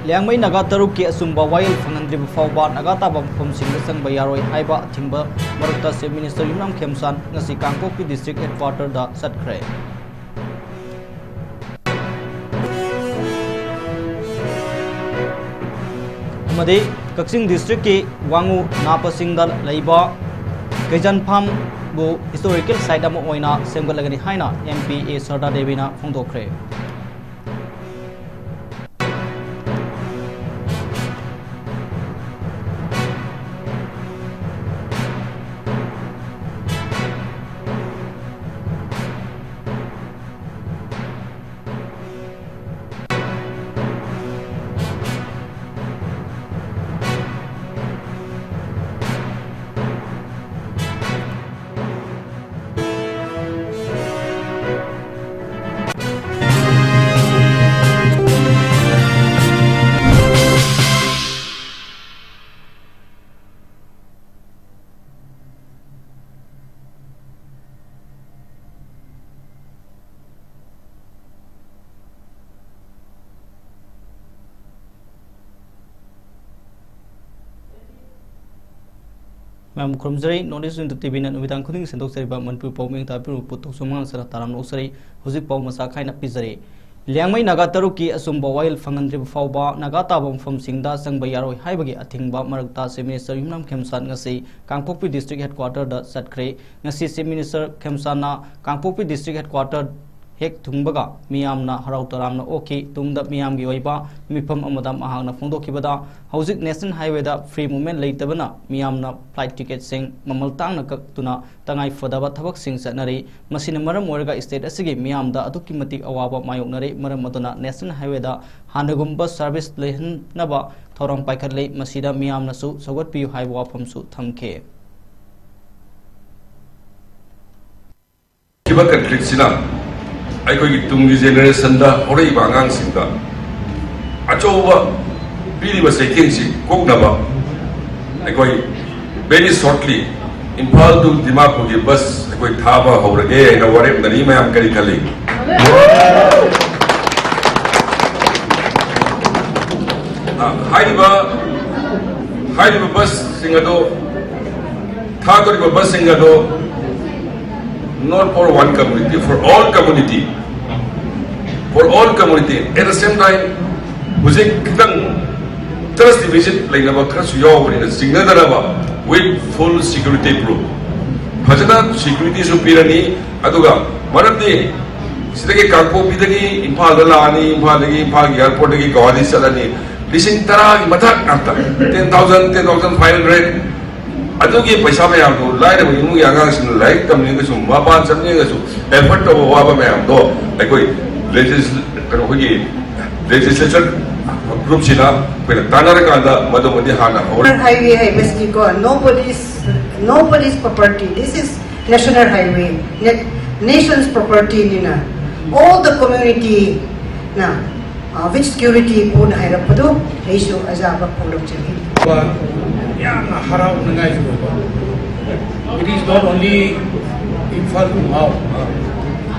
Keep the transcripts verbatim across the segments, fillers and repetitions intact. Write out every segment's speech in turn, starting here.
ꯂꯤꯌꯥꯡꯃꯩ ꯅꯥꯒꯥ ꯇꯔꯨꯛꯀꯤ ꯑꯆꯨꯝꯕ ꯋꯥꯌꯦꯜ ꯐꯪꯍꯟꯗ꯭ꯔꯤꯕ ꯐꯥꯎꯕ ꯅꯥꯒꯥ ꯇꯥꯕ ꯃꯐꯝꯁꯤꯡꯗ ꯆꯪꯕ ꯌꯥꯔꯣꯏ ꯍꯥꯏꯕ ꯑꯊꯤꯡꯕ ꯃꯔꯛꯇ Chief Minister ꯌꯨꯝꯅꯥꯝ ꯈꯦꯝꯆꯥꯟ ꯉꯁꯤ ꯀꯥꯡꯄꯣꯛꯄꯤ District Headquarter ꯗ ꯆꯠꯈ꯭ꯔꯦ꯫ ꯑꯃꯗꯤ ꯀꯛꯆꯤꯡ District ꯀꯤ ꯋꯥꯉꯨ ꯅꯥꯄꯁꯤꯡꯗ ꯂꯩꯕ ꯀꯩꯖꯟ farm ꯕꯨ historical site ꯑꯃ ꯑꯣꯏꯅ ꯁꯦꯝꯒꯠꯂꯒꯅꯤ ꯍꯥꯏꯅ M P A ꯁꯔꯗꯥ ꯗꯦꯕꯤꯅ ꯐꯣꯡꯗꯣꯛꯈ꯭ꯔꯦ꯫ ꯃꯌꯥꯝ ꯈꯨꯔꯨꯝꯖꯔꯤ꯫ North East Twenty T V ꯅ ꯅꯨꯃꯤꯗꯥꯡ ꯈꯨꯗꯤꯡꯒꯤ ꯁꯟꯗꯣꯛꯆꯔꯤꯕ ꯃꯅꯤꯄꯨꯔ ꯄꯥꯎ ꯃꯤꯡ ꯇꯥꯕꯤꯔꯕ ꯄꯣꯠꯊꯣꯛꯁꯨ ꯃꯉꯥꯡ ꯆꯠꯅ ꯇꯥꯔꯥꯝꯅ ꯑꯣꯛꯆꯔꯤ꯫ ꯍꯧꯖꯤꯛ ꯄꯥꯎ ꯃꯆꯥ ꯈꯥꯏꯅ ꯄꯤꯖꯔꯤ꯫ ꯂꯤꯌꯥꯡꯃꯩ ꯅꯥꯒꯥ ꯇꯔꯨꯛꯀꯤ ꯑꯆꯨꯝꯕ ꯋꯥꯌꯦꯜ ꯐꯪꯍꯟꯗ꯭ꯔꯤꯕ ꯐꯥꯎꯕ ꯅꯥꯒꯥ ꯇꯥꯕ ꯃꯐꯝꯁꯤꯡꯗ ꯆꯪꯕ ꯌꯥꯔꯣꯏ ꯍꯥꯏꯕꯒꯤ ꯑꯊꯤꯡꯕ ꯃꯔꯛꯇ Chief Minister ꯌꯨꯝꯅꯥꯝ ꯈꯦꯝꯆꯥꯟ ꯉꯁꯤ ꯀꯥꯡꯄꯣꯛꯄꯤ District Headquarter ꯗ ꯆꯠꯈ꯭ꯔꯦ꯫ ꯉꯁꯤ Chief Minister ꯈꯦꯝꯆꯥꯟꯅ ꯀꯥꯡꯄꯣꯛꯄꯤ District Headquarter ꯍꯦꯛ ꯊꯨꯡꯕꯒ ꯃꯤꯌꯥꯝꯅ ꯍꯔꯥꯎ ꯇꯔꯥꯝꯅ ꯑꯣꯛꯈꯤ꯫ ꯇꯨꯡꯗ ꯃꯤꯌꯥꯝꯒꯤ ꯑꯣꯏꯕ ꯃꯤꯐꯝ ꯑꯃꯗ ꯃꯍꯥꯛꯅ ꯐꯣꯡꯗꯣꯛꯈꯤꯕꯗ, ꯍꯧꯖꯤꯛ National Highway ꯗ free movement ꯂꯩꯇꯕꯅ ꯃꯤꯌꯥꯝꯅ flight ticket ꯁꯤꯡ ꯃꯃꯜ ꯇꯥꯡꯅ ꯀꯛꯇꯨꯅ ꯇꯉꯥꯏ ꯐꯗꯕ ꯊꯕꯛꯁꯤꯡ ꯆꯠꯅꯔꯤ꯫ ꯃꯁꯤꯅ ꯃꯔꯝ ꯑꯣꯏꯔꯒ state ꯑꯁꯤꯒꯤ ꯃꯤꯌꯥꯝꯗ ꯑꯗꯨꯛꯀꯤ ꯃꯇꯤꯛ ꯑꯋꯥꯕ ꯃꯥꯌꯣꯛꯅꯔꯤ꯫ ꯃꯔꯝ ꯑꯗꯨꯅ National Highway ꯗ ꯍꯥꯟꯅꯒꯨꯝꯕ service ꯂꯩꯍꯟꯅꯕ ꯊꯧꯔꯥꯡ ꯄꯥꯏꯈꯠꯂꯤ꯫ ꯃꯁꯤꯗ ꯃꯤꯌꯥꯝꯅꯁꯨ ꯁꯧꯒꯠꯄꯤꯌꯨ ꯍꯥꯏꯕ ꯋꯥꯐꯝꯁꯨ ꯊꯝꯈꯤ꯫ ꯈꯤꯕ ꯀꯟꯐ꯭ꯂꯤꯛꯁꯤꯅ ꯑꯩꯈꯣꯏꯒꯤ ꯇꯨꯡꯒꯤ ꯖꯦꯅꯦꯔꯦꯁꯟꯗ, ꯍꯧꯔꯛꯏꯕ ꯑꯉꯥꯡꯁꯤꯡꯗ ꯑꯆꯧꯕ ꯄꯤꯔꯤꯕ ꯆꯩꯊꯦꯡꯁꯤ ꯀꯣꯛꯅꯕ ꯑꯩꯈꯣꯏ very shortly ꯏꯝꯐꯥꯜ to ꯗꯤꯃꯥꯄꯨꯔꯒꯤ ꯕꯁ ꯑꯩꯈꯣꯏ ꯊꯥꯕ ꯍꯧꯔꯒꯦ ꯍꯥꯏꯅ ꯋꯥꯔꯦꯞꯅꯔꯤ꯫ ꯃꯌꯥꯝ ꯀꯔꯤ ꯈꯜꯂꯤ? ꯍꯥꯏꯔꯤꯕ ꯍꯥꯏꯔꯤꯕ ꯕꯁꯁꯤꯡ ꯑꯗꯣ, ꯊꯥꯗꯣꯔꯤꯕ ꯕꯁꯁꯤꯡ ꯑꯗꯣ, not for one community, for all community, for all community. At the same time, ꯍꯧꯖꯤꯛ ꯈꯤꯇꯪ trust deficit ꯂꯩꯅꯕ ꯈꯔꯁꯨ ꯌꯥꯎꯕꯅꯤꯅ, ꯆꯤꯡꯅꯗꯅꯕ with full security proof, ꯐꯖꯅ securityꯁꯨ ꯄꯤꯔꯅꯤ꯫ ꯑꯗꯨꯒ ꯃꯔꯝꯗꯤ ꯁꯤꯗꯒꯤ ꯀꯥꯡꯄꯣꯛꯄꯤꯗꯒꯤ ꯏꯝꯐꯥꯜꯗ ꯂꯥꯛꯑꯅꯤ, ꯏꯝꯐꯥꯜꯗꯒꯤ, ꯏꯝꯐꯥꯜꯒꯤ airportꯇꯒꯤ ꯒꯧꯍꯥꯇꯤ ꯆꯠꯂꯅꯤ, ꯂꯤꯁꯤꯡ ꯇꯔꯥꯒꯤ ꯃꯊꯛ ꯉꯥꯛꯇ, ten thousand, ten thousand five hundred꯫ ꯑꯗꯨꯒꯤ ꯄꯩꯁꯥ ꯃꯌꯥꯝꯗꯨ ꯂꯥꯏꯔꯕ ꯏꯃꯨꯡꯒꯤ ꯑꯉꯥꯡꯁꯤꯡꯅ ꯂꯥꯏꯔꯤꯛ ꯇꯝꯅꯤꯡꯉꯁꯨ, ꯃꯄꯥꯟ ꯆꯠꯅꯤꯡꯉꯁꯨ, effort ꯇꯧꯕ ꯋꯥꯕ ꯃꯌꯥꯝꯗꯣ ꯑꯩꯈꯣꯏ legisl-, ꯀꯩꯅꯣ, ꯑꯩꯈꯣꯏꯒꯤ legislature groupꯁꯤꯅ ꯑꯩꯈꯣꯏꯅ ꯇꯥꯟꯅꯔꯀꯥꯟꯗ ꯃꯗꯨꯃꯗꯤ ꯍꯥꯟꯅ ꯍꯧꯔꯦ꯫ Highway ꯍꯥꯏꯕꯁꯤꯗꯤꯀꯣ, nobody's, nobody's property, this is national highway, na-, nation's propertyꯅꯤꯅ, all the communityꯅ, uh, with security ꯄꯨꯅ ꯍꯥꯏꯔꯛꯄꯗꯨ ꯑꯩꯁꯨ ꯑꯖꯥꯕ ꯐꯣꯡꯗꯣꯛꯆꯔꯤ꯫ ꯌꯥꯝꯅ ꯍꯔꯥꯎꯅꯉꯥꯏꯁꯨ ꯑꯣꯏꯕ꯫ It is not only Imphal to Mao.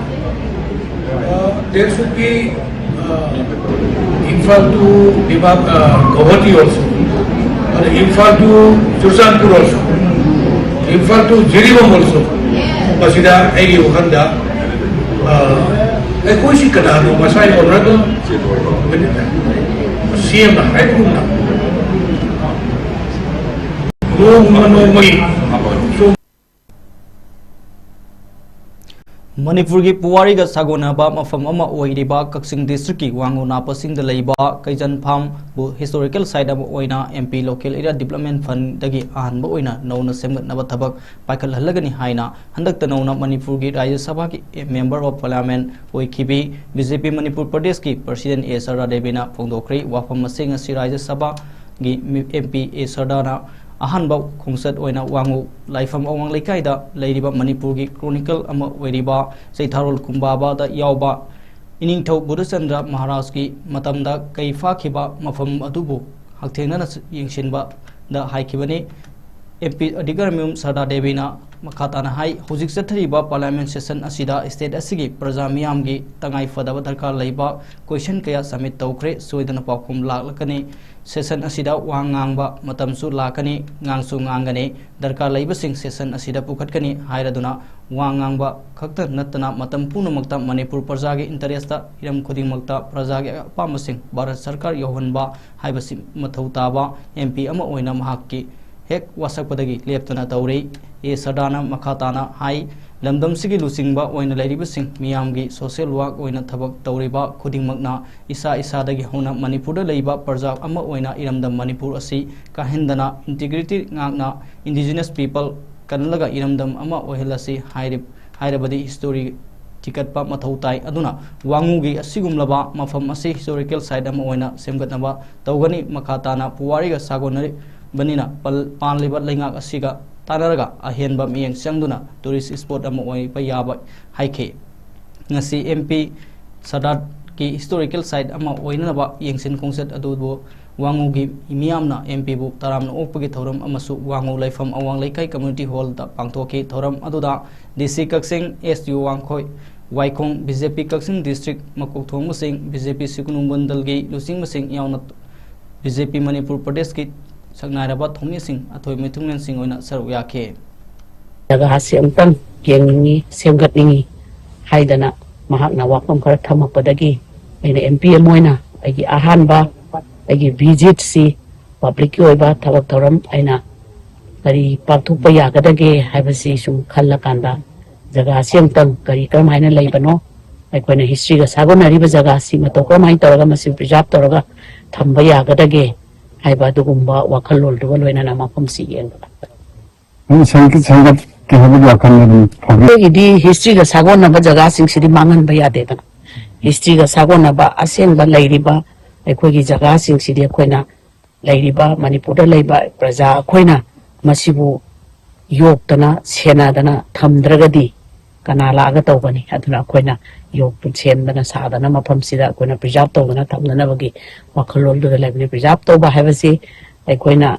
Uh, there should be, uh, Imphal to Dima-, uh, Guwahati also, and Imphal to Churachandpur also, Imphal to Jiribam also. ꯃꯁꯤꯗ ꯑꯩꯒꯤ ꯋꯥꯈꯜꯗ, ꯑ, ꯑꯩꯈꯣꯏꯁꯤ ꯀꯅꯥꯅꯣ ꯉꯁꯥꯏ honourable CMꯅ ꯍꯥꯏꯕꯒꯨꯝꯅ ꯅꯣꯡꯃ ꯅꯣꯡꯃꯒꯤ ꯁꯨꯝ ꯃꯅꯤꯄꯨꯔꯒꯤ ꯄꯨꯋꯥꯔꯤꯒ ꯁꯥꯒꯣꯟꯅꯕ ꯃꯐꯝ ꯑꯃ ꯑꯣꯏꯔꯤꯕ ꯀꯛꯆꯤꯡ districtꯀꯤ ꯋꯥꯉꯨ ꯅꯥꯄꯁꯤꯡꯗ ꯂꯩꯕ ꯀꯩꯖꯟ farmꯕꯨ historical site ꯑꯃ ꯑꯣꯏꯅ MP Local Area Development Fundꯗꯒꯤ ꯑꯍꯥꯟꯕ ꯑꯣꯏꯅ ꯅꯧꯅ ꯁꯦꯝꯒꯠꯅꯕ ꯊꯕꯛ ꯄꯥꯏꯈꯠꯍꯜꯂꯒꯅꯤ ꯍꯥꯏꯅ ꯍꯟꯗꯛꯇ ꯅꯧꯅ ꯃꯅꯤꯄꯨꯔꯒꯤ ꯔꯥꯖ꯭ꯌ ꯁꯚꯥꯒꯤ Member of Parliament ꯑꯣꯏꯈꯤꯕꯤ BJP Manipur ꯄ꯭ꯔꯗꯦꯁꯀꯤ President ꯑꯦ ꯁꯔꯗꯥ ꯗꯦꯕꯤꯅ ꯐꯣꯡꯗꯣꯛꯈ꯭ꯔꯦ꯫ ꯋꯥꯐꯝ ꯑꯁꯤ ꯉꯁꯤ ꯔꯥꯖ꯭ꯌ ꯁꯚꯥꯒꯤ MP ꯑꯦ ꯁꯔꯗꯥꯅ ꯑꯍꯥꯟꯕ ꯈꯣꯡꯆꯠ ꯑꯣꯏꯅ ꯋꯥꯉꯨ ꯂꯥꯏꯐꯝ ꯑꯋꯥꯡ ꯂꯩꯀꯥꯏꯗ ꯂꯩꯔꯤꯕ ꯃꯅꯤꯄꯨꯔꯒꯤ chronicle ꯑꯃ ꯑꯣꯏꯔꯤꯕ ꯆꯩꯊꯥꯔꯣꯜ ꯀꯨꯝꯕꯥꯕꯥꯗ ꯌꯥꯎꯕ ꯏꯅꯤꯡꯊꯧ ꯕꯨꯙꯆꯟꯗ꯭ꯔ ꯃꯍꯥꯔꯥꯖꯀꯤ ꯃꯇꯝꯗ ꯀꯩ ꯐꯥꯈꯤꯕ ꯃꯐꯝ ꯑꯗꯨꯕꯨ ꯍꯛꯊꯦꯡꯅꯅ ꯌꯦꯡꯁꯤꯟꯕꯗ ꯍꯥꯏꯈꯤꯕꯅꯤ꯫ ꯑꯦꯝ ꯄꯤ ꯑꯙꯤꯀꯔꯃꯌꯨꯝ ꯁꯔꯗꯥ ꯗꯦꯕꯤꯅ ꯃꯈꯥ ꯇꯥꯅ ꯍꯥꯏ, ꯍꯧꯖꯤꯛ ꯆꯠꯊꯔꯤꯕ ꯄꯥꯔꯂꯤꯌꯥꯃꯦꯟ ꯁꯦꯁꯟ ꯑꯁꯤꯗ ꯁ꯭ꯇꯦꯠ ꯑꯁꯤꯒꯤ ꯄ꯭ꯔꯖꯥ ꯃꯤꯌꯥꯝꯒꯤ ꯇꯉꯥꯏ ꯐꯗꯕ ꯗꯔꯀꯥꯔ ꯂꯩꯕ ꯀꯣꯏꯁꯟ ꯀꯌꯥ ꯁꯕꯃꯤꯠ ꯇꯧꯈ꯭ꯔꯦ, ꯁꯣꯏꯗꯅ ꯄꯥꯎꯈꯨꯝ ꯂꯥꯛꯂꯛꯀꯅꯤ꯫ ꯁꯦꯁꯟ ꯑꯁꯤꯗ ꯋꯥ ꯉꯥꯡꯕ ꯃꯇꯝꯁꯨ ꯂꯥꯛꯀꯅꯤ, ꯉꯥꯡꯁꯨ ꯉꯥꯡꯒꯅꯤ꯫ ꯗꯔꯀꯥꯔ ꯂꯩꯕꯁꯤꯡ ꯁꯦꯁꯟ ꯑꯁꯤꯗ ꯄꯨꯈꯠꯀꯅꯤ ꯍꯥꯏꯔꯗꯨꯅ ꯋꯥ ꯉꯥꯡꯕ ꯈꯛꯇ ꯅꯠꯇꯅ ꯃꯇꯝ ꯄꯨꯝꯅꯃꯛꯇ ꯃꯅꯤꯄꯨꯔ ꯄ꯭ꯔꯖꯥꯒꯤ ꯏꯟꯇꯔꯦꯁꯇ ꯍꯤꯔꯝ ꯈꯨꯗꯤꯡꯃꯛꯇ ꯄ꯭ꯔꯖꯥꯒꯤ ꯑꯄꯥꯝꯕꯁꯤꯡ ꯚꯥꯔꯠ ꯁꯔꯀꯥꯔ ꯌꯧꯍꯟꯕ ꯍꯥꯏꯕꯁꯤ ꯃꯊꯧ ꯇꯥꯕ ꯑꯦꯝ ꯄꯤ ꯑꯃ ꯑꯣꯏꯅ ꯃꯍꯥꯛꯀꯤ ꯍꯦꯛ ꯋꯥꯁꯛꯄꯗꯒꯤ ꯂꯦꯞꯇꯅ ꯇꯧꯔꯤ꯫ ꯑꯦ ꯁꯔꯗꯥꯅ ꯃꯈꯥ ꯇꯥꯅ ꯍꯥꯏ, ꯂꯝꯗꯝꯁꯤꯒꯤ ꯂꯨꯆꯤꯡꯕ ꯑꯣꯏꯅ ꯂꯩꯔꯤꯕꯁꯤꯡ ꯃꯤꯌꯥꯝꯒꯤ ꯁꯣꯁꯤꯌꯦꯜ ꯋꯥꯔꯛ ꯑꯣꯏꯅ ꯊꯕꯛ ꯇꯧꯔꯤꯕ ꯈꯨꯗꯤꯡꯃꯛꯅ ꯏꯁꯥ ꯏꯁꯥꯗꯒꯤ ꯍꯧꯅ ꯃꯅꯤꯄꯨꯔꯗ ꯂꯩꯕ ꯄ꯭ꯔꯖꯥ ꯑꯃ ꯑꯣꯏꯅ ꯏꯔꯝꯗꯝ ꯃꯅꯤꯄꯨꯔ ꯑꯁꯤ ꯀꯥꯏꯍꯟꯗꯅ ꯏꯟꯇꯤꯒ꯭ꯔꯤꯇꯤ ꯉꯥꯛꯅ ꯏꯟꯗꯤꯖꯤꯅꯁ ꯄꯤꯄꯜ ꯀꯜꯂꯒ ꯏꯔꯝꯗꯝ ꯑꯃ ꯑꯣꯏꯍꯜꯂꯁꯤ ꯍꯥꯏꯔꯤ-, ꯍꯥꯏꯔꯕꯗꯤ ꯍꯤꯁꯇꯣꯔꯤ ꯊꯤꯒꯠꯄ ꯃꯊꯧ ꯇꯥꯏ꯫ ꯑꯗꯨꯅ ꯋꯥꯉꯨꯒꯤ ꯑꯁꯤꯒꯨꯝꯂꯕ ꯃꯐꯝ ꯑꯁꯤ ꯍꯤꯁꯇꯣꯔꯤꯀꯦꯜ ꯁꯥꯏꯠ ꯑꯃ ꯑꯣꯏꯅ ꯁꯦꯝꯒꯠꯅꯕ ꯇꯧꯒꯅꯤ꯫ ꯃꯈꯥ ꯇꯥꯅ ꯄꯨꯋꯥꯔꯤꯒ ꯁꯥꯒꯣꯟꯅꯔꯤꯕꯅꯤꯅ ꯄꯜ-, ꯄꯥꯜꯂꯤꯕ ꯂꯩꯉꯥꯛ ꯑꯁꯤꯒ ꯇꯥꯟꯅꯔꯒ ꯑꯍꯦꯟꯕ ꯃꯤꯠꯌꯦꯡ ꯆꯪꯗꯨꯅ ꯇꯨꯔꯤꯁ ꯁ꯭ꯄꯣꯠ ꯑꯃ ꯑꯣꯏꯕ ꯌꯥꯕ ꯍꯥꯏꯈꯤ꯫ ꯉꯁꯤ ꯑꯦꯝ ꯄꯤ ꯁꯔꯗꯥꯔꯒꯤ ꯍꯤꯁꯇꯣꯔꯤꯀꯦꯜ ꯁꯥꯏꯠ ꯑꯃ ꯑꯣꯏꯅꯅꯕ ꯌꯦꯡꯁꯤꯟ ꯈꯣꯡꯆꯠ ꯑꯗꯨꯕꯨ ꯋꯥꯉꯨꯒꯤ ꯃꯤꯌꯥꯝꯅ ꯑꯦꯝ ꯄꯤꯕꯨ ꯇꯔꯥꯝꯅ ꯑꯣꯛꯄꯒꯤ ꯊꯧꯔꯝ ꯑꯃꯁꯨ ꯋꯥꯉꯨ ꯂꯩꯐꯝ ꯑꯋꯥꯡ ꯂꯩꯀꯥꯏ ꯀꯝꯃ꯭ꯌꯨꯅꯤꯇꯤ ꯍꯣꯜꯗ ꯄꯥꯡꯊꯣꯛꯈꯤ꯫ ꯊꯧꯔꯝ ꯑꯗꯨꯗ ꯗꯤ ꯁꯤ ꯀꯛꯆꯤꯡ, ꯑꯦꯁ ꯗꯤ ꯑꯣ ꯋꯥꯡꯈꯣꯏ, ꯋꯥꯏꯈꯣꯡ, ꯕꯤ ꯖꯦ ꯄꯤ ꯀꯛꯆꯤꯡ ꯗꯤꯁꯇ꯭ꯔꯤꯛ ꯃꯀꯣꯛ ꯊꯣꯡꯕꯁꯤꯡ, ꯕꯤ ꯖꯦ ꯄꯤ ꯁꯤꯒꯨꯅꯨ ꯃꯟꯗꯜꯒꯤ ꯂꯨꯆꯤꯡꯕꯁꯤꯡ ꯌꯥꯎꯅ ꯕꯤ ꯖꯦ ꯄꯤ ꯃꯅꯤꯄꯨꯔ ꯄ꯭ꯔꯗꯦꯁꯀꯤ ꯁꯛꯅꯥꯏꯔꯕ ꯊꯧꯃꯤꯁꯤꯡ, ꯑꯊꯣꯏ ꯃꯤꯊꯨꯡꯂꯦꯟꯁꯤꯡ ꯑꯣꯏꯅ ꯁꯔꯨꯛ ꯌꯥꯈꯤ꯫ ꯖꯒꯥꯁꯤ ꯑꯃꯨꯛꯇꯪ ꯌꯦꯡꯅꯤꯡꯉꯤ, ꯁꯦꯝꯒꯠꯅꯤꯡꯉꯤ ꯍꯥꯏꯗꯅ ꯃꯍꯥꯛꯅ ꯋꯥꯐꯝ ꯈꯔ ꯊꯝꯃꯛꯄꯗꯒꯤ ꯑꯩꯅ ꯑꯦꯝ ꯄꯤ ꯑꯃ ꯑꯣꯏꯅ ꯑꯩꯒꯤ ꯑꯍꯥꯟꯕ ꯑꯩꯒꯤ ꯚꯤꯖꯤꯠꯁꯤ ꯄꯕ꯭ꯂꯤꯛꯀꯤ ꯑꯣꯏꯕ ꯊꯕꯛ ꯊꯧꯔꯝ ꯑꯩꯅ ꯀꯔꯤ ꯄꯥꯡꯊꯣꯛꯄ ꯌꯥꯒꯗꯒꯦ ꯍꯥꯏꯕꯁꯤ ꯁꯨꯝ ꯈꯜꯂꯀꯥꯟꯗ ꯖꯒꯥꯁꯤ ꯑꯃꯨꯛꯇꯪ ꯀꯔꯤ ꯀꯔꯝ ꯍꯥꯏꯅ ꯂꯩꯕꯅꯣ, ꯑꯩꯈꯣꯏꯅ ꯍꯤꯁꯇ꯭ꯔꯤꯒ ꯁꯥꯒꯣꯟꯅꯔꯤꯕ ꯖꯒꯥꯁꯤ ꯃꯇꯧ ꯀꯔꯝ ꯍꯥꯏꯅ ꯇꯧꯔꯒ ꯃꯁꯤ ꯄ꯭ꯔꯤꯖꯥꯔꯚ ꯇꯧꯔꯒ ꯊꯝꯕ ꯌꯥꯒꯗꯒꯦ ꯍꯥꯏꯕ ꯑꯗꯨꯒꯨꯝꯕ ꯋꯥꯈꯜꯂꯣꯟꯗꯨꯒ ꯂꯣꯏꯅꯅ ꯃꯐꯝꯁꯤ ꯌꯦꯡꯕ꯫ ꯑꯗꯨꯝ ꯁꯦꯝꯒꯠ-, ꯁꯦꯝꯒꯠꯀꯦ ꯍꯥꯏꯕꯒꯤ ꯋꯥꯈꯜ ꯑꯗꯨꯝ ꯐꯥꯎꯕꯤ꯫ ꯑꯩꯈꯣꯏꯒꯤꯗꯤ ꯍꯤꯁꯇ꯭ꯔꯤꯒ ꯁꯥꯒꯣꯟꯅꯕ ꯖꯒꯥꯁꯤꯡꯁꯤꯗꯤ ꯃꯥꯡꯍꯟꯕ ꯌꯥꯗꯦꯗꯅ꯫ ꯍꯤꯁꯇ꯭ꯔꯤꯒ ꯁꯥꯒꯣꯟꯅꯕ ꯑꯁꯦꯡꯕ ꯂꯩꯔꯤꯕ ꯑꯩꯈꯣꯏꯒꯤ ꯖꯒꯥꯁꯤꯡꯁꯤꯗꯤ ꯑꯩꯈꯣꯏꯅ ꯂꯩꯔꯤꯕ ꯃꯅꯤꯄꯨꯔꯗ ꯂꯩꯕ ꯄ꯭ꯔꯖꯥ ꯑꯩꯈꯣꯏꯅ ꯃꯁꯤꯕꯨ ꯌꯣꯛꯇꯅ ꯁꯦꯟꯅꯗꯅ ꯊꯝꯗ꯭ꯔꯒꯗꯤ ꯀꯅꯥ ꯂꯥꯛꯑꯒ ꯇꯧꯒꯅꯤ? ꯑꯗꯨꯅ ꯑꯩꯈꯣꯏꯅ ꯌꯣꯛ-, ꯁꯦꯝꯗꯅ ꯁꯥꯗꯅ ꯃꯐꯝꯁꯤꯗ ꯑꯩꯈꯣꯏꯅ ꯄ꯭ꯔꯤꯖꯥꯔꯚ ꯇꯧꯗꯅ ꯊꯝꯅꯅꯕꯒꯤ ꯋꯥꯈꯜꯂꯣꯟꯗꯨꯗ ꯂꯩꯕꯅꯤ꯫ ꯄ꯭ꯔꯤꯖꯥꯔꯚ ꯇꯧꯕ ꯍꯥꯏꯕꯁꯤ ꯑꯩꯈꯣꯏꯅ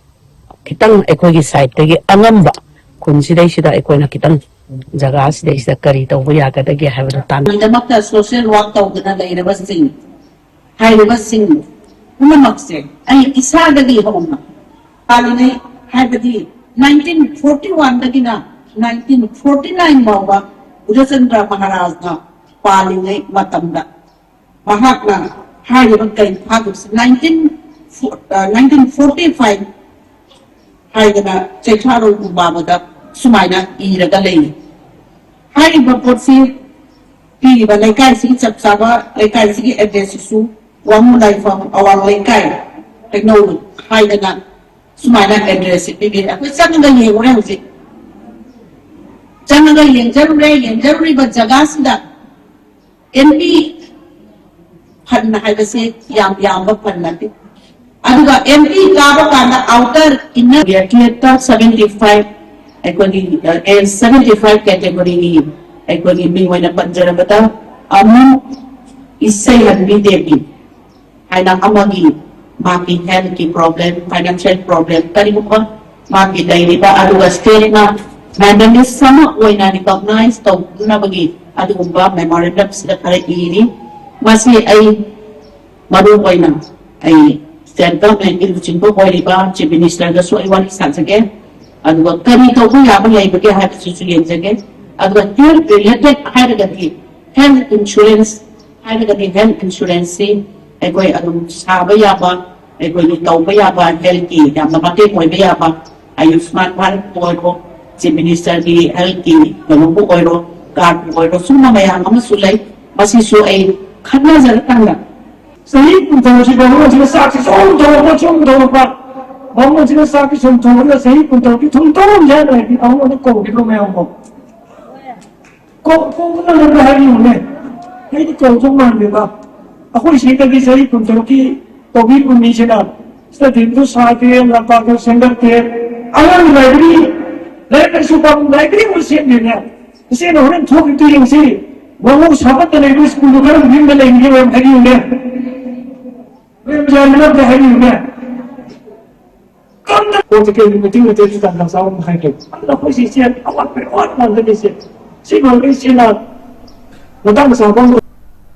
ꯈꯤꯇꯪ ꯑꯩꯈꯣꯏꯒꯤ ꯁꯥꯏꯠꯇꯒꯤ ꯑꯉꯝꯕ ꯈꯨꯟꯁꯤꯗꯩꯁꯤꯗ ꯑꯩꯈꯣꯏꯅ ꯈꯤꯇꯪ ꯖꯒꯥꯁꯤꯗꯩꯁꯤꯗ ꯀꯔꯤ ꯇꯧꯕ ꯌꯥꯒꯗꯒꯦ ꯍꯥꯏꯕꯗꯨ ꯇꯥꯟꯅ ꯂꯣꯏꯅꯃꯛꯇ ꯁꯣꯁꯤꯌꯦꯜ ꯋꯥꯔꯛ ꯇꯧꯗꯨꯅ ꯂꯩꯔꯕꯁꯤꯡ, ꯍꯥꯏꯔꯤꯕꯁꯤꯡ ꯄꯨꯝꯅꯃꯛꯁꯦ ꯑꯩ ꯏꯁꯥꯗꯒꯤ ꯍꯧꯅ ꯄꯥꯜꯂꯤꯉꯩ, ꯍꯥꯏꯕꯗꯤ ꯅꯥꯏꯟꯇꯤꯟ ꯐꯣꯔꯇꯤ ꯋꯥꯟꯗꯒꯤꯅ ꯅꯥꯏꯟꯇꯤꯟ ꯐꯣꯔꯇꯤ ꯅꯥꯏꯟ ꯐꯥꯎꯕ ꯕꯨꯙꯆꯟꯗ꯭ꯔ ꯃꯍꯥꯔꯥꯖꯅ ꯄꯥꯜꯂꯤꯉꯩ ꯃꯇꯝꯗ ꯃꯍꯥꯛꯅ ꯍꯥꯏꯔꯤꯕ ꯀꯩ ꯐꯥꯈꯤꯕꯁꯤ ꯅꯥꯏꯟꯇꯤꯟ, ꯅꯥꯏꯟꯇꯤꯟ ꯐꯣꯔꯇꯤ ꯐꯥꯏꯚ ꯍꯥꯏꯗꯅ ꯆꯩꯈꯥꯔꯣꯜ ꯄꯨꯝꯕꯥꯕꯗ ꯁꯨꯃꯥꯏꯅ ꯏꯔꯒ ꯂꯩ꯫ ꯍꯥꯏꯔꯤꯕ ꯄꯣꯠꯁꯤ ꯄꯤꯔꯤꯕ ꯂꯩꯀꯥꯏꯁꯤꯒꯤ ꯆꯞ ꯆꯥꯕ ꯂꯩꯀꯥꯏꯁꯤꯒꯤ ꯑꯦꯗ꯭ꯔꯦꯁꯁꯤꯁꯨ ꯋꯥꯉꯨ ꯂꯥꯏꯐꯝ ꯑꯋꯥꯡ ꯂꯩꯀꯥꯏ ꯇꯦꯡꯅꯧ ꯍꯥꯏꯗꯅ ꯁꯨꯃꯥꯏꯅ ꯑꯦꯗ꯭ꯔꯦꯁꯁꯤ ꯄꯤꯕꯤꯔꯦ꯫ ꯑꯩꯈꯣꯏ ꯆꯪꯉꯒ ꯌꯦꯡꯉꯨꯔꯦ ꯍꯧꯖꯤꯛ꯫ ꯆꯪꯉꯒ ꯌꯦꯡꯖꯔꯨꯔꯦ꯫ ꯌꯦꯡꯖꯔꯨꯔꯤꯕ ꯖꯒꯥꯁꯤꯗ ꯑꯦꯝ ꯄꯤ ꯐꯟ ꯍꯥꯏꯕꯁꯦ ꯌꯥꯝ ꯌꯥꯝꯕ ꯐꯟ ꯅꯠꯇꯦ꯫ ꯑꯗꯨꯒ ꯑꯦꯝ ꯄꯤ ꯀꯥꯕ ꯀꯥꯟꯗ ꯑꯥꯎꯇꯔ ꯏꯟꯅꯔ ꯇꯨꯌꯦꯜꯐꯇ ꯁꯚꯦꯟꯇꯤ ꯐꯥꯏꯚ ꯑꯩꯈꯣꯏꯒꯤ ꯑꯦ ꯁꯚꯦꯟꯇꯤ ꯐꯥꯏꯚ ꯀꯦꯇꯦꯒꯣꯔꯤꯒꯤ ꯑꯩꯈꯣꯏꯒꯤ ꯃꯤꯡ ꯑꯣꯏꯅ ꯄꯟꯖꯔꯕꯗ ꯑꯃꯨ ꯏꯁꯩꯍꯟꯕꯤ ꯗꯦꯕꯤ ꯍꯥꯏꯅ ꯑꯃꯒꯤ ꯃꯥꯒꯤ ꯍꯦꯜꯊꯀꯤ ꯄ꯭ꯔꯣꯕ꯭ꯂꯦꯝ, ꯐꯥꯏꯅꯥꯟꯁꯤꯌꯦꯜ ꯄ꯭ꯔꯣꯕ꯭ꯂꯦꯝ ꯀꯔꯤꯒꯨꯝꯕ ꯃꯥꯒꯤ ꯂꯩꯔꯤꯕ, ꯑꯗꯨꯒ ꯁ꯭ꯇꯦꯠꯅ ꯃꯦꯗꯥꯂꯤꯁ ꯑꯃ ꯑꯣꯏꯅ ꯔꯤꯀꯣꯛꯅꯥꯏꯖ ꯇꯧꯅꯕꯒꯤ ꯑꯗꯨꯒꯨꯝꯕ ꯃꯦꯃꯣꯔꯦꯟꯗꯝꯁꯤꯗ ꯈꯔ ꯏꯔꯤ꯫ ꯃꯁꯤ ꯑꯩ ꯃꯔꯨ ꯑꯣꯏꯅ ꯑꯩ ꯁꯦꯟꯇ꯭ꯔꯦꯜ ꯒꯚꯔꯟꯃꯦꯟꯠꯀꯤ ꯂꯨꯆꯤꯡꯕ ꯑꯣꯏꯔꯤꯕ ꯆꯤꯐ ꯃꯤꯅꯤꯁꯇꯔꯒꯁꯨ ꯑꯩ ꯋꯥꯔꯤ ꯁꯥꯖꯒꯦ, ꯑꯗꯨꯒ ꯀꯔꯤ ꯇꯧꯕ ꯌꯥꯕ ꯂꯩꯕꯒꯦ ꯍꯥꯏꯕꯁꯤꯁꯨ ꯌꯦꯡꯖꯒꯦ꯫ ꯑꯗꯨꯒ ꯍꯦꯜꯊ ꯔꯤꯂꯦꯇꯦꯗ ꯍꯥꯏꯔꯒꯗꯤ ꯍꯦꯜꯊ ꯏꯟꯁꯨꯔꯦꯟꯁ ꯍꯥꯏꯔꯒꯗꯤ ꯍꯦꯜꯊ ꯏꯟꯁꯨꯔꯦꯟꯁꯁꯤ ꯑꯩꯈꯣꯏ ꯑꯗꯨꯝ ꯁꯥꯕ ꯌꯥꯕ, ꯑꯩꯈꯣꯏꯒꯤ ꯇꯧꯕ ꯌꯥꯕ, ꯍꯦꯜꯊꯀꯤ ꯌꯥꯝꯅ ꯃꯇꯦꯡ ꯑꯣꯏꯕ ꯌꯥꯕ, ꯑꯌꯨꯁꯃꯥꯟ ꯚꯥꯔꯠꯄꯨ ꯑꯣꯏꯔꯣ, ꯆꯤꯐ ꯃꯤꯅꯤꯁꯇꯔꯒꯤ ꯍꯦꯜꯊꯀꯤ ꯀꯩꯅꯣꯕꯨ ꯑꯣꯏꯔꯣ, ꯀꯥꯔꯗꯄꯨ ꯑꯣꯏꯔꯣ, ꯁꯨꯝꯕ ꯃꯌꯥꯝ ꯑꯃꯁꯨ ꯂꯩ꯫ ꯃꯁꯤꯁꯨ ꯑꯩ ꯈꯟꯅꯖꯔꯀꯥꯟꯗ ꯆꯍꯤ ꯀꯨꯟꯊꯧꯁꯤ ꯕꯥꯃꯣꯟꯁꯤꯅ ꯆꯥꯛꯁꯤ ꯁꯨꯝ ꯊꯣꯡꯉꯛꯄ, ꯁꯨꯝ ꯊꯣꯡꯉꯛꯄ, ꯕꯥꯃꯣꯟꯁꯤꯅ ꯆꯥꯛꯁꯤ ꯁꯨꯝ ꯊꯣꯡꯉꯒ ꯆꯍꯤ ꯀꯨꯟꯊꯧꯒꯤ ꯊꯨꯝ ꯊꯣꯡ ꯍꯥꯏꯅ ꯍꯥꯏꯗꯤ ꯕꯥꯃꯣꯟꯗ ꯀꯧꯈꯤꯗ꯭ꯔꯣ ꯃꯌꯥꯝꯕꯣ? ꯀꯧ-, ꯀꯧꯕꯅ ꯂꯣꯏꯅ ꯍꯥꯏꯕꯤꯌꯨꯅꯦ꯫ ꯑꯩꯗꯤ ꯀꯧꯗꯧ ꯃꯥꯟꯗꯦꯗ꯫ ꯑꯩꯈꯣꯏ ꯁꯤꯗꯒꯤ ꯆꯍꯤ ꯀꯨꯟꯇꯔꯨꯛꯀꯤ ꯇꯧꯕꯤ ꯄꯨꯟꯕꯤꯁꯤꯅ ꯁ꯭ꯇꯗꯤꯔꯨꯝꯗꯨ ꯁꯥꯗꯦ, ꯂꯝꯄꯥꯛꯇꯨ ꯁꯦꯝꯒꯠꯇꯦ, ꯑꯉꯥꯡ ꯂꯥꯏꯕ꯭ꯔꯦꯔꯤ, ꯂꯥꯏꯔꯤꯛ ꯂꯥꯏꯁꯨ ꯇꯝ ꯂꯥꯏꯕ꯭ꯔꯦꯔꯤ ꯑꯃ ꯁꯦꯝꯗꯦꯅꯦ꯫ ꯏꯆꯦꯅ ꯍꯣꯔꯦꯟ ꯊꯣꯛꯈꯤꯕꯗꯨ ꯌꯦꯡꯁꯤ꯫ ꯋꯥꯉꯧ ꯁꯥꯕꯠꯇ ꯂꯩꯕ ꯁ꯭ꯀꯨꯜꯗꯨ ꯀꯔꯝꯕ ꯌꯨꯝꯗ ꯂꯩꯔꯤꯒꯦ ꯃꯌꯥꯝ ꯍꯥꯏꯕꯤꯌꯨꯅꯦ꯫ ꯃꯌꯥꯝ ꯃꯌꯥꯝ ꯍꯥꯏꯕꯤꯌꯨꯅꯦ꯫ ꯀꯝꯗ ꯄꯣꯠꯁꯦ ꯀꯩꯒꯤ ꯃꯇꯤꯛ ꯃꯇꯤꯛ ꯆꯥꯎꯅ ꯆꯥꯎꯅ ꯍꯥꯏꯒꯦ꯫ ꯑꯗꯨꯅ ꯑꯩꯈꯣꯏꯁꯤ ꯏꯆꯦ ꯑꯋꯥꯠꯄ ꯋꯥꯠ ꯉꯥꯛꯇꯅꯤ ꯏꯆꯦ꯫ ꯁꯤ ꯉꯥꯡꯕ ꯏꯆꯦꯅ ꯃꯇꯥꯡ ꯆꯥꯕ ꯑꯃ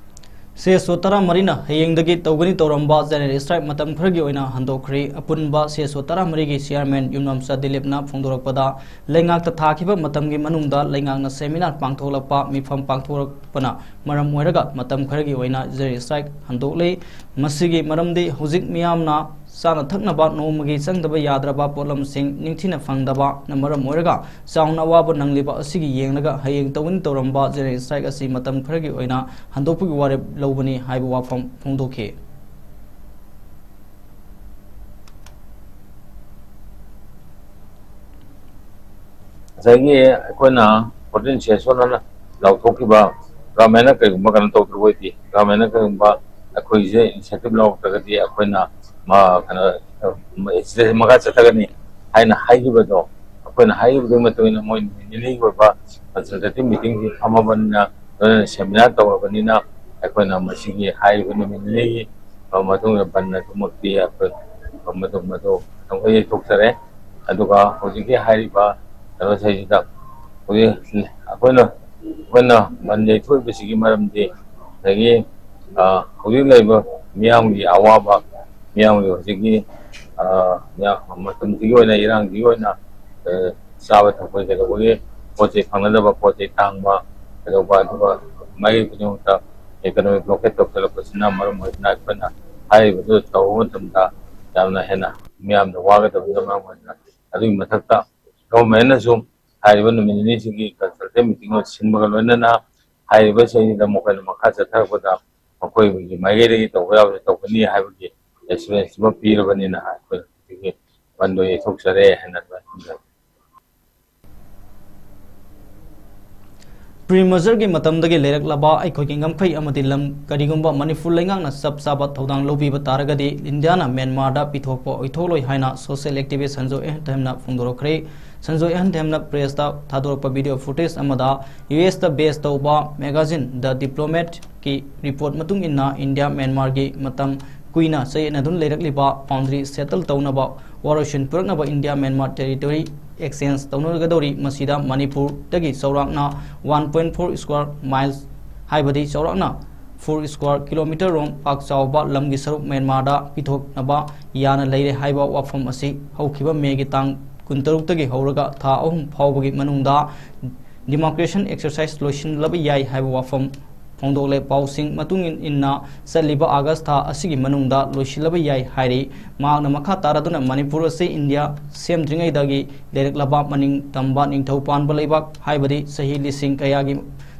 ꯁꯤ ꯑꯦꯁ ꯑꯣ ꯇꯔꯥꯃꯔꯤꯅ ꯍꯌꯦꯡꯗꯒꯤ ꯇꯧꯒꯅꯤ ꯇꯧꯔꯝꯕ ꯖꯦꯅꯔꯦꯜ ꯏꯁꯇ꯭ꯔꯥꯏꯛ ꯃꯇꯝ ꯈꯔꯒꯤ ꯑꯣꯏꯅ ꯍꯟꯗꯣꯛꯈ꯭ꯔꯦ꯫ ꯑꯄꯨꯟꯕ ꯁꯤ ꯑꯦꯁ ꯑꯣ ꯇꯔꯥꯃꯔꯤꯒꯤ ꯆꯤꯌꯥꯔꯃꯦꯟ ꯌꯨꯝꯅꯥꯝꯆꯥ ꯗꯤꯂꯤꯞꯅ ꯐꯣꯡꯗꯣꯔꯛꯄꯗ, ꯂꯩꯉꯥꯛꯇ ꯊꯥꯈꯤꯕ ꯃꯇꯝꯒꯤ ꯃꯅꯨꯡꯗ ꯂꯩꯉꯥꯛꯅ ꯁꯦꯃꯤꯅꯥꯔ ꯄꯥꯡꯊꯣꯛꯂꯛꯄ, ꯃꯤꯐꯝ ꯄꯥꯡꯊꯣꯔꯛꯄꯅ ꯃꯔꯝ ꯑꯣꯏꯔꯒ ꯃꯇꯝ ꯈꯔꯒꯤ ꯑꯣꯏꯅ ꯖꯦꯅꯔꯦꯜ ꯏꯁꯇ꯭ꯔꯥꯏꯛ ꯍꯟꯗꯣꯛꯂꯦ꯫ ꯃꯁꯤꯒꯤ ꯃꯔꯝꯗꯤ ꯍꯧꯖꯤꯛ ꯃꯤꯌꯥꯝꯅ ꯆꯥꯅ ꯊꯛꯅꯕ ꯅꯣꯡꯃꯒꯤ ꯆꯪꯗꯕ ꯌꯥꯗ꯭ꯔꯕ ꯄꯣꯠꯂꯝꯁꯤꯡ ꯅꯤꯡꯊꯤꯅ ꯐꯪꯗꯕꯅ ꯃꯔꯝ ꯑꯣꯏꯔꯒ ꯆꯥꯎꯅ ꯑꯋꯥꯕ ꯅꯪꯂꯤꯕ ꯑꯁꯤꯒꯤ ꯌꯦꯡꯂꯒ ꯍꯌꯦꯡ ꯇꯧꯒꯅꯤ ꯇꯧꯔꯝꯕ ꯖꯦꯅꯔꯦꯜ ꯏꯁꯇ꯭ꯔꯥꯏꯛ ꯑꯁꯤ ꯃꯇꯝ ꯈꯔꯒꯤ ꯑꯣꯏꯅ ꯍꯟꯗꯣꯛꯄꯒꯤ ꯋꯥꯔꯦꯞ ꯂꯧꯕꯅꯤ ꯍꯥꯏꯕ ꯋꯥꯐꯝ ꯐꯣꯡꯗꯣꯛꯈꯤ꯫ ꯉꯁꯥꯏꯒꯤ ꯑꯩꯈꯣꯏꯅ ꯐꯣꯔꯇꯤꯟ ꯁꯦꯁꯟ ꯑꯅ ꯂꯥꯎꯊꯣꯛꯈꯤꯕ, ꯒꯚꯔꯟꯃꯦꯟꯅ ꯀꯩꯒꯨꯝꯕ ꯀꯩꯅꯣ ꯇꯧꯗ꯭ꯔꯕ ꯑꯣꯏꯗꯤ, ꯒꯚꯔꯟꯃꯦꯟꯅ ꯀꯩꯒꯨꯝꯕ ꯑꯩꯈꯣꯏꯁꯦ ꯏꯅꯤꯁꯤꯌꯦꯇꯤꯚ ꯂꯧꯔꯛꯇ꯭ꯔꯒꯗꯤ ꯑꯩꯈꯣꯏꯅ ꯃꯥ-, ꯀꯩꯅꯣ, ꯁꯤꯗ ꯃꯈꯥ ꯆꯠꯊꯒꯅꯤ ꯍꯥꯏꯅ ꯍꯥꯏꯈꯤꯕꯗꯣ, ꯑꯩꯈꯣꯏꯅ ꯍꯥꯏꯈꯤꯕꯗꯨꯒꯤ ꯃꯇꯨꯡ ꯏꯟꯅ ꯃꯣꯏ ꯅꯨꯃꯤꯠ ꯅꯤꯅꯤꯒꯤ ꯑꯣꯏꯕ ꯀꯟꯁꯜꯇꯦꯇꯤꯚ ꯃꯤꯇꯤꯡꯁꯤ ꯐꯝꯃꯕꯅꯤꯅ, ꯂꯣꯏꯅꯅ ꯁꯦꯃꯤꯅꯥꯔ ꯇꯧꯔꯕꯅꯤꯅ, ꯑꯩꯈꯣꯏꯅ ꯃꯁꯤꯒꯤ ꯍꯥꯏꯔꯤꯕ ꯅꯨꯃꯤꯠ ꯅꯤꯅꯤꯒꯤ ꯃꯇꯨꯡꯗ ꯕꯟ ꯑꯗꯨꯃꯛꯇꯤ ꯑꯩꯈꯣꯏ ꯃꯇꯨꯡ ꯃꯇꯨꯡ ꯑꯩꯈꯣꯏ ꯌꯩꯊꯣꯛꯆꯔꯦ꯫ ꯑꯗꯨꯒ ꯍꯧꯖꯤꯛꯀꯤ ꯍꯥꯏꯔꯤꯕ ꯀꯩꯅꯣꯁꯤꯗꯩꯁꯤꯗ ꯍꯧꯖꯤꯛ ꯑꯩꯈꯣꯏꯅ, ꯑꯩꯈꯣꯏꯅ ꯕꯟ ꯌꯩꯊꯣꯛꯏꯕꯁꯤꯒꯤ ꯃꯔꯝꯗꯤ ꯉꯁꯥꯏꯒꯤ, ꯑ, ꯍꯧꯖꯤꯛ ꯂꯩꯔꯤꯕ ꯃꯤꯌꯥꯝꯒꯤ ꯑꯋꯥꯕ, ꯃꯤꯌꯥꯝꯒꯤ ꯍꯧꯖꯤꯛꯀꯤ, ꯑ, ꯃꯤꯌꯥꯝ ꯃꯇꯝꯁꯤꯒꯤ ꯑꯣꯏꯅ, ꯏꯔꯥꯡꯁꯤꯒꯤ ꯑꯣꯏꯅ, ꯑ, ꯆꯥꯕ ꯊꯛꯄ ꯀꯩꯗꯧꯕꯒꯤ ꯄꯣꯠ ꯆꯩ ꯐꯪꯅꯗꯕ, ꯄꯣꯠ ꯆꯩ ꯇꯥꯡꯕ ꯀꯩꯗꯧꯕ, ꯑꯗꯨꯒ ꯃꯥꯏꯀꯩ ꯈꯨꯗꯤꯡꯃꯛꯇ economic blockade ꯇꯧꯁꯤꯜꯂꯛꯄꯁꯤꯅ ꯃꯔꯝ ꯑꯣꯏꯗꯨꯅ ꯑꯩꯈꯣꯏꯅ ꯍꯥꯏꯔꯤꯕꯗꯨ ꯇꯧꯕ ꯃꯇꯝꯗ ꯌꯥꯝꯅ ꯍꯦꯟꯅ ꯃꯤꯌꯥꯝꯗ ꯋꯥꯒꯗꯕꯅ ꯃꯔꯝ ꯑꯣꯏꯗꯨꯅ, ꯑꯗꯨꯒꯤ ꯃꯊꯛꯇ ꯒꯚꯔꯟꯃꯦꯟꯅꯁꯨ ꯍꯥꯏꯔꯤꯕ ꯅꯨꯃꯤꯠ ꯅꯤꯅꯤꯁꯤꯒꯤ ꯀꯟꯁꯜꯇꯦꯟ ꯃꯤꯇꯤꯡ ꯑꯃ ꯁꯤꯟꯕꯒ ꯂꯣꯏꯅꯅ ꯍꯥꯏꯔꯤꯕꯁꯤꯡꯁꯤꯗ ꯃꯈꯣꯏꯅ ꯃꯈꯥ ꯆꯠꯊꯔꯛꯄꯗ ꯃꯈꯣꯏꯒꯤ ꯃꯥꯏꯀꯩꯗꯒꯤ ꯇꯧꯕ ꯌꯥꯕꯁꯨ ꯇꯧꯒꯅꯤ ꯍꯥꯏꯕꯒꯤ ꯑꯦꯁꯨꯔꯦꯟꯁ ꯑꯃ ꯄꯤꯔꯕꯅꯤꯅ ꯑꯩꯈꯣꯏ ꯍꯧꯖꯤꯛꯀꯤ ꯕꯟꯗꯣ ꯌꯩꯊꯣꯛꯆꯔꯦ ꯍꯥꯏꯅ ꯑꯗꯨꯃꯥꯏꯅ ꯊꯝꯖꯒꯦ꯫ ꯄ꯭ꯔꯤ ꯃꯔꯖꯔꯒꯤ ꯃꯇꯝꯗꯒꯤ ꯂꯩꯔꯛꯂꯕ ꯑꯩꯈꯣꯏꯒꯤ ꯉꯝꯈꯩ ꯑꯃꯗꯤ ꯂꯝ, ꯀꯔꯤꯒꯨꯝꯕ ꯃꯅꯤꯄꯨꯔ ꯂꯩꯉꯥꯛꯅ ꯆꯞ ꯆꯥꯕ ꯊꯧꯗꯥꯡ ꯂꯧꯕꯤꯕ ꯇꯥꯔꯒꯗꯤ ꯏꯟꯗꯤꯌꯥꯅ ꯃ꯭ꯌꯥꯟꯃꯥꯔꯗ ꯄꯤꯊꯣꯛꯄ ꯑꯣꯏꯊꯣꯛꯂꯣꯏ ꯍꯥꯏꯅ social ꯑꯦꯛꯇꯤꯚꯤꯁ Sanjoy ꯑꯍꯟꯊꯦꯝꯅ ꯐꯣꯡꯗꯣꯔꯛꯈ꯭ꯔꯦ꯫ Sanjoy ꯑꯍꯟꯊꯦꯝꯅ ꯄ꯭ꯔꯦꯁꯇ ꯊꯥꯗꯣꯔꯛꯄ video footage ꯑꯃꯗ ꯌꯨ ꯑꯦꯁꯇ ꯕꯦꯁ ꯇꯧꯕ ꯃꯦꯒꯥꯖꯤꯟ ꯗ ꯗꯤꯄ꯭ꯂꯣꯃꯦꯠꯀꯤ ꯔꯤꯄꯣꯔꯠ ꯃꯇꯨꯡ ꯏꯟꯅ ꯏꯟꯗꯤꯌꯥ ꯃ꯭ꯌꯥꯟꯃꯥꯔꯒꯤ ꯃꯇꯝ ꯀꯨꯏꯅ ꯆꯌꯦꯠꯅꯗꯨꯅ ꯂꯩꯔꯛꯂꯤꯕ boundary settle ꯇꯧꯅꯕ ꯋꯥꯔꯣꯏꯁꯤꯟ ꯄꯨꯔꯛꯅꯕ India Myanmar territory exchange ꯇꯧꯅꯒꯗꯧꯔꯤ꯫ ꯃꯁꯤꯗ ꯃꯅꯤꯄꯨꯔꯗꯒꯤ ꯆꯥꯎꯔꯥꯛꯅ one point four square miles, ꯍꯥꯏꯕꯗꯤ ꯆꯥꯎꯔꯥꯛꯅ four square kilometre ꯔꯣꯝ ꯄꯥꯛ ꯆꯥꯎꯕ ꯂꯝꯒꯤ ꯁꯔꯨꯛ ꯃ꯭ꯌꯥꯟꯃꯥꯔꯗ ꯄꯤꯊꯣꯛꯅꯕ ꯌꯥꯅ ꯂꯩꯔꯦ ꯍꯥꯏꯕ ꯋꯥꯐꯝ ꯑꯁꯤ ꯍꯧꯈꯤꯕ ꯃꯦꯒꯤ ꯇꯥꯡ ꯀꯨꯟꯇꯔꯨꯛꯇꯒꯤ ꯍꯧꯔꯒ ꯊꯥ ꯑꯍꯨꯝ ꯐꯥꯎꯕꯒꯤ ꯃꯅꯨꯡꯗ demarcation exercise ꯂꯣꯏꯁꯤꯜꯂꯕ ꯌꯥꯏ ꯍꯥꯏꯕ ꯋꯥꯐꯝ ꯐꯣꯡꯗꯣꯛꯂꯦ꯫ ꯄꯥꯎꯁꯤꯡ ꯃꯇꯨꯡ ꯏꯟꯅ ꯆꯠꯂꯤꯕ ꯑꯥꯒꯁ ꯊꯥ ꯑꯁꯤꯒꯤ ꯃꯅꯨꯡꯗ ꯂꯣꯏꯁꯤꯜꯂꯕ ꯌꯥꯏ ꯍꯥꯏꯔꯤ꯫ ꯃꯍꯥꯛꯅ ꯃꯈꯥ ꯇꯥꯔꯗꯨꯅ ꯃꯅꯤꯄꯨꯔ ꯑꯁꯤ ꯏꯟꯗꯤꯌꯥ ꯁꯦꯝꯗ꯭ꯔꯤꯉꯩꯗꯒꯤ ꯂꯩꯔꯛꯂꯕ ꯃꯅꯤꯡ ꯇꯝꯕ ꯅꯤꯡꯊꯧ ꯄꯥꯟꯕ ꯂꯩꯕꯥꯛ, ꯍꯥꯏꯕꯗꯤ ꯆꯍꯤ ꯂꯤꯁꯤꯡ ꯀꯌꯥꯒꯤ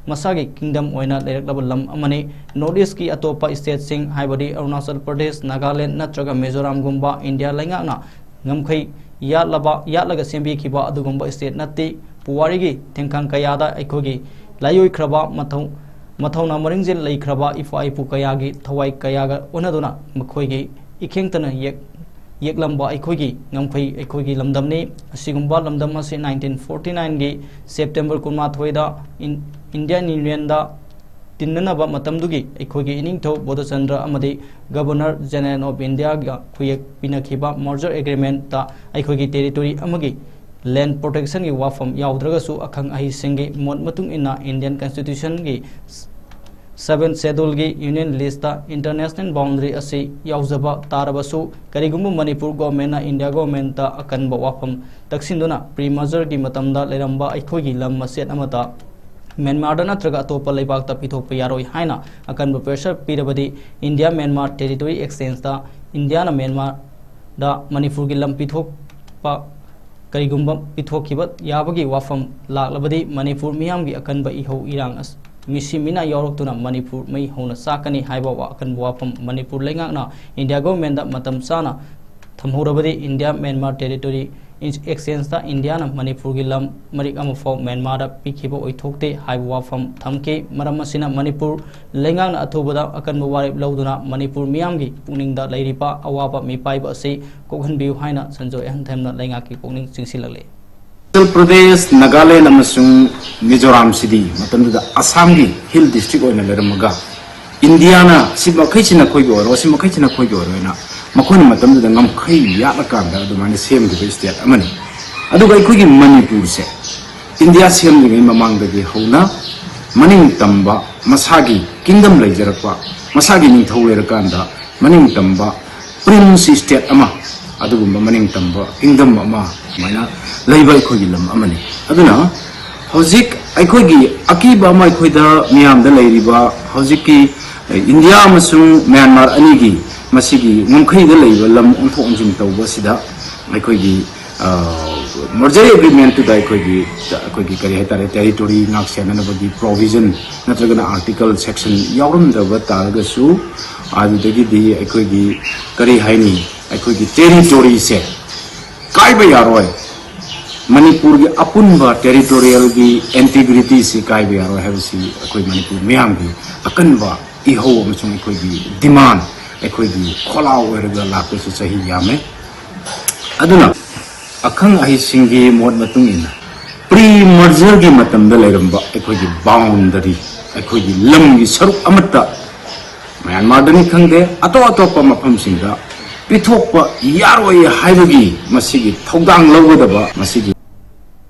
ꯃꯁꯥꯒꯤ kingdom ꯑꯣꯏꯅ ꯂꯩꯔꯛꯂꯕ ꯂꯝ ꯑꯃꯅꯤ꯫ North East ꯀꯤ ꯑꯇꯣꯞꯄ state ꯁꯤꯡ, ꯍꯥꯏꯕꯗꯤ ꯑꯔꯨꯅꯥꯆꯜ ꯄ꯭ꯔꯗꯦꯁ, ꯅꯥꯒꯥꯂꯦꯟ ꯅꯠꯇ꯭ꯔꯒ ꯃꯤꯖꯣꯔꯥꯝꯒꯨꯝꯕ ꯏꯟꯗꯤꯌꯥ ꯂꯩꯉꯥꯛꯅ ꯉꯝꯈꯩ ꯌꯥꯠꯂꯕ, ꯌꯥꯠꯂꯒ ꯁꯦꯝꯕꯤꯈꯤꯕ ꯑꯗꯨꯒꯨꯝꯕ state ꯅꯠꯇꯦ꯫ ꯄꯨꯋꯥꯔꯤꯒꯤ ꯊꯦꯡꯈꯥꯡ ꯀꯌꯥꯗ ꯑꯩꯈꯣꯏꯒꯤ ꯂꯥꯏꯑꯣꯏꯈ꯭ꯔꯕ ꯃꯊꯧ-, ꯃꯊꯧꯅꯥ ꯃꯔꯤꯡꯖꯦꯜ ꯂꯩꯈ꯭ꯔꯕ ꯏꯄꯥ ꯏꯄꯨ ꯀꯌꯥꯒꯤ ꯊꯋꯥꯏ ꯀꯌꯥꯒ ꯑꯣꯟꯅꯗꯨꯅ ꯃꯈꯣꯏꯒꯤ ꯏꯈꯦꯡꯇꯅ ꯌꯦꯛ-, ꯌꯦꯛꯂꯝꯕ ꯑꯩꯈꯣꯏꯒꯤ ꯉꯝꯈꯩ ꯑꯩꯈꯣꯏꯒꯤ ꯂꯝꯗꯝꯅꯤ꯫ ꯑꯁꯤꯒꯨꯝꯕ ꯂꯝꯗꯝ ꯑꯁꯤ nineteen forty nine ꯒꯤ September ꯀꯨꯟꯃꯥꯊꯣꯏꯗ ꯏꯟ-, Indian Union ꯗ ꯇꯤꯟꯅꯅꯕ ꯃꯇꯝꯗꯨꯒꯤ ꯑꯩꯈꯣꯏꯒꯤ ꯏꯅꯤꯡꯊꯧ ꯕꯣꯙꯆꯟꯗ꯭ꯔ ꯑꯃꯗꯤ Governor General of India ꯒ ꯈꯨꯌꯦꯛ ꯄꯤꯅꯈꯤꯕ merger agreement ꯇ ꯑꯩꯈꯣꯏꯒꯤ territory ꯑꯃꯒꯤ land protection ꯒꯤ ꯋꯥꯐꯝ ꯌꯥꯎꯗ꯭ꯔꯒꯁꯨ, ꯑꯈꯪ ꯑꯍꯩꯁꯤꯡꯒꯤ ꯃꯣꯠ ꯃꯇꯨꯡ ꯏꯟꯅ Indian Constitution ꯒꯤ seventh schedule ꯒꯤ union list ꯇ international boundary ꯑꯁꯤ ꯌꯥꯎꯖꯕ ꯇꯥꯔꯕꯁꯨ, ꯀꯔꯤꯒꯨꯝꯕ ꯃꯅꯤꯄꯨꯔ government ꯅ ꯏꯟꯗꯤꯌꯥ government ꯇ ꯑꯀꯟꯕ ꯋꯥꯐꯝ ꯇꯛꯁꯤꯟꯗꯨꯅ pre merger ꯒꯤ ꯃꯇꯝꯗ ꯂꯩꯔꯝꯕ ꯑꯩꯈꯣꯏꯒꯤ ꯂꯝ ꯃꯆꯦꯠ ꯑꯃꯠꯇ ꯃ꯭ꯌꯥꯟꯃꯥꯔꯗ ꯅꯠꯇ꯭ꯔꯒ ꯑꯇꯣꯞꯄ ꯂꯩꯕꯥꯛꯇ ꯄꯤꯊꯣꯛꯄ ꯌꯥꯔꯣꯏ ꯍꯥꯏꯅ ꯑꯀꯟꯕ pressure ꯄꯤꯔꯕꯗꯤ, India Myanmar territory exchange ꯇ ꯏꯟꯗꯤꯌꯥꯅ ꯃ꯭ꯌꯥꯟꯃꯥꯔꯗ ꯃꯅꯤꯄꯨꯔꯒꯤ ꯂꯝ ꯄꯤꯊꯣꯛꯄ ꯀꯔꯤꯒꯨꯝꯕ ꯄꯤꯊꯣꯛꯈꯤꯕ ꯌꯥꯕꯒꯤ ꯋꯥꯐꯝ ꯂꯥꯛꯂꯕꯗꯤ, ꯃꯅꯤꯄꯨꯔ ꯃꯤꯌꯥꯝꯒꯤ ꯑꯀꯟꯕ ꯏꯍꯧ ꯏꯔꯥꯡ ꯑꯁ-, ꯃꯤꯁꯤ ꯃꯤꯅꯥ ꯌꯥꯎꯔꯛꯇꯨꯅ ꯃꯅꯤꯄꯨꯔ ꯃꯩ ꯍꯧꯅ ꯆꯥꯛꯀꯅꯤ ꯍꯥꯏꯕ ꯋꯥ-, ꯑꯀꯟꯕ ꯋꯥꯐꯝ ꯃꯅꯤꯄꯨꯔ ꯂꯩꯉꯥꯛꯅ ꯏꯟꯗꯤꯌꯥ government ꯇ ꯃꯇꯝ ꯆꯥꯅ ꯊꯝꯍꯧꯔꯕꯗꯤ, India Myanmar territory exchange ꯇ ꯏꯟꯗꯤꯌꯥꯅ ꯃꯅꯤꯄꯨꯔꯒꯤ ꯂꯝ ꯃꯔꯤꯛ ꯑꯃ ꯐꯥꯎ ꯃ꯭ꯌꯥꯟꯃꯥꯔꯗ ꯄꯤꯈꯤꯕ ꯑꯣꯏꯊꯣꯛꯇꯦ ꯍꯥꯏꯕ ꯋꯥꯐꯝ ꯊꯝꯈꯤ꯫ ꯃꯔꯝ ꯑꯁꯤꯅ, ꯃꯅꯤꯄꯨꯔ ꯂꯩꯉꯥꯛꯅ ꯑꯊꯨꯕꯗ ꯑꯀꯟꯕ ꯋꯥꯔꯦꯞ ꯂꯧꯗꯨꯅ ꯃꯅꯤꯄꯨꯔ ꯃꯤꯌꯥꯝꯒꯤ ꯄꯨꯛꯅꯤꯡꯗ ꯂꯩꯔꯤꯕ ꯑꯋꯥꯕ ꯃꯤꯄꯥꯏꯕ ꯑꯁꯤ ꯀꯣꯛꯍꯟꯕꯤꯌꯨ ꯍꯥꯏꯅ ꯁꯟꯖꯣꯏ ꯑꯍꯟꯊꯦꯝꯅ ꯂꯩꯉꯥꯛꯀꯤ ꯄꯨꯛꯅꯤꯡ ꯆꯤꯡꯁꯤꯜꯂꯛꯂꯤ꯫ ꯑꯔꯨꯅꯥꯆꯜ ꯄ꯭ꯔꯗꯦꯁ, ꯅꯥꯒꯥꯂꯦꯟ ꯑꯃꯁꯨꯡ ꯃꯤꯖꯣꯔꯥꯝꯁꯤꯗꯤ ꯃꯇꯝꯗꯨꯗ ꯑꯁꯥꯝꯒꯤ hill district ꯑꯣꯏꯅ ꯂꯩꯔꯝꯃꯒ, ꯏꯟꯗꯤꯌꯥꯅ ꯁꯤ ꯃꯈꯩꯁꯤ ꯅꯈꯣꯏꯒꯤ ꯑꯣꯏꯔꯣ, ꯁꯤ ꯃꯈꯩꯁꯤ ꯅꯈꯣꯏꯒꯤ ꯑꯣꯏꯔꯣ ꯍꯥꯏꯅ ꯃꯈꯣꯏꯅ ꯃꯇꯝꯗꯨꯗ ꯉꯝꯈꯩ ꯌꯥꯠꯂꯀꯥꯟꯗ ꯑꯗꯨꯃꯥꯏꯅ ꯁꯦꯝꯈꯤꯕ ꯁ꯭ꯇꯦꯠ ꯑꯃꯅꯤ꯫ ꯑꯗꯨꯒ ꯑꯩꯈꯣꯏꯒꯤ ꯃꯅꯤꯄꯨꯔꯁꯦ ꯏꯟꯗꯤꯌꯥ ꯁꯦꯝꯗ꯭ꯔꯤꯉꯩ ꯃꯃꯥꯡꯗꯒꯤ ꯍꯧꯅ ꯃꯅꯤꯡ ꯇꯝꯕ, ꯃꯁꯥꯒꯤ ꯀꯤꯡꯗꯝ ꯂꯩꯖꯔꯛꯄ, ꯃꯁꯥꯒꯤ ꯅꯤꯡꯊꯧ ꯂꯩꯔꯀꯥꯟꯗ ꯃꯅꯤꯡ ꯇꯝꯕ ꯄ꯭ꯔꯤꯟꯁ ꯁ꯭ꯇꯦꯠ ꯑꯃ, ꯑꯗꯨꯒꯨꯝꯕ ꯃꯅꯤꯡ ꯇꯝꯕ ꯀꯤꯡꯗꯝ ꯑꯃ ꯁꯨꯃꯥꯏꯅ ꯂꯩꯕ ꯑꯩꯈꯣꯏꯒꯤ ꯂꯝ ꯑꯃꯅꯤ꯫ ꯑꯗꯨꯅ ꯍꯧꯖꯤꯛ ꯑꯩꯈꯣꯏꯒꯤ ꯑꯀꯤꯕ ꯑꯃ ꯑꯩꯈꯣꯏꯗ ꯃꯤꯌꯥꯝꯗ ꯂꯩꯔꯤꯕ ꯍꯧꯖꯤꯛꯀꯤ ꯏꯟꯗꯤꯌꯥ ꯑꯃꯁꯨꯡ ꯃ꯭ꯌꯥꯟꯃꯥꯔ ꯑꯅꯤꯒꯤ ꯃꯁꯤꯒꯤ ꯉꯝꯈꯩꯗ ꯂꯩꯕ ꯂꯝ ꯑꯣꯟꯊꯣꯛ ꯑꯣꯟꯁꯤꯟ ꯇꯧꯕ ꯑꯁꯤꯗ ꯑꯩꯈꯣꯏꯒꯤ ꯃꯔꯖꯔ ꯑꯦꯒ꯭ꯔꯤꯃꯦꯟꯇꯨꯗ ꯑꯩꯈꯣꯏꯒꯤ ꯑꯩꯈꯣꯏꯒꯤ ꯀꯔꯤ ꯍꯥꯏꯇꯥꯔꯦ, ꯇꯦꯔꯤꯇꯣꯔꯤ ꯉꯥꯛ ꯁꯦꯟꯅꯅꯕꯒꯤ ꯄ꯭ꯔꯣꯚꯤꯖꯟ ꯅꯠꯇ꯭ꯔꯒꯅ ꯑꯥꯔꯇꯤꯀꯜ ꯁꯦꯛꯁꯟ ꯌꯥꯎꯔꯝꯗꯕ ꯇꯥꯔꯒꯁꯨ, ꯑꯗꯨꯗꯒꯤꯗꯤ ꯑꯩꯈꯣꯏꯒꯤ ꯀꯔꯤ ꯍꯥꯏꯅꯤ, ꯑꯩꯈꯣꯏꯒꯤ ꯇꯦꯔꯤꯇꯣꯔꯤꯁꯦ ꯀꯥꯏꯕ ꯌꯥꯔꯣꯏ, ꯃꯅꯤꯄꯨꯔꯒꯤ ꯑꯄꯨꯟꯕ ꯇꯦꯔꯤꯇꯣꯔꯤꯌꯦꯜꯒꯤ ꯏꯟꯇꯤꯒ꯭ꯔꯤꯇꯤꯁꯤ ꯀꯥꯏꯕ ꯌꯥꯔꯣꯏ ꯍꯥꯏꯕꯁꯤ ꯑꯩꯈꯣꯏ ꯃꯅꯤꯄꯨꯔ ꯃꯤꯌꯥꯝꯒꯤ ꯑꯀꯟꯕ ꯏꯍꯧ ꯑꯃꯁꯨꯡ ꯑꯩꯈꯣꯏꯒꯤ ꯗꯤꯃꯥꯟ, ꯑꯩꯈꯣꯏꯒꯤ ꯈꯣꯜꯂꯥꯎ ꯑꯣꯏꯔꯒ ꯂꯥꯛꯄꯁꯨ ꯆꯍꯤ ꯌꯥꯝꯃꯦ꯫ ꯑꯗꯨꯅ ꯑꯈꯪ ꯑꯍꯩꯁꯤꯡꯒꯤ ꯃꯣꯠ ꯃꯇꯨꯡ ꯏꯟꯅ ꯄ꯭ꯔꯤ ꯃꯔꯖꯔꯒꯤ ꯃꯇꯝꯗ ꯂꯩꯔꯝꯕ ꯑꯩꯈꯣꯏꯒꯤ ꯕꯥꯎꯟꯗꯔꯤ, ꯑꯩꯈꯣꯏꯒꯤ ꯂꯝꯒꯤ ꯁꯔꯨꯛ ꯑꯃꯠꯇ ꯃ꯭ꯌꯥꯟꯃꯥꯔꯗꯅꯤ ꯈꯪꯗꯦ, ꯑꯇꯣꯞ ꯑꯇꯣꯞꯄ ꯃꯐꯝꯁꯤꯡꯗ ꯄꯤꯊꯣꯛꯄ ꯌꯥꯔꯣꯏ ꯍꯥꯏꯕꯒꯤ ꯃꯁꯤꯒꯤ ꯊꯧꯗꯥꯡ ꯂꯧꯒꯗꯕ ꯃꯁꯤꯒꯤ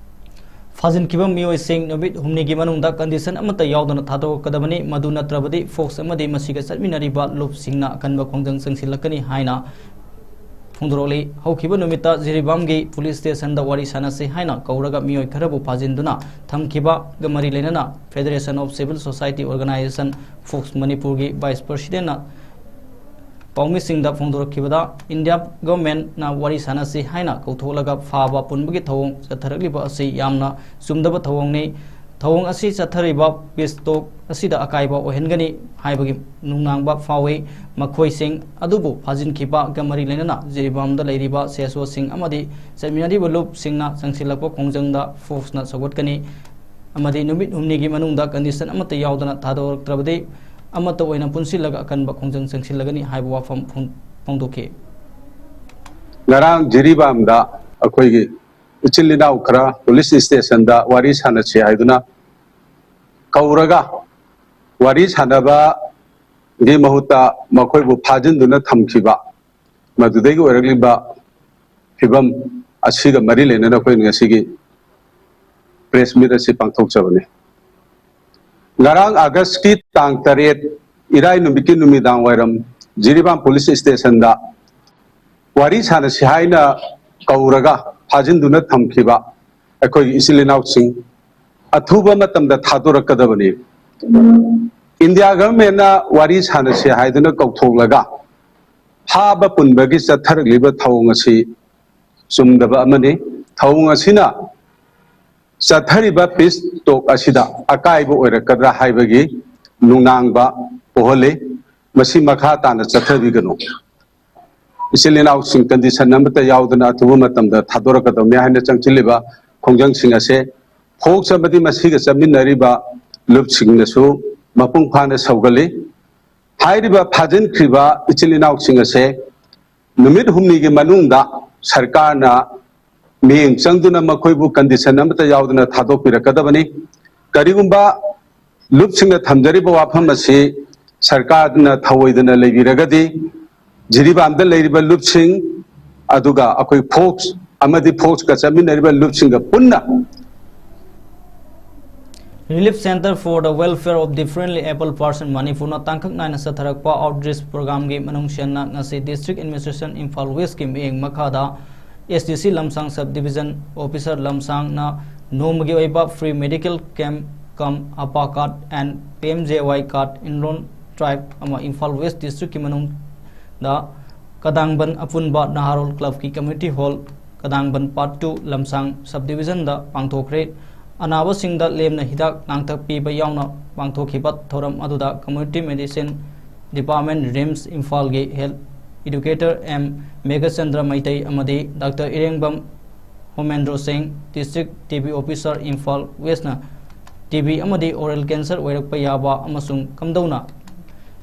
ꯐꯥꯖꯤꯟꯈꯤꯕ ꯃꯤꯑꯣꯏꯁꯤꯡ ꯅꯨꯃꯤꯠ ꯍꯨꯝꯅꯤꯒꯤ ꯃꯅꯨꯡꯗ ꯀꯟꯗꯤꯁꯟ ꯑꯃꯠꯇ ꯌꯥꯎꯗꯅ ꯊꯥꯗꯣꯛꯀꯗꯕꯅꯤ, ꯃꯗꯨ ꯅꯠꯇ꯭ꯔꯕꯗꯤ ꯐꯣꯛꯁ ꯑꯃꯗꯤ ꯃꯁꯤꯒ ꯆꯠꯃꯤꯟꯅꯔꯤꯕ ꯂꯨꯞꯁꯤꯡꯅ ꯑꯀꯟꯕ ꯈꯣꯡꯖꯪ ꯆꯪꯁꯤꯜꯂꯛꯀꯅꯤ ꯍꯥꯏꯅ ꯐꯣꯡꯗꯣꯔꯛꯂꯤ꯫ ꯍꯧꯈꯤꯕ ꯅꯨꯃꯤꯠꯇ ꯖꯤꯔꯤꯕꯥꯝꯒꯤ ꯄꯨꯂꯤꯁ ꯁ꯭ꯇꯦꯁꯟꯗ ꯋꯥꯔꯤ ꯁꯥꯟꯅꯁꯤ ꯍꯥꯏꯅ ꯀꯧꯔꯒ ꯃꯤꯑꯣꯏ ꯈꯔꯕꯨ ꯐꯥꯖꯤꯟꯗꯨꯅ ꯊꯝꯈꯤꯕꯒ ꯃꯔꯤ ꯂꯩꯅꯅ Federation of Civil Society Organization, fox ꯃꯅꯤꯄꯨꯔꯒꯤ ꯚꯥꯏꯁ ꯄ꯭ꯔꯁꯤꯗꯦꯟꯅ ꯄꯥꯎꯃꯤꯁꯤꯡꯗ ꯐꯣꯡꯗꯣꯔꯛꯈꯤꯕꯗ, ꯏꯟꯗꯤꯌꯥ ꯒꯚꯔꯟꯃꯦꯟꯠꯅ ꯋꯥꯔꯤ ꯁꯥꯟꯅꯁꯤ ꯍꯥꯏꯅ ꯀꯧꯊꯣꯛꯂꯒ ꯐꯥꯕ ꯄꯨꯟꯕꯒꯤ ꯊꯧꯑꯣꯡ ꯆꯠꯊꯔꯛꯂꯤꯕ ꯑꯁꯤ ꯌꯥꯝꯅ ꯆꯨꯝꯗꯕ ꯊꯧꯑꯣꯡꯅꯤ꯫ ꯊꯧꯑꯣꯡ ꯑꯁꯤ ꯆꯠꯊꯔꯤꯕ ꯄꯤꯁ ꯇꯣꯛ ꯑꯁꯤꯗ ꯑꯀꯥꯏꯕ ꯑꯣꯏꯍꯟꯒꯅꯤ ꯍꯥꯏꯕꯒꯤ ꯅꯨꯡꯅꯥꯡꯕ ꯐꯥꯎꯏ꯫ ꯃꯈꯣꯏꯁꯤꯡ ꯑꯗꯨꯕꯨ ꯐꯥꯖꯤꯟꯈꯤꯕꯒ ꯃꯔꯤ ꯂꯩꯅꯅ ꯖꯤꯔꯤꯕꯥꯝꯗ ꯂꯩꯔꯤꯕ ꯁꯤ ꯑꯦꯁ ꯑꯣꯁꯤꯡ ꯑꯃꯗꯤ ꯆꯠꯃꯤꯟꯅꯔꯤꯕ ꯂꯨꯞꯁꯤꯡꯅ ꯆꯪꯁꯤꯜꯂꯛꯄ ꯈꯣꯡꯖꯪꯗ ꯐꯣꯛꯁꯅ ꯁꯧꯒꯠꯀꯅꯤ ꯑꯃꯗꯤ ꯅꯨꯃꯤꯠ ꯍꯨꯝꯅꯤꯒꯤ ꯃꯅꯨꯡꯗ ꯀꯟꯗꯤꯁꯟ ꯑꯃꯠꯇ ꯌꯥꯎꯗꯅ ꯊꯥꯗꯣꯔꯛꯇ꯭ꯔꯕꯗꯤ ꯑꯃꯠꯇ ꯑꯣꯏꯅ ꯄꯨꯟꯁꯤꯜꯂꯒ ꯑꯀꯟꯕ ꯈꯣꯡꯖꯪ ꯆꯪꯁꯤꯜꯂꯒꯅꯤ ꯍꯥꯏꯕ ꯋꯥꯐꯝ ꯐꯣꯡ-, ꯐꯣꯡꯗꯣꯛꯈꯤ꯫ ꯉꯔꯥꯡ ꯖꯤꯔꯤꯕꯥꯝꯗ ꯑꯩꯈꯣꯏꯒꯤ ꯏꯆꯤꯜ ꯏꯅꯥꯎ ꯈꯔ ꯄꯨꯂꯤꯁ ꯁ꯭ꯇꯦꯁꯟꯗ ꯋꯥꯔꯤ ꯁꯥꯟꯅꯁꯤ ꯍꯥꯏꯗꯨꯅ ꯀꯧꯔꯒ ꯋꯥꯔꯤ ꯁꯥꯟꯅꯕ ꯒꯤ ꯃꯍꯨꯠꯇ ꯃꯈꯣꯏꯕꯨ ꯐꯥꯖꯤꯟꯗꯨꯅ ꯊꯝꯈꯤꯕ, ꯃꯗꯨꯗꯒꯤ ꯑꯣꯏꯔꯛꯂꯤꯕ ꯐꯤꯕꯝ ꯑꯁꯤꯒ ꯃꯔꯤ ꯂꯩꯅꯅ ꯑꯩꯈꯣꯏꯅ ꯉꯁꯤꯒꯤ ꯄ꯭ꯔꯦꯁ ꯃꯤꯠ ꯑꯁꯤ ꯄꯥꯡꯊꯣꯛꯆꯕꯅꯤ꯫ ꯉꯔꯥꯡ ꯑꯥꯒꯁꯀꯤ ꯇꯥꯡ ꯇꯔꯦꯠ, ꯏꯔꯥꯏ ꯅꯨꯃꯤꯠꯀꯤ ꯅꯨꯃꯤꯗꯥꯡ ꯋꯥꯏꯔꯝ ꯖꯤꯔꯤꯕꯥꯝ ꯄꯨꯂꯤꯁ ꯁ꯭ꯇꯦꯁꯟꯗ ꯋꯥꯔꯤ ꯁꯥꯟꯅꯁꯤ ꯍꯥꯏꯅ ꯀꯧꯔꯒ ꯐꯥꯖꯤꯟꯗꯨꯅ ꯊꯝꯈꯤꯕ ꯑꯩꯈꯣꯏꯒꯤ ꯏꯆꯤꯜ ꯏꯅꯥꯎꯁꯤꯡ ꯑꯊꯨꯕ ꯃꯇꯝꯗ ꯊꯥꯗꯣꯔꯛꯀꯗꯕꯅꯤ꯫ ꯏꯟꯗꯤꯌꯥ ꯒꯚꯔꯟꯃꯦꯟꯅ ꯋꯥꯔꯤ ꯁꯥꯟꯅꯁꯤ ꯍꯥꯏꯗꯨꯅ ꯀꯧꯊꯣꯛꯂꯒ ꯐꯥꯕ ꯄꯨꯟꯕꯒꯤ ꯆꯠꯊꯔꯛꯂꯤꯕ ꯊꯧꯑꯣꯡ ꯑꯁꯤ ꯆꯨꯝꯗꯕ ꯑꯃꯅꯤ꯫ ꯊꯧꯑꯣꯡ ꯑꯁꯤꯅ ꯆꯠꯊꯔꯤꯕ ꯄꯤꯁ ꯇꯣꯛ ꯑꯁꯤꯗ ꯑꯀꯥꯏꯕ ꯑꯣꯏꯔꯛꯀꯗ꯭ꯔꯥ ꯍꯥꯏꯕꯒꯤ ꯅꯨꯡꯅꯥꯡꯕ ꯄꯣꯛꯍꯜꯂꯤ꯫ ꯃꯁꯤ ꯃꯈꯥ ꯇꯥꯅ ꯆꯠꯊꯕꯤꯒꯅꯨ꯫ ꯏꯆꯤꯜ ꯏꯅꯥꯎꯁꯤꯡ ꯀꯟꯗꯤꯁꯟ ꯑꯃꯠꯇ ꯌꯥꯎꯗꯅ ꯑꯊꯨꯕ ꯃꯇꯝꯗ ꯊꯥꯗꯣꯔꯛꯀꯗꯕꯅꯤ ꯍꯥꯏꯅ ꯆꯪꯁꯤꯜꯂꯤꯕ ꯈꯣꯡꯖꯪꯁꯤꯡ ꯑꯁꯦ ꯐꯣꯛꯁ ꯑꯃꯗꯤ ꯃꯁꯤꯒ ꯆꯠꯃꯤꯟꯅꯔꯤꯕ ꯂꯨꯞꯁꯤꯡꯅꯁꯨ ꯃꯄꯨꯡ ꯐꯥꯅ ꯁꯧꯒꯠꯂꯤ꯫ ꯍꯥꯏꯔꯤꯕ ꯐꯥꯖꯤꯟꯈ꯭ꯔꯤꯕ ꯏꯆꯤꯜ ꯏꯅꯥꯎꯁꯤꯡ ꯑꯁꯦ ꯅꯨꯃꯤꯠ ꯍꯨꯝꯅꯤꯒꯤ ꯃꯅꯨꯡꯗ ꯁꯔꯀꯥꯔꯅ ꯃꯤꯠꯌꯦꯡ ꯆꯪꯗꯨꯅ ꯃꯈꯣꯏꯕꯨ ꯀꯟꯗꯤꯁꯟ ꯑꯃꯠꯇ ꯌꯥꯎꯗꯅ ꯊꯥꯗꯣꯛꯄꯤꯔꯛꯀꯗꯕꯅꯤ꯫ ꯀꯔꯤꯒꯨꯝꯕ ꯂꯨꯞꯁꯤꯡꯅ ꯊꯝꯖꯔꯤꯕ ꯋꯥꯐꯝ ꯑꯁꯤ ꯁꯔꯀꯥꯔꯅ ꯊꯧꯑꯣꯏꯗꯅ ꯂꯩꯕꯤꯔꯒꯗꯤ, ꯖꯤꯔꯤꯕꯥꯝꯗ ꯂꯩꯔꯤꯕ ꯂꯨꯞꯁꯤꯡ ꯑꯗꯨꯒ ꯑꯩꯈꯣꯏ ꯐꯣꯛꯁ ꯑꯃꯗꯤ ꯐꯣꯛꯁꯀ ꯆꯠꯃꯤꯟꯅꯔꯤꯕ ꯂꯨꯞꯁꯤꯡꯒ ꯄꯨꯟꯅ Relief Center for the Welfare of Differently Abled Person ꯃꯅꯤꯄꯨꯔꯅ ꯇꯥꯡꯀꯛ ꯅꯥꯏꯅ ꯆꯠꯊꯔꯛꯄ ꯑꯥꯎꯠꯔꯤꯆ ꯄ꯭ꯔꯣꯒ꯭ꯔꯥꯝꯒꯤ ꯃꯅꯨꯡ ꯆꯟꯅ ꯉꯁꯤ ꯗꯤꯁꯇ꯭ꯔꯤꯛ ꯑꯦꯗꯃꯤꯅꯤꯁꯇ꯭ꯔꯦꯁꯟ ꯏꯝꯐꯥꯜ ꯋꯦꯁꯀꯤ ꯃꯤꯠꯌꯦꯡ ꯃꯈꯥꯗ ꯑꯦꯁ ꯗꯤ ꯁꯤ ꯂꯝꯁꯥꯡ ꯁꯕ ꯗꯤꯕꯤꯖꯟ ꯑꯣꯐꯤꯁꯔ ꯂꯝꯁꯥꯡꯅ ꯅꯣꯡꯃꯒꯤ ꯑꯣꯏꯕ free medical camp cum ABHA card N P M J Y card iron drive ꯑꯃ ꯏꯝꯐꯥꯜ ꯋꯦꯁ ꯗꯤꯁꯇ꯭ꯔꯤꯛꯀꯤ ꯃꯅꯨꯡꯗ ꯀꯗꯥꯡꯕꯟ ꯑꯄꯨꯟꯕ ꯅꯍꯥꯔꯣꯜ ꯀ꯭ꯂꯕꯀꯤ ꯀꯝꯃ꯭ꯌꯨꯅꯤꯇꯤ ꯍꯣꯜ ꯀꯗꯥꯡꯕꯟ ꯄꯥꯔꯠ ꯇꯨ ꯂꯝꯁꯥꯡ ꯁꯕ ꯗꯤꯕꯤꯖꯟꯗ ꯄꯥꯡꯊꯣꯛꯈ꯭ꯔꯦ꯫ ꯑꯅꯥꯕꯁꯤꯡꯗ ꯂꯦꯝꯅ ꯍꯤꯗꯥꯛ ꯂꯥꯡꯊꯛ ꯄꯤꯕ ꯌꯥꯎꯅ ꯄꯥꯡꯊꯣꯛꯈꯤꯕ ꯊꯧꯔꯝ ꯑꯗꯨꯗ ꯀꯝꯃ꯭ꯌꯨꯅꯤꯇꯤ ꯃꯦꯗꯤꯁꯤꯟ ꯗꯤꯄꯥꯔꯠꯃꯦꯟ, ꯔꯤꯝꯁ ꯏꯝꯐꯥꯜꯒꯤ health educator M Meghachandra Meitei ꯑꯃꯗꯤ doctor Irengbam Homendro Singh, district T B officer Imphal ꯋꯦꯁꯅ ꯇꯤ ꯕꯤ ꯑꯃꯗꯤ ꯑꯣꯔꯦꯜ ꯀꯦꯟꯁꯔ ꯑꯣꯏꯔꯛꯄ ꯌꯥꯕ ꯑꯃꯁꯨꯡ ꯀꯝꯗꯧꯅ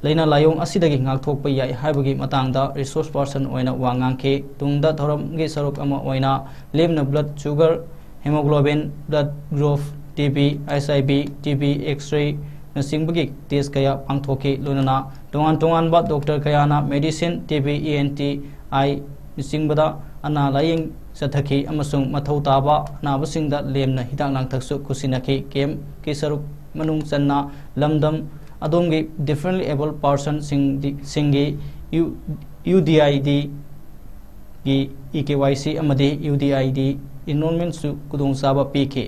ꯂꯥꯏꯅꯥ ꯂꯥꯏꯑꯣꯡ ꯑꯁꯤꯗꯒꯤ ꯉꯥꯛꯊꯣꯛꯄ ꯌꯥꯏ ꯍꯥꯏꯕꯒꯤ ꯃꯇꯥꯡꯗ ꯔꯤꯁꯣꯔꯁ ꯄꯥꯔꯁꯟ ꯑꯣꯏꯅ ꯋꯥ ꯉꯥꯡꯈꯤ꯫ ꯇꯨꯡꯗ ꯊꯧꯔꯝꯒꯤ ꯁꯔꯨꯛ ꯑꯃ ꯑꯣꯏꯅ ꯂꯦꯝꯅ blood sugar, haemoglobin, blood group, T B, H I V, T B ꯑꯦꯛꯁ-ꯔꯦꯅꯆꯤꯡꯕꯒꯤ ꯇꯦꯁ ꯀꯌꯥ ꯄꯥꯡꯊꯣꯛꯈꯤ꯫ ꯂꯣꯏꯅꯅ ꯇꯣꯉꯥꯟ ꯇꯣꯉꯥꯟꯕ ꯗꯣꯛꯇꯔ ꯀꯌꯥꯅ medicine, T B, E N T, eye ꯅꯆꯤꯡꯕꯗ ꯑꯅꯥ ꯂꯥꯌꯦꯡ ꯆꯠꯊꯈꯤ ꯑꯃꯁꯨꯡ ꯃꯊꯧ ꯇꯥꯕ ꯑꯅꯥꯕꯁꯤꯡꯗ ꯂꯦꯝꯅ ꯍꯤꯗꯥꯛ ꯂꯥꯡꯊꯛꯁꯨ ꯈꯨꯠꯁꯤꯟꯅꯈꯤ꯫ ꯀꯦꯝꯞꯀꯤ ꯁꯔꯨꯛ ꯃꯅꯨꯡ ꯆꯟꯅ ꯂꯝꯗꯝ ꯑꯗꯣꯝꯒꯤ differently abled personꯁꯤꯡꯗꯤ, ꯁꯤꯡꯒꯤ ꯌꯨ, ꯌꯨ ꯗꯤ ꯑꯥꯏ ꯗꯤꯒꯤ ꯏ ꯀꯦ ꯋꯥꯏ ꯁꯤ ꯑꯃꯗꯤ ꯌꯨ ꯗꯤ ꯑꯥꯏ ꯗꯤ enrollmentꯁꯨ ꯈꯨꯗꯣꯡꯆꯥꯕ ꯄꯤꯈꯤ꯫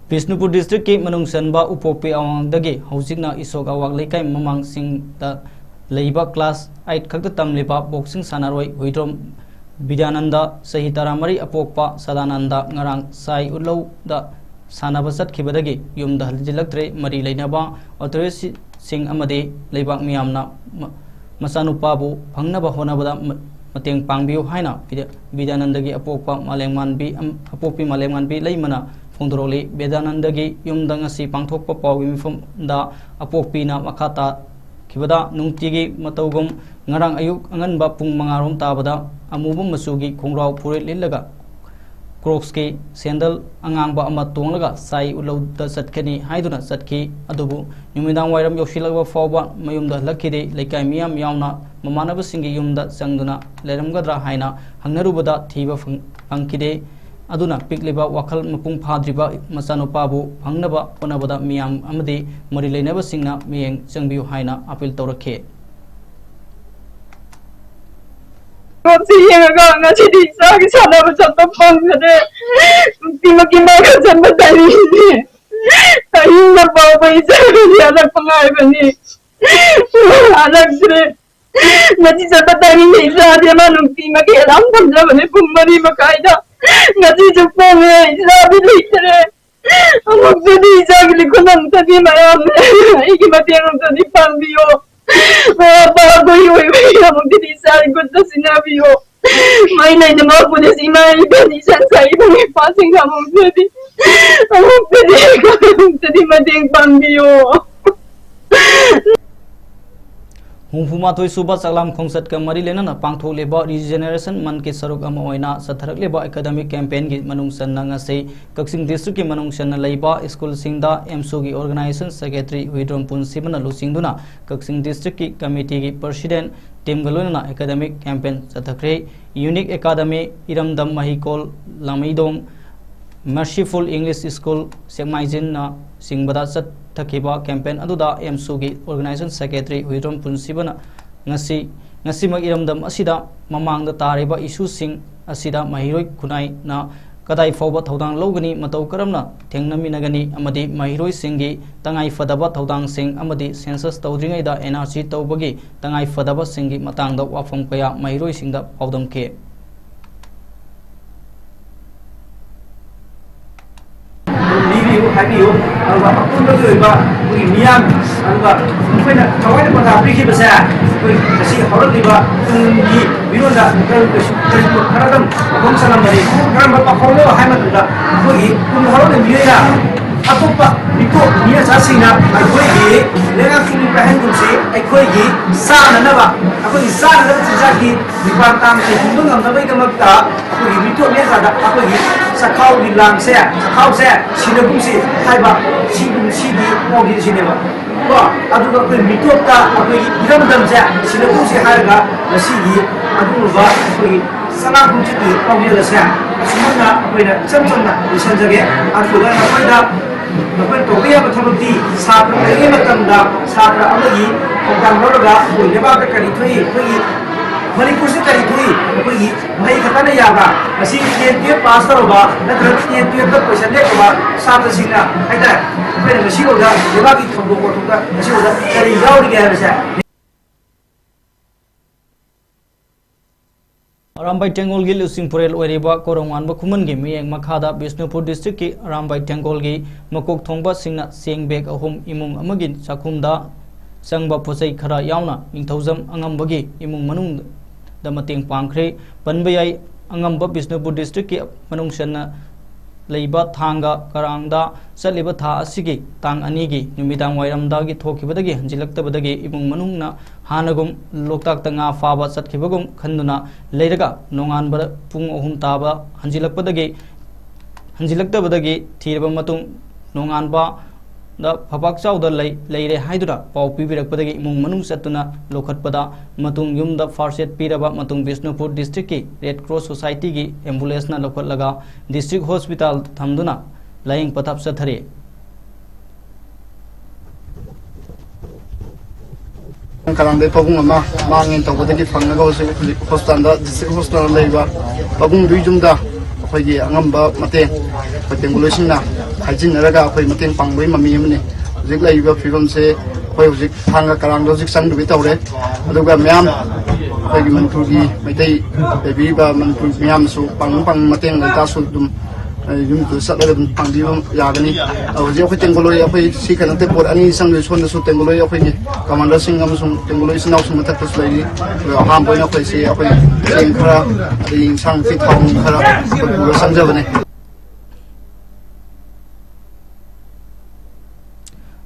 ꯕꯤꯁꯅꯨꯄꯨꯔ ꯗꯤꯁꯇ꯭ꯔꯤꯛꯀꯤ ꯃꯅꯨꯡ ꯆꯟꯕ ꯎꯄꯣꯛꯄꯤ ꯑꯋꯥꯡꯗꯒꯤ ꯍꯧꯖꯤꯛꯅ ꯏꯁꯣꯛ ꯑꯋꯥꯡ ꯂꯩꯀꯥꯏ ꯃꯃꯥꯡꯁꯤꯡꯗ ꯂꯩꯕ class eight ꯈꯛꯇ ꯇꯝꯂꯤꯕ boxing ꯁꯥꯟꯅꯔꯣꯏ ꯍꯨꯏꯗ꯭ꯔꯣꯝ ꯕꯤꯗ꯭ꯌꯥꯅꯟꯗ, ꯆꯍꯤ ꯇꯔꯥꯃꯔꯤ, ꯑꯄꯣꯛꯄ ꯁꯗꯥꯅꯟꯗ, ꯉꯔꯥꯡ ꯁꯥꯏ ꯎꯠꯂꯧꯗ ꯁꯥꯟꯅꯕ ꯆꯠꯈꯤꯕꯗꯒꯤ ꯌꯨꯝꯗ ꯍꯟꯖꯤꯜꯂꯛꯇ꯭ꯔꯦ꯫ ꯃꯔꯤ ꯂꯩꯅꯕ authorities ꯁꯤꯡ ꯑꯃꯗꯤ ꯂꯩꯕꯥꯛ ꯃꯤꯌꯥꯝꯅ ꯃ-, ꯃꯆꯥꯅꯨꯄꯥꯕꯨ ꯐꯪꯅꯕ ꯍꯣꯠꯅꯕꯗ ꯃ-, ꯃꯇꯦꯡ ꯄꯥꯡꯕꯤꯌꯨ ꯍꯥꯏꯅ ꯕꯤꯗ꯭ꯌꯥ-, ꯕꯤꯗ꯭ꯌꯥꯅꯟꯗꯒꯤ ꯑꯄꯣꯛꯄ ꯃꯥꯂꯦꯝꯉꯥꯟꯕꯤ ꯑꯝ-, ꯑꯄꯣꯛꯄꯤ ꯃꯥꯂꯦꯝꯉꯥꯟꯕꯤ ꯂꯩꯃꯅ ꯐꯣꯡꯗꯣꯔꯛꯂꯤ꯫ ꯕꯤꯗ꯭ꯌꯥꯅꯟꯗꯒꯤ ꯌꯨꯝꯗ ꯉꯁꯤ ꯄꯥꯡꯊꯣꯛꯄ ꯄꯥꯎꯒꯤ ꯃꯤꯐꯝꯗ ꯑꯄꯣꯛꯄꯤꯅ ꯃꯈꯥ ꯇꯥꯈꯤꯕꯗ, ꯅꯨꯡꯇꯤꯒꯤ ꯃꯇꯧꯒꯨꯝ ꯉꯔꯥꯡ ꯑꯌꯨꯛ ꯑꯉꯟꯕ ꯄꯨꯡ ꯃꯉꯥ ꯔꯣꯝ ꯇꯥꯕꯗ ꯑꯃꯨꯕ ꯃꯆꯨꯒꯤ ꯈꯣꯡꯒ꯭ꯔꯥꯎ ꯐꯨꯔꯤꯠ ꯂꯤꯠꯂꯒ Crocsꯀꯤ ꯁꯦꯟꯗꯜ ꯑꯉꯥꯡꯕ ꯑꯃ ꯇꯣꯡꯂꯒ ꯁꯥꯏ ꯎꯠꯂꯧꯗ ꯆꯠꯀꯅꯤ ꯍꯥꯏꯗꯨꯅ ꯆꯠꯈꯤ꯫ ꯑꯗꯨꯕꯨ ꯅꯨꯃꯤꯗꯥꯡ ꯋꯥꯏꯔꯝ ꯌꯧꯁꯤꯜꯂꯛꯂꯕ ꯐꯥꯎꯕ ꯃꯌꯨꯝꯗ ꯍꯜꯂꯛꯈꯤꯗꯦ꯫ ꯂꯩꯀꯥꯏ ꯃꯤꯌꯥꯝ ꯌꯥꯎꯅ ꯃꯃꯥꯟꯅꯕꯁꯤꯡꯒꯤ ꯌꯨꯝꯗ ꯆꯪꯗꯨꯅ ꯂꯩꯔꯝꯒꯗ꯭ꯔꯥ ꯍꯥꯏꯅ ꯍꯪꯅꯔꯨꯕꯗ ꯊꯤꯕ ꯐꯪ-, ꯐꯪꯈꯤꯗꯦ꯫ ꯑꯗꯨꯅ ꯄꯤꯛꯂꯤꯕ ꯋꯥꯈꯜ ꯃꯄꯨꯡ ꯐꯥꯗ꯭ꯔꯤꯕ ꯃꯆꯥꯅꯨꯄꯥꯕꯨ ꯐꯪꯅꯕ ꯍꯣꯠꯅꯕꯗ ꯃꯤꯌꯥꯝ ꯑꯃꯗꯤ ꯃꯔꯤ ꯂꯩꯅꯕꯁꯤꯡꯅ ꯃꯤꯠꯌꯦꯡ ꯆꯪꯕꯤꯌꯨ ꯍꯥꯏꯅ appeal ꯇꯧꯔꯛꯈꯤ꯫ ꯐꯣꯟꯁꯦ ꯌꯦꯡꯉꯒ ꯉꯁꯤꯗꯤ ꯏꯆꯥꯒꯤ ꯁꯥꯟꯅꯕ ꯆꯠꯄ ꯐꯪꯗ꯭ꯔꯦ꯫ ꯅꯨꯡꯇꯤꯃꯛꯀꯤ ꯃꯥ ꯈꯟꯖꯟꯕ ꯇꯥꯏꯃꯤꯡꯅꯦ꯫ ꯑꯍꯤꯡꯗ ꯐꯥꯎꯕ ꯏꯆꯥꯒꯤ ꯍꯜꯂꯛꯄ ꯉꯥꯏꯕꯅꯤ꯫ ꯍꯜꯂꯛꯇ꯭ꯔꯦ꯫ ꯉꯁꯤ ꯆꯠꯄ ꯇꯥꯏꯃꯤꯡꯗ ꯏꯆꯥꯁꯦ ꯃꯥ ꯅꯨꯡꯇꯤꯃꯛꯀꯤ ꯑꯦꯂꯥꯝ ꯊꯝꯖꯕꯅꯦ ꯄꯨꯡ ꯃꯔꯤ ꯃꯈꯥꯏꯗ꯫ ꯉꯁꯤꯁꯨ ꯐꯪꯉꯦ, ꯏꯆꯥꯗꯤ ꯂꯩꯇ꯭ꯔꯦ꯫ ꯑꯃꯨꯛꯇꯗꯤ ꯏꯆꯥꯒꯤ ꯂꯤꯈꯨꯟ ꯑꯃꯨꯛꯇꯗꯤ ꯃꯌꯥꯝ ꯑꯩꯒꯤ ꯃꯇꯦꯡ ꯑꯃꯨꯛꯇꯗꯤ ꯄꯥꯡꯕꯤꯌꯣ꯫ ꯃꯃꯥ ꯃꯄꯥ ꯑꯩꯈꯣꯏꯒꯤ ꯑꯣꯏꯕꯒꯤ ꯑꯃꯨꯛꯇꯗꯤ ꯏꯆꯥꯒꯤ ꯈꯨꯠꯇ ꯁꯤꯟꯅꯕꯤꯌꯣ꯫ ꯃꯩ ꯂꯩꯅ ꯃꯥ ꯄꯨꯂꯤꯁ ꯏꯃꯥ ꯏꯕꯦꯟ ꯏꯆꯟ ꯏꯆꯥ ꯏꯕꯨꯡ ꯏꯄ꯭ꯋꯥꯁꯤꯡ ꯑꯃꯨꯛꯇꯗꯤ ꯑꯃꯨꯛꯇꯗꯤ, ꯑꯃꯨꯛꯇꯗꯤ ꯃꯇꯦꯡ ꯄꯥꯡꯕꯤꯌꯨ꯫ ꯍꯨꯝꯐꯨ ꯃꯥꯊꯣꯏ ꯁꯨꯕ ꯆꯥꯛꯂꯥꯝ ꯈꯣꯡꯆꯠꯀ ꯃꯔꯤ ꯂꯩꯅꯅ ꯄꯥꯡꯊꯣꯛꯂꯤꯕ Regeneration Month ꯀꯤ ꯁꯔꯨꯛ ꯑꯃ ꯑꯣꯏꯅ ꯆꯠꯊꯔꯛꯂꯤꯕ academic campaign ꯒꯤ ꯃꯅꯨꯡ ꯆꯟꯅ ꯉꯁꯤ ꯀꯛꯆꯤꯡ district ꯀꯤ ꯃꯅꯨꯡ ꯆꯟꯅ ꯂꯩꯕ school ꯁꯤꯡꯗ ꯑꯦꯝꯁꯨꯒꯤ organization secretary ꯍꯨꯏꯗ꯭ꯔꯣꯝ ꯄꯨꯟꯁꯤꯕꯅ ꯂꯨꯆꯤꯡꯗꯨꯅ ꯀꯛꯆꯤꯡ district ꯀꯤ committee ꯒꯤ president team ꯒ ꯂꯣꯏꯅꯅ academic campaign ꯆꯠꯊꯈ꯭ꯔꯦ꯫ Unique Academy, ꯏꯔꯝꯗꯝ ꯃꯍꯩꯀꯣꯜ, ꯂꯥꯃꯩꯗꯣꯡ, Merciful English School, ꯁꯦꯛꯃꯥꯏꯖꯤꯟꯅ ꯆꯤꯡꯕꯗ ꯆꯠꯊꯈꯤꯕ campaign ꯑꯗꯨꯗ ꯑꯦꯝꯁꯨꯒꯤ organization secretary ꯍꯨꯏꯗ꯭ꯔꯣꯝ ꯄꯨꯟꯁꯤꯕꯅ ꯉꯁꯤ, ꯉꯁꯤꯃꯛ ꯏꯔꯝꯗꯝ ꯑꯁꯤꯗ ꯃꯃꯥꯡꯗ ꯇꯥꯔꯤꯕ issue ꯁꯤꯡ ꯑꯁꯤꯗ ꯃꯍꯩꯔꯣꯏ ꯈꯨꯟꯅꯥꯏꯅ ꯀꯗꯥꯏ ꯐꯥꯎꯕ ꯊꯧꯗꯥꯡ ꯂꯧꯒꯅꯤ, ꯃꯇꯧ ꯀꯔꯝꯅ ꯊꯦꯡꯅꯃꯤꯟꯅꯒꯅꯤ ꯑꯃꯗꯤ ꯃꯍꯩꯔꯣꯏꯁꯤꯡꯒꯤ ꯇꯉꯥꯏ ꯐꯗꯕ ꯊꯧꯗꯥꯡꯁꯤꯡ ꯑꯃꯗꯤ census ꯇꯧꯗ꯭ꯔꯤꯉꯩꯗ N R C ꯇꯧꯕꯒꯤ ꯇꯉꯥꯏ ꯐꯗꯕꯁꯤꯡꯒꯤ ꯃꯇꯥꯡꯗ ꯋꯥꯐꯝ ꯀꯌꯥ ꯃꯍꯩꯔꯣꯏꯁꯤꯡꯗ ꯄꯥꯎꯗꯝꯈꯤ꯫ ꯑꯗꯨꯝ ꯂꯤꯕꯤꯌꯨ, ꯍꯥꯏꯕꯤꯌꯨ꯫ ꯑꯗꯨꯒ ꯑꯄꯨꯟꯕꯒꯤ ꯑꯣꯏꯕ ꯑꯩꯈꯣꯏꯒꯤ ꯃꯤꯌꯥꯝ, ꯑꯗꯨꯒ ꯑꯩꯈꯣꯏꯅ ꯊꯋꯥꯏꯅ ꯄꯥꯎꯇꯥꯛ ꯄꯤꯈꯤꯕꯁꯦ, ꯑꯩꯈꯣꯏ ꯉꯁꯤ ꯍꯧꯔꯛꯂꯤꯕ ꯇꯨꯡꯒꯤ ꯃꯤꯔꯣꯟꯗ ꯀꯔꯤ-, ꯀꯔꯤ-, ꯀꯔꯤꯒꯨꯝꯕ ꯈꯔꯗꯪ ꯃꯐꯝ ꯆꯜꯂꯝꯕꯅꯤ꯫ ꯀꯔꯝꯕ ꯄꯥꯎꯈꯣꯝꯅꯣ ꯍꯥꯏ ꯃꯇꯝꯗ, ꯑꯩꯈꯣꯏꯒꯤ ꯇꯨꯡ ꯍꯧꯔꯛꯂꯤꯕ ꯃꯤꯑꯣꯏꯅ ꯑꯇꯣꯞꯄ ꯃꯤꯇꯣꯞ ꯃꯤ ꯃꯆꯥꯁꯤꯡꯅ ꯑꯩꯈꯣꯏꯒꯤ ꯂꯩꯉꯥꯛ ꯈꯨꯟꯅꯤ ꯄꯥꯏꯍꯟꯒꯨꯝꯁꯤ, ꯑꯩꯈꯣꯏꯒꯤ ꯆꯥꯅꯅꯕ, ꯑꯩꯈꯣꯏꯒꯤ ꯆꯥꯅꯅꯕ ꯆꯤꯟꯖꯥꯛꯀꯤ ꯗꯨꯀꯥꯟ ꯇꯥꯡ ꯍꯤꯡꯕ ꯉꯝꯅꯕꯒꯤꯗꯃꯛꯇ ꯑꯩꯈꯣꯏꯒꯤ ꯃꯤꯇꯣꯞ ꯃꯤꯌꯥꯝꯗ ꯑꯩꯈꯣꯏꯒꯤ ꯆꯥꯛꯈꯥꯎꯒꯤ ꯂꯥꯡꯁꯦ, ꯆꯥꯛꯈꯥꯎꯁꯦ ꯁꯤꯟꯅꯒꯨꯝꯁꯤ ꯍꯥꯏꯕ, ꯁꯤꯒꯨꯝ-, ꯁꯤꯒꯤ ꯄꯥꯎꯖꯦꯜꯁꯤꯅꯦꯕ꯫ ꯀꯣ? ꯑꯗꯨꯒ ꯑꯩꯈꯣꯏ ꯃꯤꯇꯣꯞꯇ ꯑꯩꯈꯣꯏꯒꯤ ꯏꯔꯝꯗꯝꯁꯦ ꯁꯤꯟꯅꯒꯨꯝꯁꯤ ꯍꯥꯏꯔꯒ ꯉꯁꯤꯒꯤ ꯑꯗꯨꯒꯨꯝꯕ ꯑꯩꯈꯣꯏꯒꯤ ꯆꯥꯛꯂꯥꯡ ꯈꯣꯡꯆꯠꯀꯤ ꯄꯥꯎꯖꯦꯜ ꯑꯁꯦ ꯑꯁꯨꯝꯅ ꯑꯩꯈꯣꯏꯅ ꯏꯆꯝ ꯆꯝꯅ ꯂꯣꯏꯁꯤꯟꯖꯒꯦ꯫ ꯑꯗꯨꯒ ꯅꯈꯣꯏꯗ ꯅꯈꯣꯏꯅ ꯇꯧꯕ ꯌꯥꯕ ꯊꯕꯛꯇꯤ ꯁꯥꯇ꯭ꯔ ꯑꯣꯏꯔꯤꯉꯩ ꯃꯇꯝꯗ ꯁꯥꯇ꯭ꯔ ꯑꯃꯒꯤ ꯊꯧꯗꯥꯡ ꯂꯧꯔꯒ ꯑꯩꯈꯣꯏ ꯂꯩꯕꯥꯛꯇ ꯀꯔꯤ ꯊꯣꯛꯏ, ꯑꯩꯈꯣꯏꯒꯤ ꯃꯅꯤꯄꯨꯔꯁꯤ ꯀꯔꯤ ꯊꯣꯛꯏ, ꯑꯩꯈꯣꯏꯒꯤ ꯃꯍꯩ ꯈꯛꯇꯅ ꯌꯥꯕ꯭ꯔꯥ? ꯉꯁꯤ ten twelve pass ꯇꯧꯔꯕ ꯅꯠꯇ꯭ꯔꯒ ten twelve ꯇ question ꯂꯦꯞꯄꯕ ꯁꯥꯇ꯭ꯔꯁꯤꯡꯅ ꯍꯥꯏꯇꯥꯔꯦ, ꯑꯩꯈꯣꯏꯅ ꯉꯁꯤꯐꯥꯎꯗ ꯂꯩꯕꯥꯛꯀꯤ ꯊꯧꯗꯣꯛ ꯋꯥꯊꯣꯛꯇ ꯉꯁꯤꯐꯥꯎꯗ ꯀꯔꯤ ꯌꯥꯎꯔꯤꯒꯦ ꯍꯥꯏꯕꯁꯦ꯫ ꯑꯔꯥꯝꯕꯥꯏ ꯇꯦꯡꯒꯣꯜꯒꯤ ꯂꯨꯆꯤꯡ ꯄꯨꯔꯦꯜ ꯑꯣꯏꯔꯤꯕ ꯀꯣꯔꯣꯡꯉꯥꯟꯕ ꯈꯨꯃꯟꯒꯤ ꯃꯤꯠꯌꯦꯡ ꯃꯈꯥꯗ ꯕꯤꯁꯅꯨꯄꯨꯔ district ꯀꯤ ꯑꯔꯥꯝꯕꯥꯏ ꯇꯦꯡꯒꯣꯜꯒꯤ ꯃꯀꯣꯛ ꯊꯣꯡꯕꯁꯤꯡꯅ ꯆꯦꯡ bag ꯑꯍꯨꯝ ꯏꯃꯨꯡ ꯑꯃꯒꯤ ꯆꯥꯛꯈꯨꯝꯗ ꯆꯪꯕ ꯄꯣꯠꯆꯩ ꯈꯔ ꯌꯥꯎꯅ ꯅꯤꯡꯊꯧꯖꯝ ꯑꯉꯝꯕꯒꯤ ꯏꯃꯨꯡ ꯃꯅꯨꯡꯗ ꯃꯇꯦꯡ ꯄꯥꯡꯈ꯭ꯔꯦ꯫ ꯄꯟꯕ ꯌꯥꯏ, ꯑꯉꯝꯕ ꯕꯤꯁꯅꯨꯄꯨꯔ district ꯀꯤ ꯃꯅꯨꯡ ꯆꯟꯅ ꯂꯩꯕ ꯊꯥꯡꯒ ꯀꯔꯥꯡꯗ ꯆꯠꯂꯤꯕ ꯊꯥ ꯑꯁꯤꯒꯤ ꯇꯥꯡ ꯑꯅꯤꯒꯤ ꯅꯨꯃꯤꯗꯥꯡ ꯋꯥꯏꯔꯝꯗꯒꯤ ꯊꯣꯛꯈꯤꯕꯗꯒꯤ ꯍꯟꯖꯤꯜꯂꯛꯇꯕꯗꯒꯤ ꯏꯃꯨꯡ ꯃꯅꯨꯡꯅ ꯍꯥꯟꯅꯒꯨꯝ ꯂꯣꯛꯇꯥꯛꯇ ꯉꯥ ꯐꯥꯕ ꯆꯠꯈꯤꯕꯒꯨꯝ ꯈꯟꯗꯨꯅ ꯂꯩꯔꯒ ꯅꯣꯡꯉꯥꯟꯕꯗ ꯄꯨꯡ ꯑꯍꯨꯝ ꯇꯥꯕ ꯍꯟꯖꯤꯜꯂꯛꯄꯗꯒꯤ ꯍꯟꯖꯤꯜꯂꯛꯇꯕꯗꯒꯤ ꯊꯤꯔꯕ ꯃꯇꯨꯡ ꯅꯣꯡꯉꯥꯟꯕ ꯗ ꯐꯄꯥꯛ ꯆꯥꯎꯗ ꯂꯩ-, ꯂꯩꯔꯦ ꯍꯥꯏꯗꯨꯅ ꯄꯥꯎ ꯄꯤꯕꯤꯔꯛꯄꯗꯒꯤ ꯏꯃꯨꯡ ꯃꯅꯨꯡ ꯆꯠꯇꯨꯅ ꯂꯧꯈꯠꯄꯗ ꯃꯇꯨꯡ ꯌꯨꯝꯗ first aid ꯄꯤꯔꯕ ꯃꯇꯨꯡ ꯕꯤꯁꯅꯨꯄꯨꯔ district ꯀꯤ Red Cross Society ꯒꯤ ambulance ꯅ ꯂꯧꯈꯠꯂꯒ district hospital ꯊꯝꯗꯨꯅ ꯂꯥꯌꯦꯡ ꯄꯊꯥꯞ ꯆꯠꯊꯔꯤ꯫ ꯀꯔꯥꯡꯗꯩ ꯄꯥꯕꯨꯡ ꯑꯃ ꯃꯥꯡꯉꯦꯅ ꯇꯧꯕꯗꯒꯤ ꯐꯪꯂꯒ ꯍꯧꯖꯤꯛ ꯍꯧꯖꯤꯛ ꯍꯣꯁꯄꯤꯇꯥꯜꯗ, district hospital ꯗ ꯂꯩꯕ ꯄꯥꯕꯨꯡꯗꯨꯒꯤ ꯌꯨꯝꯗ ꯑꯩꯈꯣꯏꯒꯤ ꯑꯉꯝꯕ ꯃꯇꯦꯡ ꯑꯩꯈꯣꯏ ꯇꯦꯡꯒꯣꯂꯣꯏꯁꯤꯡꯅ ꯍꯥꯏꯖꯤꯟꯅꯔꯒ ꯑꯩꯈꯣꯏ ꯃꯇꯦꯡ ꯄꯥꯡꯕꯒꯤ ꯃꯃꯤ ꯑꯃꯅꯤ꯫ ꯍꯧꯖꯤꯛ ꯂꯩꯔꯤꯕ ꯐꯤꯕꯝꯁꯦ ꯑꯩꯈꯣꯏ ꯍꯧꯖꯤꯛ ꯊꯥꯡꯒ ꯀꯔꯥꯡꯗ ꯍꯧꯖꯤꯛ ꯆꯪꯗꯕꯤ ꯇꯧꯔꯦ꯫ ꯑꯗꯨꯒ ꯃꯌꯥꯝ ꯑꯩꯈꯣꯏꯒꯤ ꯃꯅꯤꯄꯨꯔꯒꯤ ꯃꯩꯇꯩ ꯂꯩꯕꯤꯔꯤꯕ ꯃꯅꯤꯄꯨꯔ ꯃꯌꯥꯝꯁꯨ ꯄꯥꯡ ꯄꯥꯡ ꯃꯇꯦꯡ ꯂꯩꯇꯥꯁꯨ ꯑꯗꯨꯝ ꯑꯩ ꯌꯨꯝꯗꯨꯗ ꯆꯠꯂꯒ ꯑꯗꯨꯝ ꯄꯥꯡꯕꯤꯕ ꯌꯥꯒꯅꯤ꯫ ꯑꯗꯣ ꯍꯧꯖꯤꯛ ꯑꯩꯈꯣꯏ ꯇꯦꯡꯒꯣꯂꯣꯏ ꯑꯩꯈꯣꯏ ꯁꯤ ꯈꯛ ꯅꯠꯇꯦ, ꯄꯣꯠ ꯑꯅꯤ ꯆꯪꯗꯣꯏ, ꯁꯣꯝꯗꯁꯨ ꯇꯦꯡꯒꯣꯂꯣꯏ ꯑꯩꯈꯣꯏꯒꯤ commander ꯁꯤꯡ ꯑꯃꯁꯨꯡ ꯇꯦꯡꯒꯣꯂꯣꯏ ꯏꯆꯤꯟ ꯏꯅꯥꯎꯁꯤꯡ ꯃꯊꯛꯇꯁꯨ ꯂꯩꯔꯤ꯫ ꯑꯗꯣ ꯑꯍꯥꯟꯕ ꯑꯣꯏꯅ ꯑꯩꯈꯣꯏꯁꯤ ꯑꯩꯈꯣꯏ ꯆꯦꯡ ꯈꯔ, ꯑꯗꯩ ꯏꯟꯁꯥꯡ ꯅꯥꯄꯤ ꯊꯥꯎ ꯅꯨꯡ ꯈꯔ ꯑꯩꯈꯣꯏ ꯄꯨꯔ ꯆꯪꯖꯕꯅꯦ꯫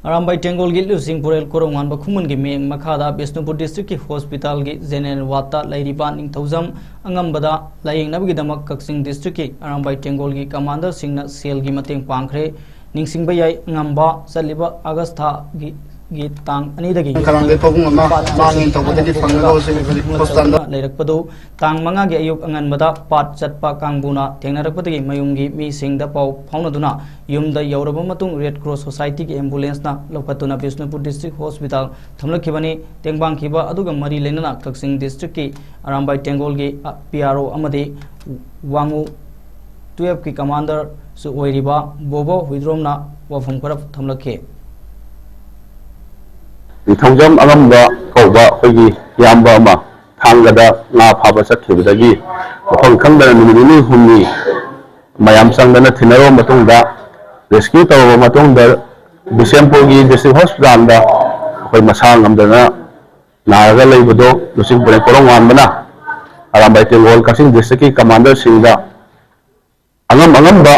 ꯑꯔꯥꯝꯕꯥꯏ ꯇꯦꯡꯒꯣꯜꯒꯤ ꯂꯨꯆꯤꯡꯄꯨꯔꯦꯜ ꯀꯣꯔꯧꯉꯥꯟꯕ ꯈꯨꯃꯟꯒꯤ ꯃꯤꯠꯌꯦꯡ ꯃꯈꯥꯗ ꯕꯤꯁꯅꯨꯄꯨꯔ district ꯀꯤ hospital ꯒꯤ general ward ꯇ ꯂꯩꯔꯤꯕ ꯅꯤꯡꯊꯧꯖꯝ ꯑꯉꯝꯕꯗ ꯂꯥꯌꯦꯡꯅꯕꯒꯤꯗꯃꯛ ꯀꯛꯆꯤꯡ district ꯀꯤ ꯑꯔꯥꯝꯕꯥꯏ ꯇꯦꯡꯒꯣꯜꯒꯤ commander ꯁꯤꯡꯅ ꯁꯦꯜꯒꯤ ꯃꯇꯦꯡ ꯄꯥꯡꯈ꯭ꯔꯦ꯫ ꯅꯤꯡꯁꯤꯡꯕ ꯌꯥꯏ, ꯑꯉꯝꯕ ꯆꯠꯂꯤꯕ ꯑꯥꯒꯁ ꯊꯥꯒꯤ, ꯒꯤ ꯇꯥꯡ ꯑꯅꯤꯗꯒꯤ ꯀꯔꯥꯡꯗꯩ ꯄꯥꯕꯨꯡ ꯑꯃ ꯃꯥꯡꯉꯦꯅ ꯇꯧꯕꯗꯒꯤ ꯐꯪꯂꯒ ꯍꯧꯖꯤꯛ ꯍꯧꯖꯤꯛ ꯍꯣꯁꯄꯤꯇꯥꯜꯗ ꯂꯩꯔꯛꯄꯗꯨ ꯇꯥꯡ ꯃꯉꯥꯒꯤ ꯑꯌꯨꯛ ꯑꯉꯟꯕꯗ ꯄꯥꯠ ꯆꯠꯄ ꯀꯥꯡꯕꯨꯅ ꯊꯦꯡꯅꯔꯛꯄꯗꯒꯤ ꯃꯌꯨꯝꯒꯤ ꯃꯤꯁꯤꯡꯗ ꯄꯥꯎ ꯐꯥꯎꯅꯗꯨꯅ ꯌꯨꯝꯗ ꯌꯧꯔꯕ ꯃꯇꯨꯡ Red Cross Society ꯒꯤ ambulance ꯅ ꯂꯧꯈꯠꯇꯨꯅ ꯕꯤꯁꯅꯨꯄꯨꯔ district hospital ꯊꯝꯂꯛꯈꯤꯕꯅꯤ꯫ ꯇꯦꯡꯕꯥꯡꯈꯤꯕ ꯑꯗꯨꯒ ꯃꯔꯤ ꯂꯩꯅꯅ ꯀꯛꯆꯤꯡ district ꯀꯤ ꯑꯔꯥꯝꯕꯥꯏ ꯇꯦꯡꯒꯣꯜꯒꯤ, ꯑ, P R O ꯑꯃꯗꯤ ꯋꯥꯡꯉꯨ twelve ꯀꯤ commander ꯁꯨ ꯑꯣꯏꯔꯤꯕ ꯕꯣꯕꯣ ꯍꯨꯏꯗ꯭ꯔꯣꯝꯅ ꯋꯥꯐꯝ ꯈꯔ ꯊꯝꯂꯛꯈꯤ꯫ ꯅꯤꯡꯊꯧꯖꯝ ꯑꯉꯝꯕ ꯀꯧꯕ ꯑꯩꯈꯣꯏꯒꯤ ꯏꯌꯥꯝꯕ ꯑꯃ ꯊꯥꯡꯒꯗ ꯉꯥ ꯐꯥꯕ ꯆꯠꯈꯤꯕꯗꯒꯤ ꯃꯐꯝ ꯈꯪꯗꯅ ꯅꯨꯃꯤꯠ ꯅꯤꯅꯤ ꯍꯨꯝꯅꯤ ꯃꯌꯥꯝ ꯆꯪꯗꯅ ꯊꯤꯅꯔꯕ ꯃꯇꯨꯡꯗ, rescue ꯇꯧꯔꯕ ꯃꯇꯨꯡꯗ, ꯕꯤꯁꯦꯝꯄꯨꯔꯒꯤ district hospital ꯗ ꯑꯩꯈꯣꯏ ꯃꯁꯥ ꯉꯝꯗꯅ ꯅꯥꯔꯒ ꯂꯩꯕꯗꯣ ꯂꯨꯆꯤꯡꯄꯨꯔꯦꯜ ꯀꯣꯔꯧꯉꯥꯟꯕꯅ ꯑꯔꯥꯝꯕꯥꯏ ꯇꯦꯡꯒꯣꯜ ꯀꯛꯆꯤꯡ district ꯀꯤ commander ꯁꯤꯡꯗ ꯑꯉꯝ ꯑꯉꯝꯕ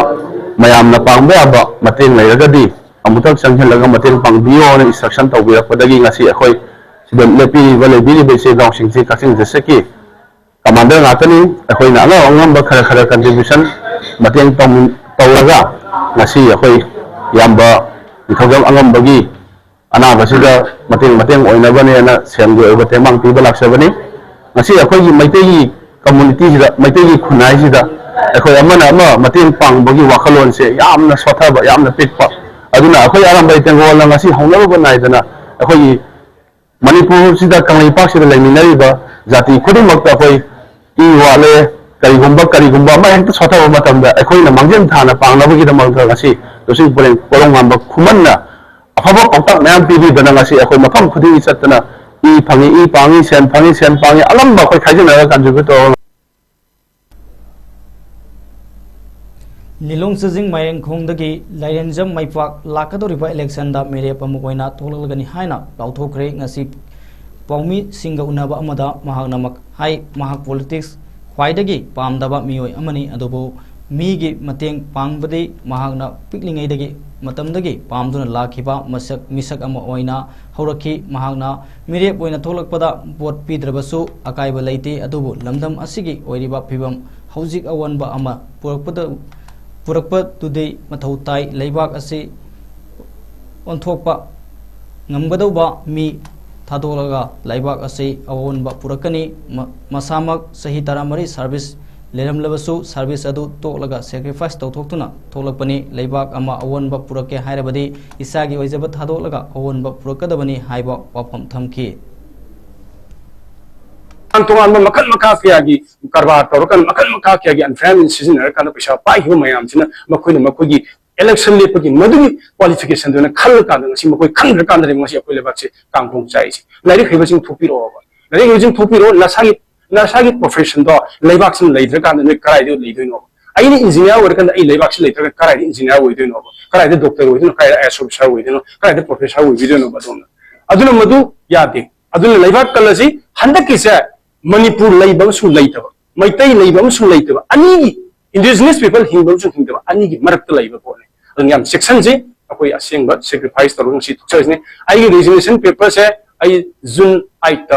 ꯃꯌꯥꯝꯅ ꯄꯥꯡꯕ ꯌꯥꯕ ꯃꯇꯦꯡ ꯂꯩꯔꯒꯗꯤ ꯑꯃꯨꯛꯇꯪ ꯆꯪꯁꯤꯜꯂꯒ ꯃꯇꯦꯡ ꯄꯥꯡꯕꯤꯌꯣꯅ instruction ꯇꯧꯕꯤꯔꯛꯄꯗꯒꯤ ꯉꯁꯤ ꯑꯩꯈꯣꯏ ꯁꯤꯗ ꯂꯦꯞꯄꯤꯔꯤꯕ, ꯂꯩꯕꯤꯔꯤꯕ ꯏꯆꯦ ꯏꯅꯥꯎꯁꯤꯡꯁꯤ ꯀꯛꯆꯤꯡ district ꯀꯤ commander ꯉꯥꯛꯇꯅꯤ꯫ ꯑꯩꯈꯣꯏꯅ ꯑꯉꯝ ꯑꯉꯝꯕ ꯈꯔ ꯈꯔ contribution, ꯃꯇꯦꯡ ꯇꯧꯃꯤ-, ꯇꯧꯔꯒ ꯉꯁꯤ ꯑꯩꯈꯣꯏ ꯏꯌꯥꯝꯕ ꯅꯤꯡꯊꯧꯖꯝ ꯑꯉꯝꯕꯒꯤ ꯑꯅꯥꯕꯁꯤꯗ ꯃꯇꯦꯡ ꯃꯇꯦꯡ ꯑꯣꯏꯅꯕꯅꯦꯅ ꯁꯦꯜꯒꯤ ꯑꯣꯏꯕ ꯇꯦꯡꯕꯥꯡ ꯄꯤꯕ ꯂꯥꯛꯆꯕꯅꯤ꯫ ꯉꯁꯤ ꯑꯩꯈꯣꯏꯒꯤ ꯃꯩꯇꯩꯒꯤ community ꯁꯤꯗ, ꯃꯩꯇꯩꯒꯤ ꯈꯨꯟꯅꯥꯏꯁꯤꯗ ꯑꯩꯈꯣꯏ ꯑꯃꯅ ꯑꯃ ꯃꯇꯦꯡ ꯄꯥꯡꯕꯒꯤ ꯋꯥꯈꯜꯂꯣꯟꯁꯦ ꯌꯥꯝꯅ ꯁꯣꯠꯊꯕ, ꯌꯥꯝꯅ ꯄꯤꯛꯄ꯫ ꯑꯗꯨꯅ ꯑꯩꯈꯣꯏ ꯑꯔꯥꯝꯕꯥꯏ ꯇꯦꯡꯒꯣꯜꯅ ꯉꯁꯤ ꯍꯧꯅꯔꯨꯕ ꯅꯥꯏꯗꯅ ꯑꯩꯈꯣꯏꯒꯤ ꯃꯅꯤꯄꯨꯔꯁꯤꯗ, ꯀꯪꯂꯩꯄꯥꯛꯁꯤꯗ ꯂꯩꯃꯤꯟꯅꯔꯤꯕ ꯖꯥꯇꯤ ꯈꯨꯗꯤꯡꯃꯛꯇ ꯑꯩꯈꯣꯏ ꯏ ꯋꯥꯠꯂꯦ, ꯀꯔꯤꯒꯨꯝꯕ, ꯀꯔꯤꯒꯨꯝꯕ ꯑꯃ ꯍꯦꯛꯇ ꯁꯣꯊꯕ ꯃꯇꯝꯗ ꯑꯩꯈꯣꯏꯅ ꯃꯥꯡꯖꯤꯟ ꯊꯥꯅ ꯄꯥꯡꯅꯕꯒꯤꯗꯃꯛꯇ ꯉꯁꯤ ꯂꯨꯆꯤꯡ ꯄꯨꯔꯦꯜ ꯀꯣꯔꯧꯉꯥꯟꯕ ꯈꯨꯃꯟꯅ ꯑꯐꯕ ꯄꯥꯎꯇꯥꯛ ꯃꯌꯥꯝ ꯄꯤꯕꯤꯗꯅ ꯉꯁꯤ ꯑꯩꯈꯣꯏ ꯃꯐꯝ ꯈꯨꯗꯤꯡꯒꯤ ꯆꯠꯇꯅ ꯏ ꯐꯪꯉꯤ, ꯏ ꯄꯥꯡꯉꯤ, ꯁꯦꯟ ꯐꯪꯉꯤ, ꯁꯦꯟ ꯄꯥꯡꯉꯤ, ꯑꯉꯝꯕ ꯑꯩꯈꯣꯏ ꯈꯥꯏꯖꯤꯟꯅꯔꯒ contribute ꯇꯧꯔꯒ ꯂꯤꯂꯣꯡ ꯆꯥꯖꯤꯡ ꯃꯥꯏꯔꯦꯟꯈꯣꯡꯗꯒꯤ ꯂꯥꯏꯔꯦꯟꯖꯝ ꯃꯥꯏꯄꯥꯛ ꯂꯥꯛꯀꯗꯧꯔꯤꯕ election ꯗ ꯃꯤꯔꯦꯞ ꯑꯃ ꯑꯣꯏꯅ ꯊꯣꯛꯂꯛꯂꯒꯅꯤ ꯍꯥꯏꯅ ꯂꯥꯎꯊꯣꯛꯈ꯭ꯔꯦ꯫ ꯉꯁꯤ ꯄꯥꯎꯃꯤꯁꯤꯡꯒ ꯎꯅꯕ ꯑꯃꯗ ꯃꯍꯥꯛꯅ ꯃꯛ-, ꯍꯥꯏ, ꯃꯍꯥꯛ politics ꯈ꯭ꯋꯥꯏꯗꯒꯤ ꯄꯥꯝꯗꯕ ꯃꯤꯑꯣꯏ ꯑꯃꯅꯤ, ꯑꯗꯨꯕꯨ ꯃꯤꯒꯤ ꯃꯇꯦꯡ ꯄꯥꯡꯕꯗꯤ ꯃꯍꯥꯛꯅ ꯄꯤꯛꯂꯤꯉꯩꯗꯒꯤ ꯃꯇꯝꯗꯒꯤ ꯄꯥꯝꯗꯨꯅ ꯂꯥꯛꯈꯤꯕ ꯃꯁꯛ, ꯃꯤꯁꯛ ꯑꯃ ꯑꯣꯏꯅ ꯍꯧꯔꯛꯈꯤ꯫ ꯃꯍꯥꯛꯅ ꯃꯤꯔꯦꯞ ꯑꯣꯏꯅ ꯊꯣꯛꯂꯛꯄꯗ ꯚꯣꯠ ꯄꯤꯗ꯭ꯔꯕꯁꯨ ꯑꯀꯥꯏꯕ ꯂꯩꯇꯦ, ꯑꯗꯨꯕꯨ ꯂꯝꯗꯝ ꯑꯁꯤꯒꯤ ꯑꯣꯏꯔꯤꯕ ꯐꯤꯕꯝ ꯍꯧꯖꯤꯛ ꯑꯑꯣꯟꯕ ꯑꯃ ꯄꯨꯔꯛꯄꯗ, ꯄꯨꯔꯛꯄꯗꯨꯗꯤ ꯃꯊꯧ ꯇꯥꯏ꯫ ꯂꯩꯕꯥꯛ ꯑꯁꯤ ꯑꯣꯟꯊꯣꯛꯄ ꯉꯝꯒꯗꯧꯕ ꯃꯤ ꯊꯥꯗꯣꯛꯂꯒ ꯂꯩꯕꯥꯛ ꯑꯁꯤ ꯑꯑꯣꯟꯕ ꯄꯨꯔꯛꯀꯅꯤ꯫ ꯃ-, ꯃꯁꯥꯃꯛ ꯆꯍꯤ ꯇꯔꯥꯃꯔꯤ service ꯂꯩꯔꯝꯂꯕꯁꯨ service ꯑꯗꯨ ꯇꯣꯛꯂꯒ sacrifice ꯇꯧꯊꯣꯛꯇꯨꯅ ꯊꯣꯛꯂꯛꯄꯅꯤ꯫ ꯂꯩꯕꯥꯛ ꯑꯃ ꯑꯑꯣꯟꯕ ꯄꯨꯔꯛꯀꯦ ꯍꯥꯏꯔꯕꯗꯤ ꯏꯁꯥꯒꯤ ꯑꯣꯏꯖꯕ ꯊꯥꯗꯣꯛꯂꯒ ꯑꯑꯣꯟꯕ ꯄꯨꯔꯛꯀꯗꯕꯅꯤ ꯍꯥꯏꯕ ꯋꯥꯐꯝ ꯊꯝꯈꯤ꯫ ꯇꯣꯉꯥꯟ ꯇꯣꯉꯥꯟꯕ ꯃꯈꯜ ꯃꯈꯥ ꯀꯌꯥꯒꯤ ꯀꯔꯕꯥꯔ ꯇꯧꯔꯀꯥꯟꯗ, ꯃꯈꯜ ꯃꯈꯥ ꯀꯌꯥꯒꯤ unfair means ꯁꯤꯖꯤꯟꯅꯔꯀꯥꯟꯗ ꯄꯩꯁꯥ ꯄꯥꯏꯈꯤꯕ ꯃꯌꯥꯝꯁꯤꯅ ꯃꯈꯣꯏꯅ ꯃꯈꯣꯏꯒꯤ election ꯂꯦꯞꯄꯒꯤ ꯃꯗꯨꯒꯤ qualification ꯗꯨꯅ ꯈꯜꯂꯀꯥꯟꯗ ꯉꯁꯤ ꯃꯈꯣꯏ ꯈꯟꯈ꯭ꯔꯀꯥꯟꯗꯅꯦꯕ ꯉꯁꯤ ꯑꯩꯈꯣꯏ ꯂꯩꯕꯥꯛꯁꯦ ꯀꯥꯡꯈꯣꯡ ꯆꯥꯏꯔꯤꯁꯦ꯫ ꯂꯥꯏꯔꯤꯛ ꯍꯩꯕꯁꯤꯡ ꯊꯣꯛꯄꯤꯔꯛꯑꯣꯕ, ꯂꯥꯏꯔꯤꯛ ꯍꯩꯕꯁꯤꯡ ꯊꯣꯛꯄꯤꯔꯛꯑꯣ꯫ ꯅꯁꯥꯒꯤ, ꯅꯁꯥꯒꯤ profession ꯗꯣ ꯂꯩꯕꯥꯛꯁꯤꯅ ꯂꯩꯇ꯭ꯔꯀꯥꯟꯗ ꯅꯣꯏ ꯀꯗꯥꯏꯗ ꯂꯩꯗꯣꯏꯅꯣꯕ? ꯑꯩꯅ engineer ꯑꯣꯏꯔꯀꯥꯟꯗ ꯑꯩ ꯂꯩꯕꯥꯛꯁꯤ ꯂꯩꯇ꯭ꯔꯒ ꯀꯗꯥꯏꯗ engineer ꯑꯣꯏꯗꯣꯏꯅꯣꯕ? ꯀꯗꯥꯏꯗ doctor ꯑꯣꯏꯗꯣꯏꯅꯣ? ꯀꯗꯥꯏꯗ IAS officer ꯑꯣꯏꯗꯣꯏꯅꯣ? ꯀꯗꯥꯏꯗ professor ꯑꯣꯏꯕꯤꯗꯣꯏꯅꯣꯕ? ꯑꯗꯣꯝꯅ, ꯑꯗꯨꯅ ꯃꯗꯨ ꯌꯥꯗꯦ꯫ ꯑꯗꯨꯅ ꯂꯩꯕꯥꯛ ꯀꯜꯂꯁꯤ꯫ ꯍꯟꯗꯛꯀꯤꯁꯦ ꯃꯅꯤꯄꯨꯔ ꯂꯩꯕ ꯑꯃꯁꯨꯡ ꯂꯩꯇꯕ, ꯃꯩꯇꯩ ꯂꯩꯕ ꯑꯃꯁꯨꯡ ꯂꯩꯇꯕ, ꯑꯅꯤꯒꯤ indigenous people ꯍꯤꯡꯕ ꯑꯃꯁꯨꯡ ꯍꯤꯡꯗꯕ ꯑꯅꯤꯒꯤ ꯃꯔꯛꯇ ꯂꯩꯕ ꯄꯣꯠꯅꯤ꯫ ꯑꯗꯨꯅ ꯌꯥꯝ ꯆꯦꯛꯁꯤꯟꯁꯤ꯫ ꯑꯩꯈꯣꯏ ꯑꯁꯦꯡꯕ sacrifice ꯇꯧꯔꯒ ꯉꯁꯤ ꯊꯣꯛꯆꯔꯤꯁꯤꯅꯤ꯫ ꯑꯩꯒꯤ resignation paperꯁꯦ ꯑꯩ June eightꯇ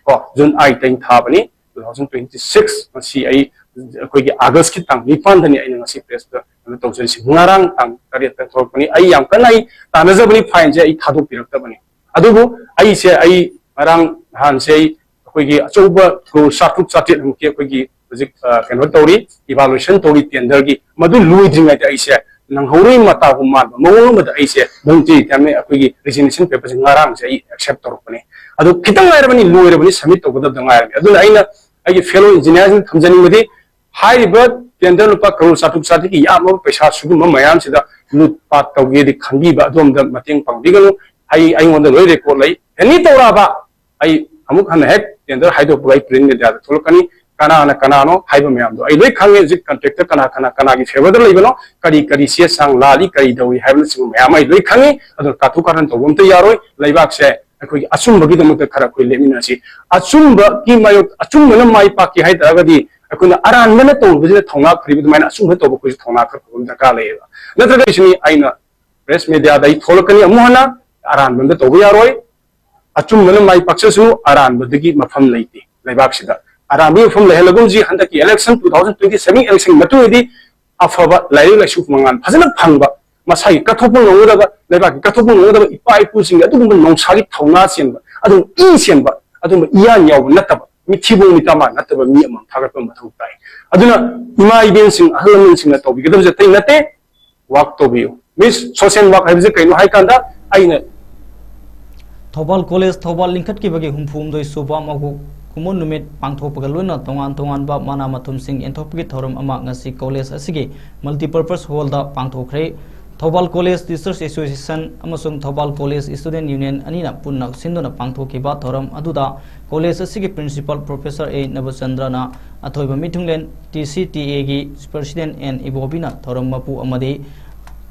ꯀꯣ June eightꯇ ꯑꯩꯅ ꯊꯥꯕꯅꯤ꯫ Two thousand twenty six ꯉꯁꯤ ꯑꯩ ꯑꯩꯈꯣꯏꯒꯤ Augustꯀꯤ ꯇꯥꯡ ꯅꯤꯄꯥꯟꯗꯅꯤ ꯑꯩꯅ ꯉꯁꯤ pressꯇ ꯀꯩꯅꯣ ꯇꯧꯖꯔꯤꯁꯤ꯫ ꯉꯔꯥꯡ ꯇꯥꯡ ꯇꯔꯦꯠꯇ ꯊꯣꯛꯂꯛꯄꯅꯤ꯫ ꯑꯩ ꯌꯥꯝ ꯀꯟꯅ ꯑꯩ ꯇꯥꯟꯅꯖꯕꯅꯤ, fineꯁꯦ ꯑꯩ ꯊꯥꯗꯣꯛꯄꯤꯔꯛꯇꯕꯅꯤ꯫ ꯑꯗꯨꯕꯨ ꯑꯩꯁꯦ ꯑꯩ ꯉꯔꯥꯡ ꯅꯍꯥꯟꯁꯦ ꯑꯩ ꯑꯩꯈꯣꯏꯒꯤ ꯑꯆꯧꯕ crore ꯆꯥꯇ꯭ꯔꯨꯛ ꯆꯥꯇ꯭ꯔꯦꯠꯃꯨꯛꯀꯤ ꯑꯩꯈꯣꯏꯒꯤ ꯍꯧꯖꯤꯛ ꯀꯩꯅꯣ ꯇꯧꯔꯤ, evaluation ꯇꯧꯔꯤ tenderꯒꯤ꯫ ꯃꯗꯨ ꯂꯣꯏꯗ꯭ꯔꯤꯉꯩꯗ ꯑꯩꯁꯦ ꯅꯪꯍꯧꯔꯣꯏ ꯃꯇꯥꯒꯨꯝ ꯃꯥꯟꯕ ꯃꯑꯣꯡ ꯑꯃꯗ ꯑꯩꯁꯦ voluntary retirement ꯑꯩꯈꯣꯏꯒꯤ resignation paperꯁꯦ ꯉꯔꯥꯡꯁꯦ ꯑꯩ accept ꯇꯧꯔꯛꯄꯅꯦ꯫ ꯑꯗꯨ ꯈꯤꯇꯪ ꯉꯥꯏꯔꯕꯅꯤ, ꯂꯣꯏꯔꯕꯅꯤ, submit ꯇꯧꯒꯗꯕꯗ ꯉꯥꯏꯔꯕꯅꯤ꯫ ꯑꯗꯨꯅ ꯑꯩꯅ ꯑꯩꯒꯤ fellow engineerꯁꯤꯡ ꯊꯝꯖꯅꯤꯡꯕꯗꯤ ꯍꯥꯏꯔꯤꯕ tender ꯂꯨꯄꯥ crore ꯆꯥꯇ꯭ꯔꯨꯛ ꯆꯥꯇ꯭ꯔꯦꯠꯀꯤ ꯌꯥꯝꯂꯕ ꯄꯩꯁꯥ ꯁꯤꯒꯨꯝꯕ ꯃꯌꯥꯝꯁꯤꯗ ꯂꯨꯠ ꯄꯥꯠ ꯇꯧꯒꯦꯗꯤ ꯈꯟꯕꯤꯕ ꯑꯗꯣꯝꯗ ꯃꯇꯦꯡ ꯄꯥꯡꯕꯤꯒꯅꯨ꯫ ꯑꯩ, ꯑꯩꯉꯣꯟꯗ ꯂꯣꯏ record ꯂꯩ꯫ Any ꯇꯧꯔꯛꯑꯕ ꯑꯩ ꯑꯃꯨꯛ ꯍꯟꯅ ꯍꯦꯛ tender ꯍꯥꯏꯗꯣꯛꯄꯒ ꯑꯩ print mediaꯗ ꯊꯣꯛꯂꯛꯀꯅꯤ꯫ ꯀꯅꯥꯅ ꯀꯅꯥꯅꯣ ꯍꯥꯏꯕ ꯃꯌꯥꯝꯗꯣ ꯑꯩ ꯂꯣꯏ ꯈꯪꯉꯦ꯫ ꯍꯧꯖꯤꯛ contractꯇ ꯀꯅꯥ ꯀꯅꯥ ꯀꯅꯥꯒꯤ favourꯗ ꯂꯩꯕꯅꯣ, ꯀꯔꯤ ꯀꯔꯤ ꯆꯦ ꯆꯥꯡ ꯂꯥꯜꯂꯤ, ꯀꯔꯤ ꯇꯧꯏ ꯍꯥꯏꯕꯅꯆꯤꯡꯕ ꯃꯌꯥꯝ ꯑꯩ ꯂꯣꯏ ꯈꯪꯉꯤ꯫ ꯑꯗꯨꯅ ꯀꯥꯊꯣꯛ ꯀꯥꯔꯟ ꯇꯧꯕ ꯑꯝꯇ ꯌꯥꯔꯣꯏ꯫ ꯂꯩꯕꯥꯛꯁꯦ ꯑꯩꯈꯣꯏꯒꯤ ꯑꯆꯨꯝꯕꯒꯤꯗꯃꯛꯇ ꯈꯔ ꯑꯩꯈꯣꯏ ꯂꯦꯞꯃꯤꯟꯅꯁꯤ꯫ ꯑꯆꯨꯝꯕꯒꯤ ꯃꯥꯌꯣꯛ, ꯑꯆꯨꯝꯕꯅ ꯃꯥꯏ ꯄꯥꯛꯀꯦ ꯍꯥꯏ ꯇꯥꯔꯒꯗꯤ ꯑꯩꯈꯣꯏꯅ ꯑꯔꯥꯟꯕꯅ ꯇꯧꯕꯁꯤꯅ ꯊꯧꯅꯥ ꯐꯔꯤꯕ ꯑꯗꯨꯃꯥꯏꯅ ꯑꯆꯨꯝꯕ ꯇꯧꯕ ꯑꯩꯈꯣꯏꯁꯨ ꯊꯧꯅꯥ ꯈꯔ ꯐꯕ ꯑꯃ ꯗꯔꯀꯥꯔ ꯂꯩꯌꯦꯕ꯫ ꯅꯠꯇ꯭ꯔꯒ ꯁꯤꯅꯤ ꯑꯩꯅ press mediaꯗ ꯑꯩ ꯊꯣꯛꯂꯛꯀꯅꯤ ꯑꯃꯨꯛ ꯍꯟꯅ꯫ ꯑꯔꯥꯟꯕ ꯑꯝꯇ ꯇꯧꯕ ꯌꯥꯔꯣꯏ꯫ ꯑꯆꯨꯝꯕꯅ ꯃꯥꯏ ꯄꯥꯛꯆꯁꯅꯨ, ꯑꯔꯥꯟꯕꯗꯒꯤ ꯃꯐꯝ ꯂꯩꯇꯦ ꯂꯩꯕꯥꯛꯁꯤꯗ꯫ ꯑꯔꯥꯟꯕꯒꯤ ꯃꯐꯝ ꯂꯩꯍꯜꯂꯒꯨꯝꯁꯤ꯫ ꯍꯟꯗꯛꯀꯤ election, two thousand twenty seven election ꯃꯇꯨꯡꯗꯗꯤ ꯑꯐꯕ ꯂꯥꯏꯔꯤꯛ ꯂꯥꯏꯁꯨ ꯃꯉꯥꯜ ꯐꯖꯅ ꯐꯪꯕ, ꯃꯁꯥꯒꯤ ꯀꯠꯊꯣꯛꯄ ꯉꯝꯒꯗꯕ, ꯂꯩꯕꯥꯛꯀꯤ ꯀꯠꯊꯣꯛꯄ ꯉꯝꯒꯗꯕ ꯏꯄꯥ ꯏꯄꯨꯁꯤꯡꯒꯤ ꯑꯗꯨꯒꯨꯝꯕ ꯅꯣꯡꯁꯥꯒꯤ ꯊꯧꯅꯥ ꯆꯦꯟꯕ, ꯑꯗꯨꯒꯨꯝꯕ ꯏ ꯆꯦꯟꯕ, ꯑꯗꯨꯒꯨꯝꯕ ꯏꯌꯥꯟ ꯌꯥꯎꯕ ꯅꯠꯇꯕ, ꯃꯤꯊꯤꯕꯣꯡ ꯃꯤꯇꯥꯃꯥ ꯅꯠꯇꯕ ꯃꯤ ꯑꯃ ꯊꯥꯒꯠꯄ ꯃꯊꯧ ꯇꯥꯏ꯫ ꯑꯗꯨꯅ ꯏꯃꯥ ꯏꯕꯦꯟꯁꯤꯡ, ꯑꯍꯜ ꯂꯃꯟꯁꯤꯡꯅ ꯇꯧꯕꯤꯒꯗꯕꯁꯦ ꯑꯇꯩ ꯅꯠꯇꯦ꯫ Work ꯇꯧꯕꯤꯌꯨ꯫ Miss, social work ꯍꯥꯏꯕꯁꯦ ꯀꯩꯅꯣ ꯍꯥꯏ ꯀꯥꯟꯗ ꯑꯩꯅ ꯊꯧꯕꯥꯜ ꯀꯣꯂꯦꯖ ꯊꯧꯕꯥꯜ ꯂꯤꯡꯈꯠꯈꯤꯕꯒꯤ ꯍꯨꯝꯐꯨ ꯍꯨꯝꯗꯣꯏ ꯁꯨꯕ ꯃꯀꯣꯛ ꯀꯨꯝꯑꯣꯟ ꯅꯨꯃꯤꯠ ꯄꯥꯡꯊꯣꯛꯄꯒ ꯂꯣꯏꯅꯅ ꯇꯣꯉꯥꯟ ꯇꯣꯉꯥꯟꯕ ꯃꯅꯥ ꯃꯊꯨꯝꯁꯤꯡ ꯌꯦꯟꯊꯣꯛꯄꯒꯤ ꯊꯧꯔꯝ ꯑꯃ ꯉꯁꯤ ꯀꯣꯂꯦꯖ ꯑꯁꯤꯒꯤ multipurpose hallꯗ ꯄꯥꯡꯊꯣꯛꯈ꯭ꯔꯦ꯫ ꯊꯧꯕꯥꯜ ꯀꯣꯂꯦꯖ Teachers Association ꯑꯃꯁꯨꯡ ꯊꯧꯕꯥꯜ ꯀꯣꯂꯦꯖ Student Union ꯑꯅꯤꯅ ꯄꯨꯟꯅ ꯁꯤꯟꯗꯨꯅ ꯄꯥꯡꯊꯣꯛꯈꯤꯕ ꯊꯧꯔꯝ ꯑꯗꯨꯗ ꯀꯣꯂꯦꯖ ꯑꯁꯤꯒꯤ Principal Professor ꯑꯦ ꯅꯕꯆꯟꯗ꯭ꯔꯅ ꯑꯊꯣꯏꯕ ꯃꯤꯊꯨꯡꯂꯦꯟ, TCTAꯒꯤ President ꯑꯦꯟ ꯏꯕꯣꯕꯤꯅ ꯊꯧꯔꯝ ꯃꯄꯨ ꯑꯃꯗꯤ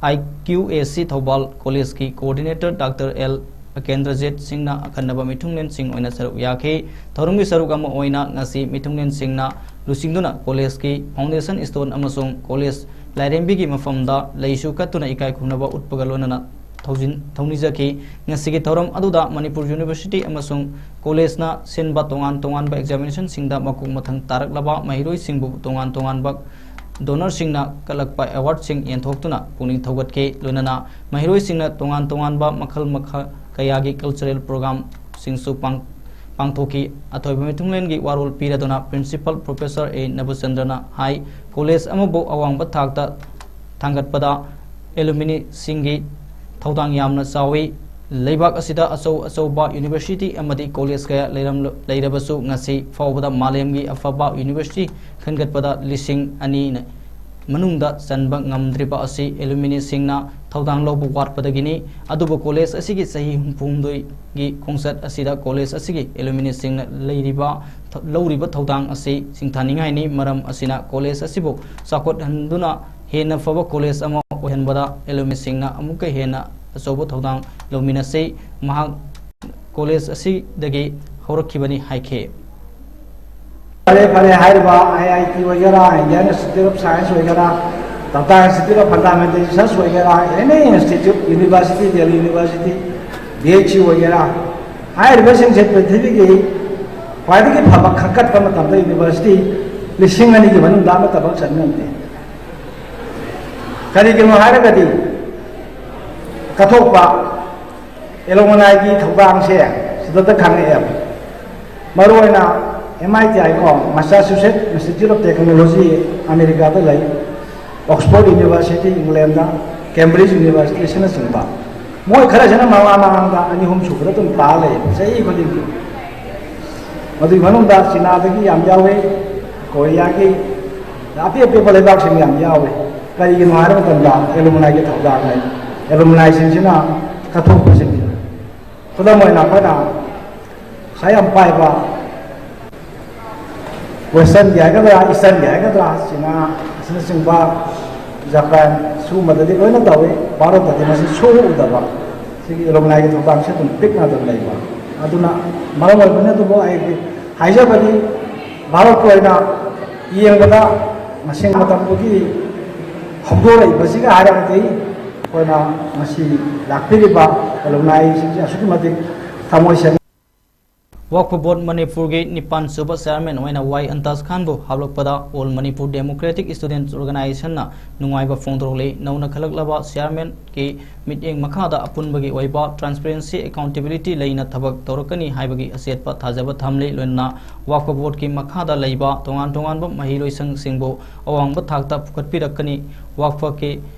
IQAC ꯊꯧꯕꯥꯜ ꯀꯣꯂꯦꯖꯀꯤ Coordinator Doctor ꯑꯦꯜ ꯀꯦꯟꯗ꯭ꯔꯖꯤꯠ ꯁꯤꯡꯅ ꯑꯈꯟꯅꯕ ꯃꯤꯊꯨꯡꯂꯦꯟꯁꯤꯡ ꯑꯣꯏꯅ ꯁꯔꯨꯛ ꯌꯥꯈꯤ꯫ ꯊꯧꯔꯝꯒꯤ ꯁꯔꯨꯛ ꯑꯃ ꯑꯣꯏꯅ ꯉꯁꯤ ꯃꯤꯊꯨꯡꯂꯦꯟꯁꯤꯡꯅ ꯂꯨꯆꯤꯡꯗꯨꯅ ꯀꯣꯂꯦꯖꯀꯤ foundation stone ꯑꯃꯁꯨꯡ ꯀꯣꯂꯦꯖ ꯂꯥꯏꯔꯦꯝꯕꯤꯒꯤ ꯃꯐꯝꯗ ꯂꯩꯁꯨ ꯀꯠꯇꯨꯅ ꯏꯀꯥꯏ ꯈꯨꯝꯅꯕ ꯎꯠꯄꯒ ꯂꯣꯏꯅꯅ ꯊꯧꯖꯤꯟ-, ꯊꯧꯅꯤꯖꯈꯤ꯫ ꯉꯁꯤꯒꯤ ꯊꯧꯔꯝ ꯑꯗꯨꯗ ꯃꯅꯤꯄꯨꯔ University ꯑꯃꯁꯨꯡ ꯀꯣꯂꯦꯖꯅ ꯁꯤꯟꯕ ꯇꯣꯉꯥꯟ ꯇꯣꯉꯥꯟꯕ examination ꯁꯤꯡꯗ ꯃꯀꯣꯛ ꯃꯊꯪ ꯇꯥꯔꯛꯂꯕ ꯃꯍꯩꯔꯣꯏꯁꯤꯡꯕꯨ ꯇꯣꯉꯥꯟ ꯇꯣꯉꯥꯟꯕ donor ꯁꯤꯡꯅ ꯀꯠꯂꯛꯄ award ꯁꯤꯡ ꯌꯦꯟꯊꯣꯛꯇꯨꯅ ꯄꯨꯛꯅꯤꯡ ꯊꯧꯒꯠꯈꯤ꯫ ꯂꯣꯏꯅꯅ ꯃꯍꯩꯔꯣꯏꯁꯤꯡꯅ ꯇꯣꯉꯥꯟ ꯇꯣꯉꯥꯟꯕ ꯃꯈꯜ ꯃꯈꯥ ꯀꯌꯥꯒꯤ cultural program ꯁꯤꯡꯁꯨ ꯄꯥꯡ-, ꯄꯥꯡꯊꯣꯛꯈꯤ꯫ ꯑꯊꯣꯏꯕ ꯃꯤꯊꯨꯡꯂꯦꯟꯒꯤ ꯋꯥꯔꯣꯜ ꯄꯤꯔꯗꯨꯅ Principal Professor ꯑꯦ ꯅꯕꯆꯟꯗ꯭ꯔꯅ ꯍꯥꯏ, ꯀꯣꯂꯦꯖ ꯑꯃꯕꯨ ꯑꯋꯥꯡꯕ ꯊꯥꯛꯇ ꯊꯥꯡꯒꯠꯄꯗ alumni ꯁꯤꯡꯒꯤ ꯊꯧꯗꯥꯡ ꯌꯥꯝꯅ ꯆꯥꯎꯏ꯫ ꯂꯩꯕꯥꯛ ꯑꯁꯤꯗ ꯑꯆꯧ ꯑꯆꯧꯕ university ꯑꯃꯗꯤ ꯀꯣꯂꯦꯖ ꯀꯌꯥ ꯂꯩꯔꯝꯂ-, ꯂꯩꯔꯕꯁꯨ ꯉꯁꯤ ꯐꯥꯎꯕꯗ ꯃꯥꯂꯦꯝꯒꯤ ꯑꯐꯕ university ꯈꯟꯒꯠꯄꯗ ꯂꯤꯁꯤꯡ ꯑꯅꯤ ꯃꯅꯨꯡꯗ ꯆꯟꯕ ꯉꯝꯗ꯭ꯔꯤꯕ ꯑꯁꯤ alumni ꯁꯤꯡꯅ ꯊꯧꯗꯥꯡ ꯂꯧꯕ ꯋꯥꯠꯄꯗꯒꯤꯅꯤ꯫ ꯑꯗꯨꯕꯨ ꯀꯣꯂꯦꯖ ꯑꯁꯤꯒꯤ ꯆꯍꯤ ꯍꯨꯝꯐꯨ ꯍꯨꯝꯗꯣꯏꯒꯤ ꯈꯣꯡꯆꯠ ꯑꯁꯤꯗ ꯀꯣꯂꯦꯖ ꯑꯁꯤꯒꯤ alumni ꯁꯤꯡꯅ ꯂꯩꯔꯤꯕ, ꯂꯧꯔꯤꯕ ꯊꯧꯗꯥꯡ ꯑꯁꯤ ꯁꯤꯡꯊꯥꯅꯤꯡꯉꯥꯏꯅꯤ꯫ ꯃꯔꯝ ꯑꯁꯤꯅ ꯀꯣꯂꯦꯖ ꯑꯁꯤꯕꯨ ꯆꯥꯎꯈꯠꯍꯟꯗꯨꯅ ꯍꯦꯟꯅ ꯐꯕ ꯀꯣꯂꯦꯖ ꯑꯃ ꯑꯣꯏꯍꯟꯕꯗ alumni ꯁꯤꯡꯅ ꯑꯃꯨꯛꯀ ꯍꯦꯟꯅ ꯑꯆꯧꯕ ꯊꯧꯗꯥꯡ ꯂꯧꯃꯤꯟꯅꯁꯤ꯫ ꯃꯍꯥꯛ ꯀꯣꯂꯦꯖ ꯑꯁꯤꯗꯒꯤ ꯍꯧꯔꯛꯈꯤꯕꯅꯤ ꯍꯥꯏꯈꯤ꯫ ꯐꯔꯦ, ꯐꯔꯦ, ꯍꯥꯏꯔꯤꯕ I I T ꯑꯣꯏꯒꯦꯔꯥ, Indian Institute of Science ꯑꯣꯏꯒꯦꯔꯥ, Tata Institute of Fundamental Research ꯑꯣꯏꯒꯦꯔꯥ, any institute, university, Delhi University, B H U ꯑꯣꯏꯒꯦꯔꯥ, ꯍꯥꯏꯔꯤꯕꯁꯤꯡꯁꯦ ꯄ꯭ꯔꯤꯊꯤꯕꯤꯒꯤ ꯈ꯭ꯋꯥꯏꯗꯒꯤ ꯐꯕ ꯈꯟꯒꯠꯄ ꯃꯇꯝꯗ university ꯂꯤꯁꯤꯡ ꯑꯅꯤꯒꯤ ꯃꯅꯨꯡꯗ ꯑꯃꯠꯇꯐꯥꯎ ꯆꯟ ꯉꯝꯗꯦ꯫ ꯀꯔꯤꯒꯤꯅꯣ ꯍꯥꯏꯔꯒꯗꯤ ꯀꯠꯊꯣꯛꯄ alumni ꯒꯤ ꯊꯧꯗꯥꯡꯁꯦ ꯁꯤꯗꯇ ꯈꯪꯉꯛꯑꯦꯕ꯫ ꯃꯔꯨꯑꯣꯏꯅ M I T I ꯀꯣ, Massachusetts Institute of Technology, ꯑꯃꯦꯔꯤꯀꯥꯗ ꯂꯩ, Oxford University, England ꯗ, Cambridge University ꯑꯁꯤꯅꯆꯤꯡꯕ꯫ ꯃꯣꯏ ꯈꯔꯁꯤꯅ ꯃꯃꯥꯡ ꯃꯃꯥꯡꯗ ꯑꯅꯤ ꯑꯍꯨꯝ ꯁꯨꯕꯗ ꯑꯗꯨꯝ ꯇꯥ ꯂꯩꯌꯦꯕ, ꯆꯍꯤ ꯈꯨꯗꯤꯡꯒꯤ꯫ ꯃꯗꯨꯒꯤ ꯃꯅꯨꯡꯗ ꯆꯤꯅꯥꯗꯒꯤ ꯌꯥꯝ ꯌꯥꯎꯏ, ꯀꯣꯔꯤꯌꯥꯒꯤ, ꯑꯄꯤꯛ ꯑꯄꯤꯛꯄ ꯂꯩꯕꯥꯛꯁꯤꯡ ꯌꯥꯝ ꯌꯥꯎꯏ꯫ ꯀꯔꯤꯒꯤꯅꯣ ꯍꯥꯏꯕ ꯃꯇꯝꯗ alumni ꯒꯤ ꯊꯧꯗꯥꯡ ꯂꯩ꯫ Alumni ꯁꯤꯡꯁꯤꯅ ꯀꯠꯊꯣꯛꯄꯁꯤꯡꯁꯤꯅ, ꯈꯨꯗꯝ ꯑꯣꯏꯅ ꯑꯩꯈꯣꯏꯅ ꯄꯩꯁꯥ ꯌꯥꯝ ꯄꯥꯏꯕ Western ꯒꯤ ꯍꯥꯏꯒꯗ꯭ꯔꯥ, Eastern ꯒꯤ ꯍꯥꯏꯒꯗ꯭ꯔꯥ, ꯆꯤꯅꯥ ꯑꯁꯤꯅꯆꯤꯡꯕ, ꯖꯄꯥꯟ, ꯁꯤꯒꯨꯝꯕꯗꯗꯤ ꯂꯣꯏꯅ ꯇꯧꯏ꯫ ꯚꯥꯔꯠꯇꯗꯤ ꯃꯁꯤ ꯁꯨꯛꯎ ꯎꯗꯕ꯫ ꯁꯤꯒꯤ ꯑꯦꯂꯨꯃꯅꯥꯏꯒꯤ ꯊꯧꯗꯥꯡꯁꯦ ꯑꯗꯨꯝ ꯄꯤꯛꯅ ꯑꯗꯨꯝ ꯂꯩꯕ꯫ ꯑꯗꯨꯅ ꯃꯔꯝ ꯑꯣꯏꯕꯅ ꯑꯗꯨꯕꯨ ꯑꯩꯒꯤ ꯍꯥꯏꯖꯕꯗꯤ ꯚꯥꯔꯠꯀꯤ ꯑꯣꯏꯅ ꯌꯦꯡꯕꯗ ꯃꯁꯤꯡ ꯃꯇꯝꯗꯨꯒꯤ ꯍꯧꯗꯣꯔꯛꯏꯕꯁꯤꯒ ꯍꯥꯏꯔꯒꯗꯤ ꯑꯩꯈꯣꯏꯅ ꯉꯁꯤ ꯂꯥꯛꯄꯤꯔꯤꯕ ꯑꯦꯂꯨꯃꯅꯥꯏꯁꯤꯡꯁꯦ ꯑꯁꯨꯛꯀꯤ ꯃꯇꯤꯛ ꯊꯃꯣꯏ ꯁꯦꯡꯅ ꯋꯛꯐ ꯕꯣꯔꯗ ꯃꯅꯤꯄꯨꯔꯒꯤ ꯅꯤꯄꯥꯟ ꯁꯨꯕ ꯆꯤꯌꯥꯔꯃꯦꯟ ꯑꯣꯏꯅ ꯋꯥꯏ ꯑꯟꯇꯥꯖ ꯈꯥꯟꯕꯨ ꯍꯥꯞꯂꯛꯄꯗ ꯑꯣꯜ ꯃꯅꯤꯄꯨꯔ ꯗꯦꯃꯣꯀ꯭ꯔꯦꯇꯤꯛ ꯁ꯭ꯇꯨꯗꯦꯟꯠꯁ ꯑꯣꯔꯒꯅꯥꯏꯖꯦꯁꯟꯅ ꯅꯨꯡꯉꯥꯏꯕ ꯐꯣꯡꯗꯣꯔꯛꯂꯤ꯫ ꯅꯧꯅ ꯈꯜꯂꯛꯂꯕ ꯆꯤꯌꯥꯔꯃꯦꯟꯒꯤ ꯃꯤꯠꯌꯦꯡ ꯃꯈꯥꯗ ꯑꯄꯨꯟꯕꯒꯤ ꯑꯣꯏꯕ ꯇ꯭ꯔꯥꯟꯁꯄꯦꯔꯦꯟꯁꯤ, ꯑꯦꯀꯥꯎꯟꯇꯦꯕꯤꯂꯤꯇꯤ ꯂꯩꯅ ꯊꯕꯛ ꯇꯧꯔꯛꯀꯅꯤ ꯍꯥꯏꯕꯒꯤ ꯑꯆꯦꯠꯄ ꯊꯥꯖꯕ ꯊꯝꯂꯤ꯫ ꯂꯣꯏꯅꯅ ꯋꯛꯐ ꯕꯣꯔꯗꯀꯤ ꯃꯈꯥꯗ ꯂꯩꯕ ꯇꯣꯉꯥꯟ ꯇꯣꯉꯥꯟꯕ ꯃꯍꯩꯔꯣꯏꯁꯪꯁꯤꯡꯕꯨ ꯑꯋꯥꯡꯕ ꯊꯥꯛꯇ ꯄꯨꯈꯠꯄꯤꯔꯛꯀꯅꯤ꯫ ꯋꯛꯐꯀꯤ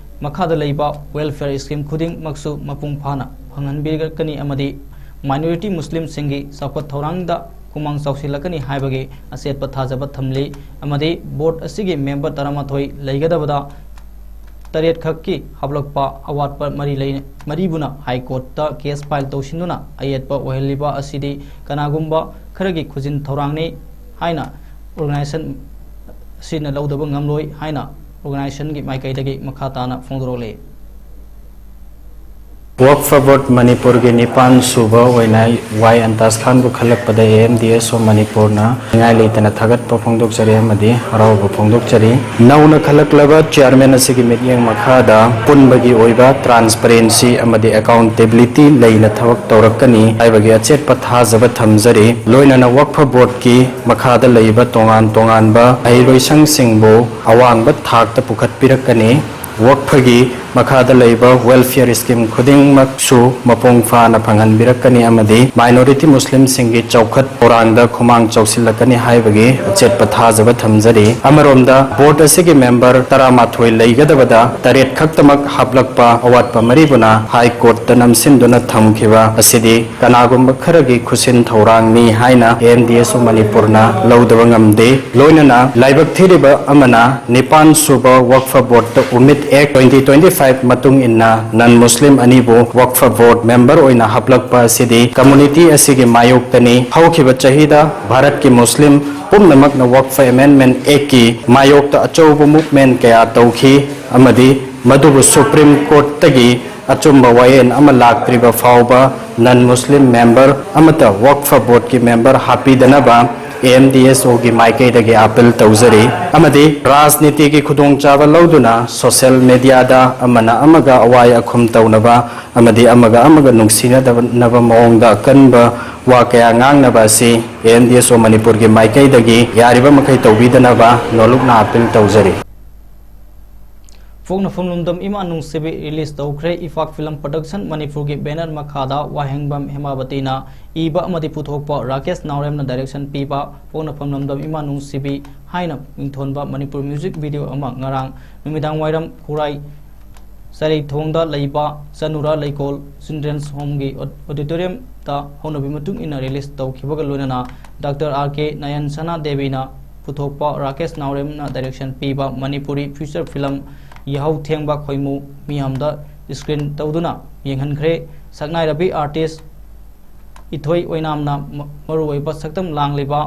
ꯃꯈꯥꯗ ꯂꯩꯕ ꯋꯦꯜꯐꯤꯌꯔ ꯁ꯭ꯀꯤꯝ ꯈꯨꯗꯤꯡꯃꯛꯁꯨ ꯃꯄꯨꯡ ꯐꯥꯅ ꯐꯪꯍꯟꯕꯤꯔꯛꯀꯅꯤ ꯑꯃꯗꯤ ꯃꯥꯏꯅꯣꯔꯤꯇꯤ ꯃꯨꯁꯂꯤꯝꯁꯤꯡꯒꯤ ꯆꯥꯎꯈꯠ ꯊꯧꯔꯥꯡꯗ ꯈꯨꯃꯥꯡ ꯆꯥꯎꯁꯤꯜꯂꯛꯀꯅꯤ ꯍꯥꯏꯕꯒꯤ ꯑꯆꯦꯠꯄ ꯊꯥꯖꯕ ꯊꯝꯂꯤ꯫ ꯑꯃꯗꯤ ꯕꯣꯔꯗ ꯑꯁꯤꯒꯤ ꯃꯦꯝꯕꯔ ꯇꯔꯥꯃꯥꯊꯣꯏ ꯂꯩꯒꯗꯕꯗ ꯇꯔꯦꯠ ꯈꯛꯀꯤ ꯍꯥꯞꯂꯛꯄ ꯑꯋꯥꯠꯄ ꯃꯔꯤ ꯂꯩ-, ꯃꯔꯤꯕꯨꯅ ꯍꯥꯏ ꯀꯣꯔꯠꯇ ꯀꯦꯁ ꯐꯥꯏꯜ ꯇꯧꯁꯤꯟꯗꯨꯅ ꯑꯌꯦꯠꯄ ꯑꯣꯏꯍꯜꯂꯤꯕ ꯑꯁꯤꯗꯤ ꯀꯅꯥꯒꯨꯝꯕ ꯈꯔꯒꯤ ꯈꯨꯖꯤꯟ ꯊꯧꯔꯥꯡꯅꯤ ꯍꯥꯏꯅ ꯑꯣꯔꯒꯅꯥꯏꯖꯦꯁꯟ ꯑꯁꯤꯅ ꯂꯧꯗꯕ ꯉꯝꯂꯣꯏ ꯍꯥꯏꯅ ꯑꯣꯔꯒꯅꯥꯏꯖꯦꯁꯟꯒꯤ ꯃꯥꯏꯀꯩꯗꯒꯤ ꯃꯈꯥ ꯇꯥꯅ ꯐꯣꯡꯗꯣꯔꯛꯂꯤ꯫ ꯋꯛꯐ ꯕꯣꯔꯗ ꯃꯅꯤꯄꯨꯔꯒꯤ ꯅꯤꯄꯥꯟ ꯁꯨꯕ ꯑꯣꯏꯅ ꯋꯥꯏ ꯑꯟꯇꯥꯖ ꯈꯥꯟꯕꯨ ꯈꯜꯂꯛꯄꯗ ꯑꯦ ꯑꯦꯝ ꯗꯤ ꯑꯦꯁ ꯑꯣ ꯃꯅꯤꯄꯨꯔꯅ ꯅꯤꯡꯉꯥꯏ ꯂꯩꯇꯅ ꯊꯥꯒꯠꯄ ꯐꯣꯡꯗꯣꯛꯆꯔꯤ ꯑꯃꯗꯤ ꯍꯔꯥꯎꯕ ꯐꯣꯡꯗꯣꯛꯆꯔꯤ꯫ ꯅꯧꯅ ꯈꯜꯂꯛꯂꯕ ꯆꯤꯌꯥꯔꯃꯦꯟ ꯑꯁꯤꯒꯤ ꯃꯤꯠꯌꯦꯡ ꯃꯈꯥꯗ ꯄꯨꯟꯕꯒꯤ ꯑꯣꯏꯕ ꯇ꯭ꯔꯥꯟꯁꯄꯔꯦꯟꯁꯤ ꯑꯃꯗꯤ ꯑꯦꯀꯥꯎꯟꯇꯦꯕꯤꯂꯤꯇꯤ ꯂꯩꯅ ꯊꯕꯛ ꯇꯧꯔꯛꯀꯅꯤ ꯍꯥꯏꯕꯒꯤ ꯑꯆꯦꯠꯄ ꯊꯥꯖꯕ ꯊꯝꯖꯔꯤ꯫ ꯂꯣꯏꯅꯅ ꯋꯛꯐ ꯕꯣꯔꯗꯀꯤ ꯃꯈꯥꯗ ꯂꯩꯕ ꯇꯣꯉꯥꯟ ꯇꯣꯉꯥꯟꯕ ꯃꯍꯩꯔꯣꯏꯁꯪꯁꯤꯡꯕꯨ ꯑꯋꯥꯡꯕ ꯊꯥꯛꯇ ꯄꯨꯈꯠꯄꯤꯔꯛꯀꯅꯤ꯫ ꯋꯛꯐꯒꯤ ꯃꯈꯥꯗ ꯂꯩꯕ ꯋꯦꯜꯐꯤꯌꯔ ꯁ꯭ꯀꯤꯝ ꯈꯨꯗꯤꯡꯃꯛꯁꯨ ꯃꯄꯨꯡ ꯐꯥꯅ ꯐꯪꯍꯟꯕꯤꯔꯛꯀꯅꯤ ꯑꯃꯗꯤ ꯃꯥꯏꯅꯣꯔꯤꯇꯤ ꯃꯨꯁꯂꯤꯝꯁꯤꯡꯒꯤ ꯆꯥꯎꯈꯠ ꯊꯧꯔꯥꯡꯗ ꯈꯨꯃꯥꯡ ꯆꯥꯎꯁꯤꯜꯂꯛꯀꯅꯤ ꯍꯥꯏꯕꯒꯤ ꯑꯆꯦꯠꯄ ꯊꯥꯖꯕ ꯊꯝꯖꯔꯤ꯫ ꯑꯃꯔꯣꯝꯗ ꯕꯣꯔꯗ ꯑꯁꯤꯒꯤ ꯃꯦꯝꯕꯔ ꯇꯔꯥꯃꯥꯊꯣꯏ ꯂꯩꯒꯗꯕꯗ ꯇꯔꯦꯠ ꯈꯛꯇꯃꯛ ꯍꯥꯞꯂꯛꯄ ꯑꯋꯥꯠꯄ ꯃꯔꯤꯕꯨꯅ ꯍꯥꯏ ꯀꯣꯔꯠꯇ ꯅꯝꯁꯤꯟꯗꯨꯅ ꯊꯝꯈꯤꯕ ꯑꯁꯤꯗꯤ ꯀꯅꯥꯒꯨꯝꯕ ꯈꯔꯒꯤ ꯈꯨꯠꯁꯤꯟ ꯊꯧꯔꯥꯡꯅꯤ ꯍꯥꯏꯅ ꯑꯦ ꯑꯦꯝ ꯗꯤ ꯑꯦꯁ ꯑꯣ ꯃꯅꯤꯄꯨꯔꯅ ꯂꯧꯗꯕ ꯉꯝꯗꯦ꯫ ꯂꯣꯏꯅꯅ ꯂꯥꯏꯕꯛ ꯊꯤꯔꯤꯕ ꯑꯃꯅ ꯅꯤꯄꯥꯟ ꯁꯨꯕ ꯋꯛꯐ ꯕꯣꯔꯗꯇ ꯎꯃꯤꯗ ꯑꯦꯛ twenty twenty five ꯃꯇꯨꯡ ꯏꯟꯅ ꯅꯟ ꯃꯨꯁꯂꯤꯝ ꯑꯅꯤꯕꯨ ꯋꯛꯐ ꯕꯣꯔꯗ ꯃꯦꯝꯕꯔ ꯑꯣꯏꯅ ꯍꯥꯞꯂꯛꯄ ꯑꯁꯤꯗꯤ ꯀꯝꯃꯨꯅꯤꯇꯤ ꯑꯁꯤꯒꯤ ꯃꯥꯌꯣꯛꯇꯅꯤ꯫ ꯍꯧꯈꯤꯕ ꯆꯍꯤꯗ ꯚꯥꯔꯠꯀꯤ ꯃꯨꯁꯂꯤꯝ ꯄꯨꯝꯅꯃꯛꯅ ꯋꯛꯐ ꯑꯦꯃꯦꯟꯗꯃꯦꯟ ꯑꯦꯛꯀꯤ ꯃꯥꯌꯣꯛꯇ ꯑꯆꯧꯕ ꯃꯨꯚꯃꯦꯟ ꯀꯌꯥ ꯇꯧꯈꯤ ꯑꯃꯗꯤ ꯃꯗꯨꯕꯨ ꯁꯨꯄ꯭ꯔꯤꯝ ꯀꯣꯔꯠꯇꯒꯤ ꯑꯆꯨꯝꯕ ꯋꯥꯌꯦꯜ ꯑꯃ ꯂꯥꯛꯇ꯭ꯔꯤꯕ ꯐꯥꯎꯕ non Muslim member ꯑꯃꯠꯇ ꯋꯛꯐ ꯕꯣꯔꯗꯀꯤ member ꯍꯥꯞꯄꯤꯗꯅꯕ A M D S O ꯒꯤ ꯃꯥꯏꯀꯩꯗꯒꯤ appeal ꯇꯧꯖꯔꯤ꯫ ꯑꯃꯗꯤ ꯔꯥꯖꯅꯤꯇꯤꯒꯤ ꯈꯨꯗꯣꯡꯆꯥꯕ ꯂꯧꯗꯨꯅ social media ꯗ ꯑꯃꯅ ꯑꯃꯒ ꯑꯋꯥꯏ ꯑꯈꯨꯝ ꯇꯧꯅꯕ ꯑꯃꯗꯤ ꯑꯃꯒ ꯑꯃꯒ ꯅꯨꯡꯁꯤꯅꯗꯅꯕ ꯃꯑꯣꯡꯗ ꯑꯀꯟꯕ ꯋꯥ ꯀꯌꯥ ꯉꯥꯡꯅꯕ ꯑꯁꯤ A M D S O ꯃꯅꯤꯄꯨꯔꯒꯤ ꯃꯥꯏꯀꯩꯗꯒꯤ ꯌꯥꯔꯤꯕ ꯃꯈꯩ ꯇꯧꯕꯤꯗꯅꯕ ꯅꯣꯂꯨꯛꯅ appeal ꯇꯧꯖꯔꯤ꯫ ꯄꯣꯛꯅꯐꯝ ꯂꯝꯗꯝ ꯏꯃꯥ ꯅꯨꯡꯁꯤꯕꯤ release ꯇꯧꯈ꯭ꯔꯦ꯫ ꯏꯐꯥꯛ Film Production ꯃꯅꯤꯄꯨꯔꯒꯤ banner ꯃꯈꯥꯗ ꯋꯥꯍꯦꯡꯕꯝ ꯍꯦꯃꯥꯕꯇꯤꯅ ꯏꯕ ꯑꯃꯗꯤ ꯄꯨꯊꯣꯛꯄ ꯔꯥꯀꯦꯁ ꯅꯥꯎꯔꯦꯝꯅ direction ꯄꯤꯕ ꯄꯣꯛꯅꯐꯝ ꯂꯝꯗꯝ ꯏꯃꯥ ꯅꯨꯡꯁꯤꯕꯤ ꯍꯥꯏꯅ ꯃꯤꯡꯊꯣꯟꯕ ꯃꯅꯤꯄꯨꯔ music video ꯑꯃ ꯉꯔꯥꯡ ꯅꯨꯃꯤꯗꯥꯡ ꯋꯥꯏꯔꯝ ꯈꯨꯔꯥꯏ ꯆꯔꯩꯊꯣꯡꯗ ꯂꯩꯕ ꯆꯅꯨꯔꯥ ꯂꯩꯀꯣꯜ Children's Home ꯒꯤ auditorium ꯗ ꯍꯧꯅꯕꯤ ꯃꯇꯨꯡ ꯏꯟꯅ release ꯇꯧꯈꯤꯕꯒ ꯂꯣꯏꯅꯅ Doctor R K ꯅꯌꯟꯁꯅꯥ ꯗꯦꯕꯤꯅ ꯄꯨꯊꯣꯛꯄ ꯔꯥꯀꯦꯁ ꯅꯥꯎꯔꯦꯝꯅ direction ꯄꯤꯕ ꯃꯅꯤꯄꯨꯔꯤ feature film ꯌꯥꯍꯧ ꯊꯦꯡꯕ ꯈꯣꯏꯃꯨ ꯃꯤꯌꯥꯝꯗ screen ꯇꯧꯗꯨꯅ ꯌꯦꯡꯍꯟꯈ꯭ꯔꯦ꯫ ꯁꯛꯅꯥꯏꯔꯕꯤ artist ꯏꯊꯣꯏ ꯑꯣꯏꯅꯥꯝꯅ ꯃ-, ꯃꯔꯨꯑꯣꯏꯕ ꯁꯛꯇꯝ ꯂꯥꯡꯂꯤꯕ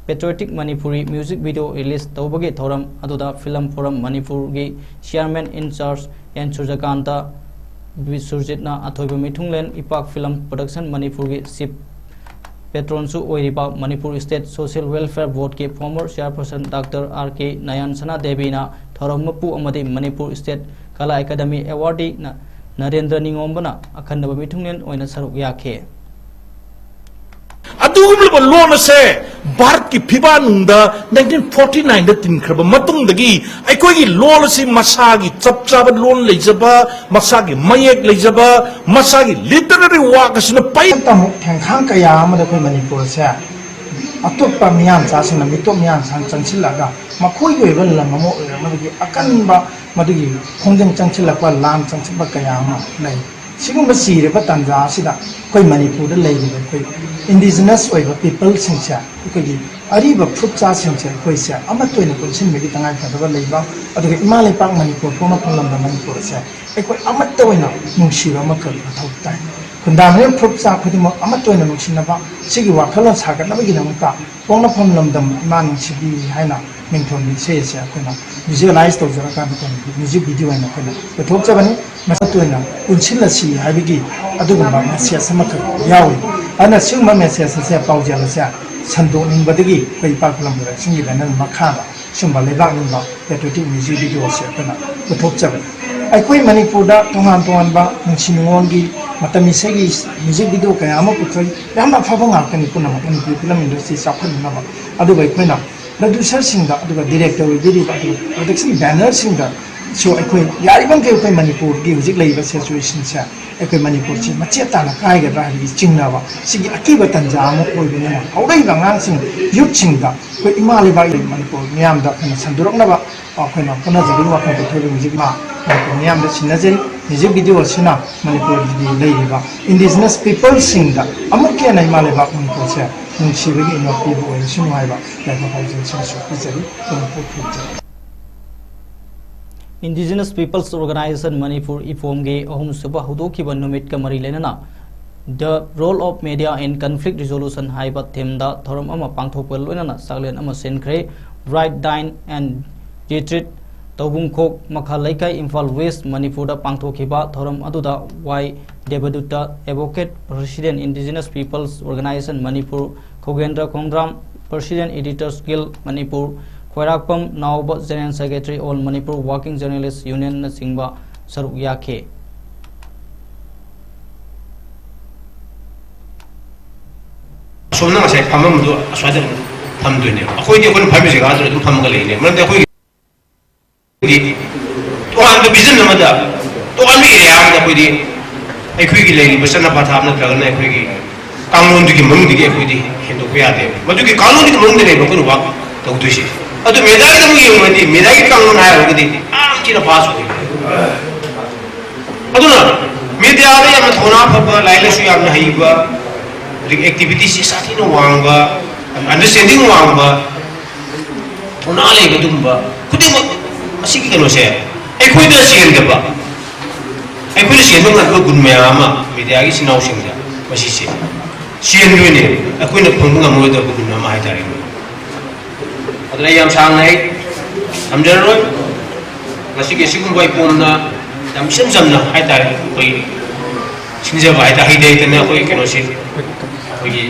patriotic Manipuri music video release ꯇꯧꯕꯒꯤ ꯊꯧꯔꯝ ꯑꯗꯨꯗ Film Forum ꯃꯅꯤꯄꯨꯔꯒꯤ chairman in charge ꯑꯦꯟ ꯁꯨꯔꯖꯀꯥꯟꯇ ꯕꯤꯁ꯭ꯋꯖꯤꯠꯅ ꯑꯊꯣꯏꯕ ꯃꯤꯊꯨꯡꯂꯦꯟ ꯏꯄꯥꯛ Film Production ꯃꯅꯤꯄꯨꯔꯒꯤ chief patron ꯁꯨ ꯑꯣꯏꯔꯤꯕ Manipur State Social Welfare Board ꯀꯤ former chairperson Doctor R K ꯅꯌꯟꯁꯅꯥ ꯗꯦꯕꯤꯅ ꯊꯧꯔꯝ ꯃꯄꯨ ꯑꯃꯗꯤ Manipur State Kala Academy awardee ꯅ-, ꯅꯔꯦꯟꯗ꯭ꯔ ꯅꯤꯉꯣꯝꯕꯅ ꯑꯈꯟꯅꯕ ꯃꯤꯊꯨꯡꯂꯦꯟ ꯑꯣꯏꯅ ꯁꯔꯨꯛ ꯌꯥꯈꯤ꯫ ꯑꯗꯨꯒꯨꯝꯂꯕ ꯂꯣꯟ ꯑꯁꯦ ꯚꯥꯔꯠꯀꯤ ꯐꯤꯕꯥꯅꯨꯡꯗ nineteen forty nine ꯗ ꯇꯤꯟꯈ꯭ꯔꯕ ꯃꯇꯨꯡꯗꯒꯤ ꯑꯩꯈꯣꯏꯒꯤ ꯂꯣꯟ ꯑꯁꯤ ꯃꯁꯥꯒꯤ ꯆꯞ ꯆꯥꯕ ꯂꯣꯟ ꯂꯩꯖꯕ, ꯃꯁꯥꯒꯤ ꯃꯌꯦꯛ ꯂꯩꯖꯕ, ꯃꯁꯥꯒꯤ literary work ꯑꯁꯤꯅ ꯄꯩ ꯍꯟꯗꯛꯇ ꯑꯃꯨꯛ ꯊꯦꯡꯈꯥꯡ ꯀꯌꯥ ꯑꯃꯗ ꯑꯩꯈꯣꯏ ꯃꯅꯤꯄꯨꯔꯁꯦ ꯑꯇꯣꯞꯄ ꯃꯤꯌꯥꯟꯆꯥꯁꯤꯡꯅ, ꯃꯤꯇꯣꯞ ꯃꯤꯌꯥꯟꯆꯥꯁꯤꯡꯅ ꯆꯪꯁꯤꯜꯂꯛꯑꯒ ꯃꯈꯣꯏꯒꯤ ꯑꯣꯏꯕ ꯂꯝ ꯑꯃ ꯑꯣꯏꯔꯛꯅꯕꯒꯤ ꯑꯀꯟꯕ ꯃꯗꯨꯒꯤ ꯈꯣꯡꯖꯪ ꯆꯪꯁꯤꯜꯂꯛꯄ, ꯂꯥꯟ ꯆꯪꯁꯤꯟꯕ ꯀꯌꯥ ꯑꯃ ꯂꯩ꯫ ꯁꯤꯒꯨꯝꯕ ꯆꯤꯔꯕ ꯇꯥꯟꯖꯥ ꯑꯁꯤꯗ ꯑꯩꯈꯣꯏ ꯃꯅꯤꯄꯨꯔꯗ ꯂꯩꯔꯤꯕ ꯑꯩꯈꯣꯏ indigenous ꯑꯣꯏꯕ people ꯁꯤꯡꯁꯦ, ꯑꯩꯈꯣꯏꯒꯤ ꯑꯔꯤꯕ ꯐꯨꯔꯨꯞꯆꯥꯁꯤꯡꯁꯦ ꯑꯩꯈꯣꯏꯁꯦ ꯑꯃꯠꯇ ꯑꯣꯏꯅ ꯄꯨꯟꯁꯤꯟꯕꯒꯤ ꯇꯉꯥꯏꯐꯗꯕ ꯂꯩꯕ, ꯑꯗꯨꯒ ꯏꯃꯥ ꯂꯩꯄꯥꯛ ꯃꯅꯤꯄꯨꯔ, ꯄꯣꯛꯅꯐꯝ ꯂꯝꯗꯝ ꯃꯅꯤꯄꯨꯔ ꯑꯁꯦ ꯑꯩꯈꯣꯏ ꯑꯃꯠꯇ ꯑꯣꯏꯅ ꯅꯨꯡꯁꯤꯕ ꯑꯃꯈꯛ ꯃꯊꯧ ꯇꯥꯏ꯫ ꯈꯨꯟꯗꯥꯃꯤꯔꯝ ꯐꯨꯔꯨꯞꯆꯥ ꯈꯨꯗꯤꯡꯃꯛ ꯑꯃꯠꯇ ꯑꯣꯏꯅ ꯅꯨꯡꯁꯤꯅꯕ, ꯁꯤꯒꯤ ꯋꯥꯈꯜꯂꯣꯟ ꯁꯥꯒꯠꯅꯕꯒꯤꯗꯃꯛꯇ ꯄꯣꯛꯅꯐꯝ ꯂꯝꯗꯝ ꯏꯃꯥ ꯅꯨꯡꯁꯤꯕꯤ ꯍꯥꯏꯅ ꯃꯤꯡꯊꯣꯟꯕ ꯏꯁꯩ ꯑꯁꯦ ꯑꯩꯈꯣꯏꯅ visualize ꯇꯧꯖꯔꯀꯥꯟꯗ ꯑꯩꯈꯣꯏꯅ music video ꯑꯣꯏꯅ ꯑꯩꯈꯣꯏꯅ ꯄꯨꯊꯣꯛꯆꯕꯅꯤ꯫ ꯃꯁꯛꯇ ꯑꯣꯏꯅ ꯄꯨꯟꯁꯤꯜꯂꯁꯤ ꯍꯥꯏꯕꯒꯤ ꯑꯗꯨꯒꯨꯝꯕ message ꯑꯃꯈꯛ ꯌꯥꯎꯔꯤ꯫ ꯑꯗꯨꯅ ꯁꯤꯒꯨꯝꯕ message ꯑꯁꯦ, ꯄꯥꯎꯖꯦꯜ ꯑꯁꯦ ꯁꯟꯗꯣꯛꯅꯤꯡꯕꯗꯒꯤ ꯑꯩꯈꯣꯏ ꯏꯄꯥ ꯈꯨꯂꯪ production ꯒꯤ banner ꯃꯈꯥꯗ ꯁꯤꯒꯨꯝꯕ ꯂꯩꯕꯥꯛ ꯅꯤꯡꯕ patriotic music video ꯑꯁꯦ ꯑꯩꯈꯣꯏꯅ ꯄꯨꯊꯣꯛꯆꯕꯅꯤ꯫ ꯑꯩꯈꯣꯏ ꯃꯅꯤꯄꯨꯔꯗ ꯇꯣꯉꯥꯟ ꯇꯣꯉꯥꯟꯕ ꯅꯨꯡꯁꯤ ꯅꯨꯡꯉꯣꯟꯒꯤ ꯃꯇꯝ ꯏꯁꯩꯒꯤ music video ꯀꯌꯥ ꯑꯃ ꯄꯨꯊꯣꯛꯏ꯫ ꯌꯥꯝꯅ ꯑꯐꯕ ꯉꯥꯛꯇꯅꯤ ꯄꯨꯝꯅꯃꯛ ꯃꯅꯤꯄꯨꯔꯤ film industry ꯆꯥꯎꯈꯠꯅꯅꯕ꯫ ꯑꯗꯨꯕꯨ ꯑꯩꯈꯣꯏꯅ producer ꯁꯤꯡꯗ, ꯑꯗꯨꯒ director ꯑꯣꯏꯕꯤꯔꯤꯕ, ꯑꯗꯨꯒ production banner ꯁꯤꯡꯗꯁꯨ ꯑꯩꯈꯣꯏ ꯌꯥꯔꯤꯕꯃꯈꯩ ꯑꯩꯈꯣꯏ ꯃꯅꯤꯄꯨꯔꯒꯤ ꯍꯧꯖꯤꯛ ꯂꯩꯔꯤꯕ situation ꯁꯦ, ꯑꯩꯈꯣꯏ ꯃꯅꯤꯄꯨꯔꯁꯤ ꯃꯆꯦꯠ ꯇꯥꯅ ꯀꯥꯏꯒꯗ꯭ꯔꯥ ꯍꯥꯏꯕꯒꯤ ꯆꯤꯡꯅꯕ, ꯁꯤꯒꯤ ꯑꯀꯤꯕ ꯇꯟꯖꯥ ꯑꯃ ꯑꯣꯏꯕꯅꯤꯅ, ꯍꯧꯔꯛꯏꯕ ꯑꯉꯥꯡꯁꯤꯡ, youth ꯁꯤꯡꯗ ꯑꯩꯈꯣꯏ ꯏꯃꯥ ꯂꯩꯕꯥꯛ ꯃꯅꯤꯄꯨꯔ ꯃꯤꯌꯥꯝꯗ ꯑꯩꯈꯣꯏꯅ ꯁꯟꯗꯣꯔꯛꯅꯕ ꯑꯩꯈꯣꯏꯅ ꯍꯣꯠꯅꯖꯔꯤꯕ ꯋꯥꯈꯜ ꯄꯨꯊꯣꯛꯏꯕ ꯍꯧꯖꯤꯛ ꯃꯥ ꯃꯅꯤꯄꯨꯔ ꯃꯤꯌꯥꯝꯗ ꯁꯤꯟꯅꯖꯩ꯫ Music video ꯑꯁꯤꯅ ꯃꯅꯤꯄꯨꯔꯒꯤ ꯂꯩꯔꯤꯕ indigenous people ꯁꯤꯡꯗ ꯑꯃꯨꯛꯀ ꯍꯦꯟꯅ ꯏꯃꯥ ꯂꯩꯕꯥꯛ ꯃꯅꯤꯄꯨꯔꯁꯦ ꯅꯨꯡꯁꯤꯕꯒꯤ ꯏꯅꯣꯠ ꯄꯤꯕ ꯑꯣꯏꯔꯁꯅꯨ ꯍꯥꯏꯕ ꯌꯥꯏꯐ ꯄꯥꯎꯖꯦꯜꯁꯤꯡꯁꯨ ꯄꯤꯖꯔꯤ꯫ ꯄꯨꯝꯅꯃꯛꯄꯨ ꯈꯨꯔꯨꯝꯖꯔꯤ꯫ Indigenous Peoples Organization ꯃꯅꯤꯄꯨꯔ, ꯏꯄꯣꯝꯒꯤ ꯑꯍꯨꯝꯁꯨꯕ ꯍꯧꯗꯣꯛꯈꯤꯕ ꯅꯨꯃꯤꯠꯀ ꯃꯔꯤ ꯂꯩꯅꯅ The Role of Media in Conflict Resolution ꯍꯥꯏꯕ theme ꯗ ꯊꯧꯔꯝ ꯑꯃ ꯄꯥꯡꯊꯣꯛꯄꯒ ꯂꯣꯏꯅꯅ ꯆꯥꯛꯂꯦꯟ ꯑꯃ ꯁꯤꯟꯈ꯭ꯔꯦ꯫ Bright Dine and Retreat, ꯇꯧꯕꯨꯡꯈꯣꯛ, ꯃꯈꯥ ꯂꯩꯀꯥꯏ, ꯏꯝꯐꯥꯜ ꯋꯦꯁ, ꯃꯅꯤꯄꯨꯔꯗ ꯄꯥꯡꯊꯣꯛꯈꯤꯕ ꯊꯧꯔꯝ ꯑꯗꯨꯗ ꯋꯥꯏ ꯗꯦꯕꯗꯨꯠꯇ, Advocate, President, Indigenous Peoples Organization Manipur, ꯈꯣꯒꯦꯟꯗ꯭ꯔ ꯈꯣꯡꯗ꯭ꯔꯥꯝ, President, Editors Guild Manipur, ꯈ꯭ꯋꯥꯏꯔꯥꯛꯄꯝ ꯅꯥꯎꯕ, General Secretary, All Manipur Working Journalist Union ꯅꯆꯤꯡꯕ ꯁꯔꯨꯛ ꯌꯥꯈꯤ꯫ ꯑꯁꯣꯝꯅ ꯉꯁꯥꯏ ꯐꯝꯐꯝꯗꯨ ꯑꯁ꯭ꯋꯥꯏꯗ ꯑꯗꯨꯝ ꯊꯝꯗꯣꯏꯅꯦꯕ꯫ ꯑꯩꯈꯣꯏꯗꯤ ꯑꯩꯈꯣꯏꯅ ꯐꯝꯃꯤ ꯖꯒꯥꯗꯨꯗ ꯑꯗꯨꯝ ꯐꯝꯃꯒ ꯂꯩꯅꯦ꯫ ꯃꯔꯝꯗꯤ ꯑꯩꯈꯣꯏꯒꯤ ꯇꯣꯉꯥꯟꯕ vision ꯑꯃꯗ, ꯇꯣꯉꯥꯟꯕ area ꯑꯃꯗ ꯑꯩꯈꯣꯏꯗꯤ ꯑꯩꯈꯣꯏꯒꯤ ꯂꯩꯔꯤꯕ ꯆꯠꯅ ꯄꯊꯥꯞ ꯅꯠꯇ꯭ꯔꯒꯅ ꯑꯩꯈꯣꯏꯒꯤ ꯀꯥꯡꯂꯣꯟꯗꯨꯒꯤ ꯃꯅꯨꯡꯗꯒꯤ ꯑꯩꯈꯣꯏꯗꯤ ꯍꯦꯟꯗꯣꯛꯄ ꯌꯥꯗꯦꯕ꯫ ꯃꯗꯨꯒꯤ ꯀꯥꯡꯂꯣꯟꯗꯨꯒꯤ ꯃꯅꯨꯡꯗꯅꯦꯕ ꯑꯩꯈꯣꯏꯅ work ꯇꯧꯗꯣꯏꯁꯦ꯫ ꯑꯗꯨ mediaꯒꯤꯗ ꯑꯃꯨꯛ ꯌꯦꯡꯉꯨꯔꯗꯤ, mediaꯒꯤ ꯀꯥꯡꯂꯣꯟ ꯍꯥꯏꯔꯒꯗꯤ ꯌꯥꯝ ꯊꯤꯅ vast ꯑꯣꯏ꯫ ꯑꯗꯨꯅ mediaꯗ ꯌꯥꯝꯅ ꯊꯧꯅꯥ ꯐꯕ, ꯂꯥꯏꯔꯤꯛ ꯂꯥꯏꯁꯨ ꯌꯥꯝꯅ ꯍꯩꯕ, ꯑꯗꯒꯤ activityꯁꯤ ꯁꯥꯊꯤꯅ ꯋꯥꯡꯕ, understanding ꯋꯥꯡꯕ, ꯊꯧꯅꯥ ꯂꯩꯕ, ꯑꯗꯨꯒꯨꯝꯕ ꯈꯨꯗꯤꯡꯃꯛ ꯑꯁꯤꯒꯤ ꯀꯩꯅꯣꯁꯦ ꯑꯩꯈꯣꯏꯗ ꯆꯦꯟꯗꯕ, ꯑꯩꯈꯣꯏꯅ ꯆꯦꯟꯕ ꯉꯝꯗꯕ ꯒꯨꯟ ꯃꯌꯥꯝ ꯑꯃ mediaꯒꯤ ꯏꯆꯤꯟ ꯏꯅꯥꯎꯁꯤꯡꯗ ꯃꯁꯤꯁꯦ ꯆꯦꯟꯗꯣꯏꯅꯦ꯫ ꯑꯩꯈꯣꯏꯅ ꯐꯪꯕ ꯉꯝꯃꯔꯣꯏꯗꯕ ꯒꯨꯟ ꯑꯃ ꯍꯥꯏꯇꯥꯔꯦ꯫ ꯑꯗꯨꯅ ꯑꯩ ꯌꯥꯝ ꯁꯥꯡꯅ ꯑꯩ ꯊꯝꯖꯔꯔꯣꯏ꯫ ꯉꯁꯤꯒꯤ ꯑꯁꯤꯒꯨꯝꯕ ꯑꯩ ꯄꯣꯝꯅ ꯌꯥꯝ ꯏꯆꯝ ꯆꯝꯅ ꯍꯥꯏꯇꯥꯔꯦ, ꯑꯩꯈꯣꯏ ꯁꯤꯟꯖꯕ ꯍꯥꯏꯇꯥꯔꯦ, ꯍꯩꯇ ꯍꯩꯇꯅ ꯑꯩꯈꯣꯏ ꯀꯩꯅꯣꯁꯦ, ꯑꯩꯈꯣꯏꯒꯤ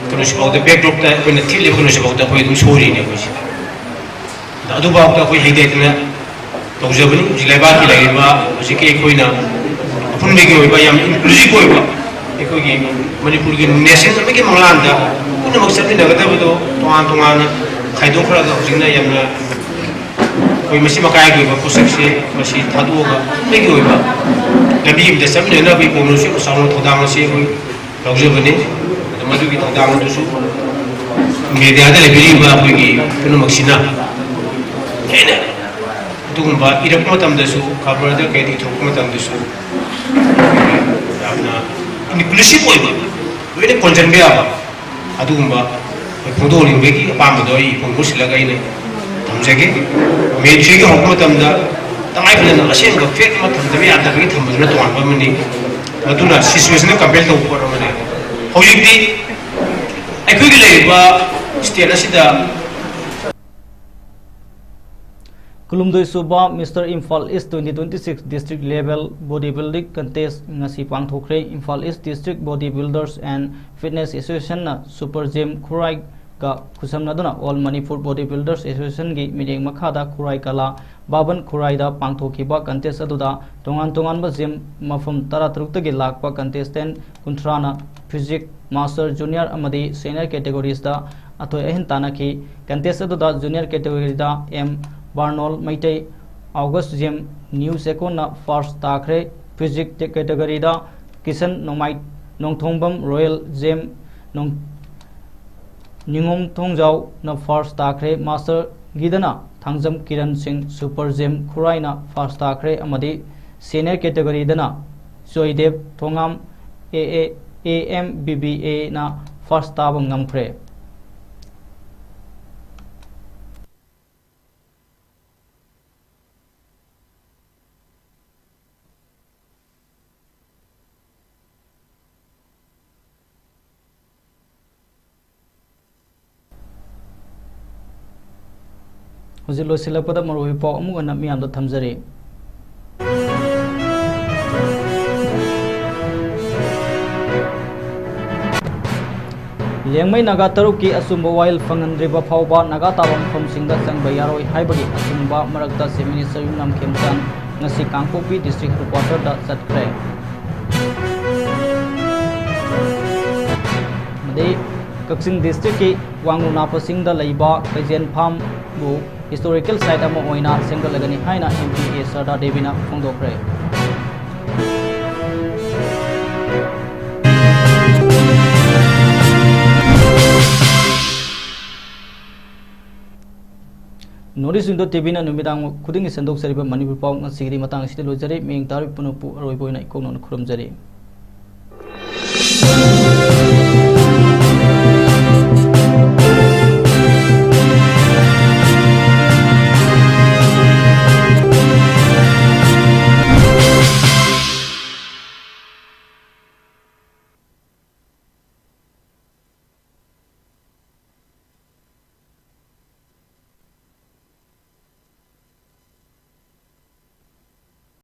ꯀꯩꯅꯣꯁꯤꯐꯥꯎꯗ, ꯕꯦꯛꯗ꯭ꯔꯣꯞꯇ ꯑꯩꯈꯣꯏꯅ ꯊꯦꯠꯂꯤꯕ ꯀꯩꯅꯣꯁꯤꯐꯥꯎꯗ ꯑꯩꯈꯣꯏ ꯑꯗꯨꯝ ꯁꯣꯏꯔꯤꯅꯦ ꯑꯩꯈꯣꯏꯁꯦ꯫ ꯑꯗ ꯑꯗꯨꯐꯥꯎꯗ ꯑꯩꯈꯣꯏ ꯍꯩꯇ ꯍꯩꯇꯅ ꯇꯧꯖꯕꯅꯤ꯫ ꯍꯧꯖꯤꯛ ꯂꯩꯕꯥꯛꯀꯤ ꯂꯩꯔꯤꯕ ꯍꯧꯖꯤꯛꯀꯤ ꯑꯩꯈꯣꯏꯅ ꯑꯄꯨꯟꯕꯒꯤ ꯑꯣꯏꯕ ꯌꯥꯝ ꯏꯟꯀ꯭ꯂꯨꯁꯤꯞ ꯑꯣꯏꯕ ꯑꯩꯈꯣꯏꯒꯤ ꯃꯅꯤꯄꯨꯔꯒꯤ ꯅꯦꯁꯟ ꯑꯃꯒꯤ ꯃꯪꯂꯥꯟꯗ ꯄꯨꯝꯅꯃꯛ ꯆꯠꯃꯤꯟꯅꯒꯗꯕꯗꯣ ꯇꯣꯉꯥꯟ ꯇꯣꯉꯥꯟꯅ ꯈꯥꯏꯗꯣꯛꯈ꯭ꯔꯒ ꯍꯧꯖꯤꯛꯅ ꯌꯥꯝꯅ ꯑꯩꯈꯣꯏ ꯃꯁꯤ ꯃꯀꯥꯏꯒꯤ ꯑꯣꯏꯕ ꯄꯣꯠꯁꯛꯁꯦ ꯃꯁꯤ ꯊꯥꯗꯣꯛꯑꯒ ꯑꯩꯒꯤ ꯑꯣꯏꯕ ꯂꯝꯕꯤ ꯑꯃꯗ ꯆꯠꯃꯤꯟꯅꯅꯕꯒꯤ ꯀꯣꯝꯅꯁꯨ ꯆꯥꯎꯅ ꯊꯧꯗꯥꯡ ꯑꯁꯤ ꯑꯩꯈꯣꯏ ꯂꯧꯖꯕꯅꯤ꯫ ꯑꯗꯣ ꯃꯗꯨꯒꯤ ꯊꯧꯗꯥꯡ ꯑꯗꯨꯁꯨ ꯃꯦꯗꯤꯌꯥꯗ ꯂꯩꯕꯤꯔꯤꯕ ꯑꯩꯈꯣꯏꯒꯤ ꯄꯨꯝꯅꯃꯛꯁꯤꯅ ꯍꯦꯟꯅ ꯑꯗꯨꯒꯨꯝꯕ ꯏꯔꯛꯄ ꯃꯇꯝꯗꯁꯨ, ꯈꯕꯔꯗ ꯀꯩꯗ ꯏꯊꯣꯛꯄ ꯃꯇꯝꯗꯁꯨ ꯌꯥꯝꯅ ꯏꯟꯀ꯭ꯂꯨꯁꯤꯞ ꯑꯣꯏꯕ, ꯂꯣꯏꯅ ꯀꯣꯟꯁꯤꯟꯕ ꯌꯥꯕ ꯑꯗꯨꯒꯨꯝꯕ ꯑꯩꯈꯣꯏ ꯐꯣꯡꯗꯣꯛꯍꯟꯅꯤꯡꯕꯒꯤ ꯑꯄꯥꯝꯕꯗꯣ ꯑꯩ ꯐꯣꯡꯗꯣꯛꯁꯤꯜꯂꯒ ꯑꯩꯅ ꯊꯝꯖꯒꯦ꯫ ꯃꯦ ꯊ꯭ꯔꯤꯒꯤ ꯍꯧꯔꯛꯄ ꯃꯇꯝꯗ ꯇꯉꯥꯏ ꯐꯗꯅ ꯑꯁꯦꯡꯕ ꯐꯦꯛ ꯑꯃ ꯊꯝꯗꯕ ꯌꯥꯗꯕꯒꯤ ꯊꯝꯕꯗꯨꯅ ꯇꯣꯉꯥꯟꯕ ꯑꯃꯅꯤ꯫ ꯃꯗꯨꯅ ꯁꯤꯆꯨꯋꯦꯁꯟꯒ ꯀꯝꯄꯦꯌꯔ ꯇꯧꯕ ꯄꯣꯠ ꯑꯃꯅꯤ꯫ ꯍꯧꯖꯤꯛꯇꯤ ꯑꯩꯈꯣꯏꯒꯤ ꯂꯩꯔꯤꯕ ꯁ꯭ꯇꯦꯠ ꯑꯁꯤꯗ ꯀꯨꯟꯍꯨꯝꯗꯣꯏ ꯁꯨꯕ Mister Imphal East twenty twenty six District Level Body Building Contest ꯉꯁꯤ ꯄꯥꯡꯊꯣꯛꯈ꯭ꯔꯦ꯫ Imphal East District Body Builders and Fitness Association ꯅ Super Gym ꯈꯨꯔꯥꯏꯒ ꯈꯨꯠꯁꯝꯅꯗꯨꯅ All Manipur Body Builders Association ꯒꯤ ꯃꯤꯠꯌꯦꯡ ꯃꯈꯥꯗ ꯈꯨꯔꯥꯏ ꯀꯂꯥ ꯚꯕꯟ ꯈꯨꯔꯥꯏꯗ ꯄꯥꯡꯊꯣꯛꯈꯤꯕ contest ꯑꯗꯨꯗ ꯇꯣꯉꯥꯟ ꯇꯣꯉꯥꯟꯕ gym ꯃꯐꯝ ꯇꯔꯥ ꯇꯔꯨꯛꯇꯒꯤ ꯂꯥꯛꯄ contestant ꯀꯨꯟꯊ꯭ꯔꯥꯅ physique master junior ꯑꯃꯗꯤ senior categories ꯗ ꯑꯊꯣꯏ ꯑꯍꯦꯟ ꯇꯥꯟꯅꯈꯤ꯫ Contest ꯑꯗꯨꯗ junior category ꯗ M Barnol Meitei, August Gym, New ꯆꯦꯛꯀꯣꯟꯅ first ꯇꯥꯈ꯭ꯔꯦ꯫ Physique category ꯗ ꯀꯤꯁꯟ ꯅꯣꯡꯃꯥꯏ, ꯅꯣꯡꯊꯣꯡꯕꯝ Royal Gym, ꯅꯣꯡ-, ꯅꯤꯉꯣꯝ ꯊꯣꯡꯖꯥꯎꯅ first ꯇꯥꯈ꯭ꯔꯦ꯫ Master ꯒꯤꯗꯅ ꯊꯥꯡꯖꯝ ꯀꯤꯔꯟ ꯁꯤꯡ, Super Gym ꯈꯨꯔꯥꯏꯅ first ꯇꯥꯈ꯭ꯔꯦ ꯑꯃꯗꯤ senior category ꯗꯅ Joydeb Thongam, A A, A M B B A ꯅ first ꯇꯥꯕ ꯉꯝꯈ꯭ꯔꯦ꯫ ꯍꯧꯖꯤꯛ ꯂꯣꯏꯁꯤꯜꯂꯛꯄꯗ ꯃꯔꯨꯑꯣꯏꯕ ꯄꯥꯎ ꯑꯃꯨꯛ ꯍꯟꯅ ꯃꯤꯌꯥꯝꯗ ꯊꯝꯖꯔꯤ꯫ ꯂꯤꯌꯥꯡꯃꯩ ꯅꯥꯒꯥ ꯇꯔꯨꯛꯀꯤ ꯑꯆꯨꯝꯕ ꯋꯥꯌꯦꯜ ꯐꯪꯍꯟꯗ꯭ꯔꯤꯕ ꯐꯥꯎꯕ ꯅꯥꯒꯥ ꯇꯥꯕ ꯃꯐꯝꯁꯤꯡꯗ ꯆꯪꯕ ꯌꯥꯔꯣꯏ ꯍꯥꯏꯕꯒꯤ ꯑꯊꯤꯡꯕ ꯃꯔꯛꯇ Chief Minister ꯌꯨꯝꯅꯥꯝ ꯈꯦꯝꯆꯥꯟ ꯉꯁꯤ ꯀꯥꯡꯄꯣꯛꯄꯤ District Headquarter ꯗ ꯆꯠꯈ꯭ꯔꯦ꯫ ꯑꯃꯗꯤ ꯀꯛꯆꯤꯡ District ꯀꯤ ꯋꯥꯡꯉꯨ ꯅꯥꯄꯁꯤꯡꯗ ꯂꯩꯕ ꯀꯩꯖꯦꯟ farm ꯕꯨ historical site ꯑꯃ ꯑꯣꯏꯅ ꯁꯦꯝꯒꯠꯂꯒꯅꯤ ꯍꯥꯏꯅ M P A ꯁꯔꯗꯥ ꯗꯦꯕꯤꯅ ꯐꯣꯡꯗꯣꯛꯈ꯭ꯔꯦ꯫ North East Window T V ꯅ ꯅꯨꯃꯤꯗꯥꯡ ꯈꯨꯗꯤꯡꯒꯤ ꯁꯟꯗꯣꯛꯆꯔꯤꯕ ꯃꯅꯤꯄꯨꯔ ꯄꯥꯎ ꯉꯁꯤꯒꯤꯗꯤ ꯃꯇꯥꯡ ꯑꯁꯤꯗ ꯂꯣꯏꯖꯔꯦ꯫ ꯃꯤꯌꯦꯡ ꯇꯥꯔꯤꯕ ꯄꯨꯝꯅꯃꯛꯄꯨ ꯑꯔꯣꯏꯕ ꯑꯣꯏꯅ ꯏꯀꯣꯛꯅꯅ ꯈꯨꯔꯨꯝꯖꯔꯤ꯫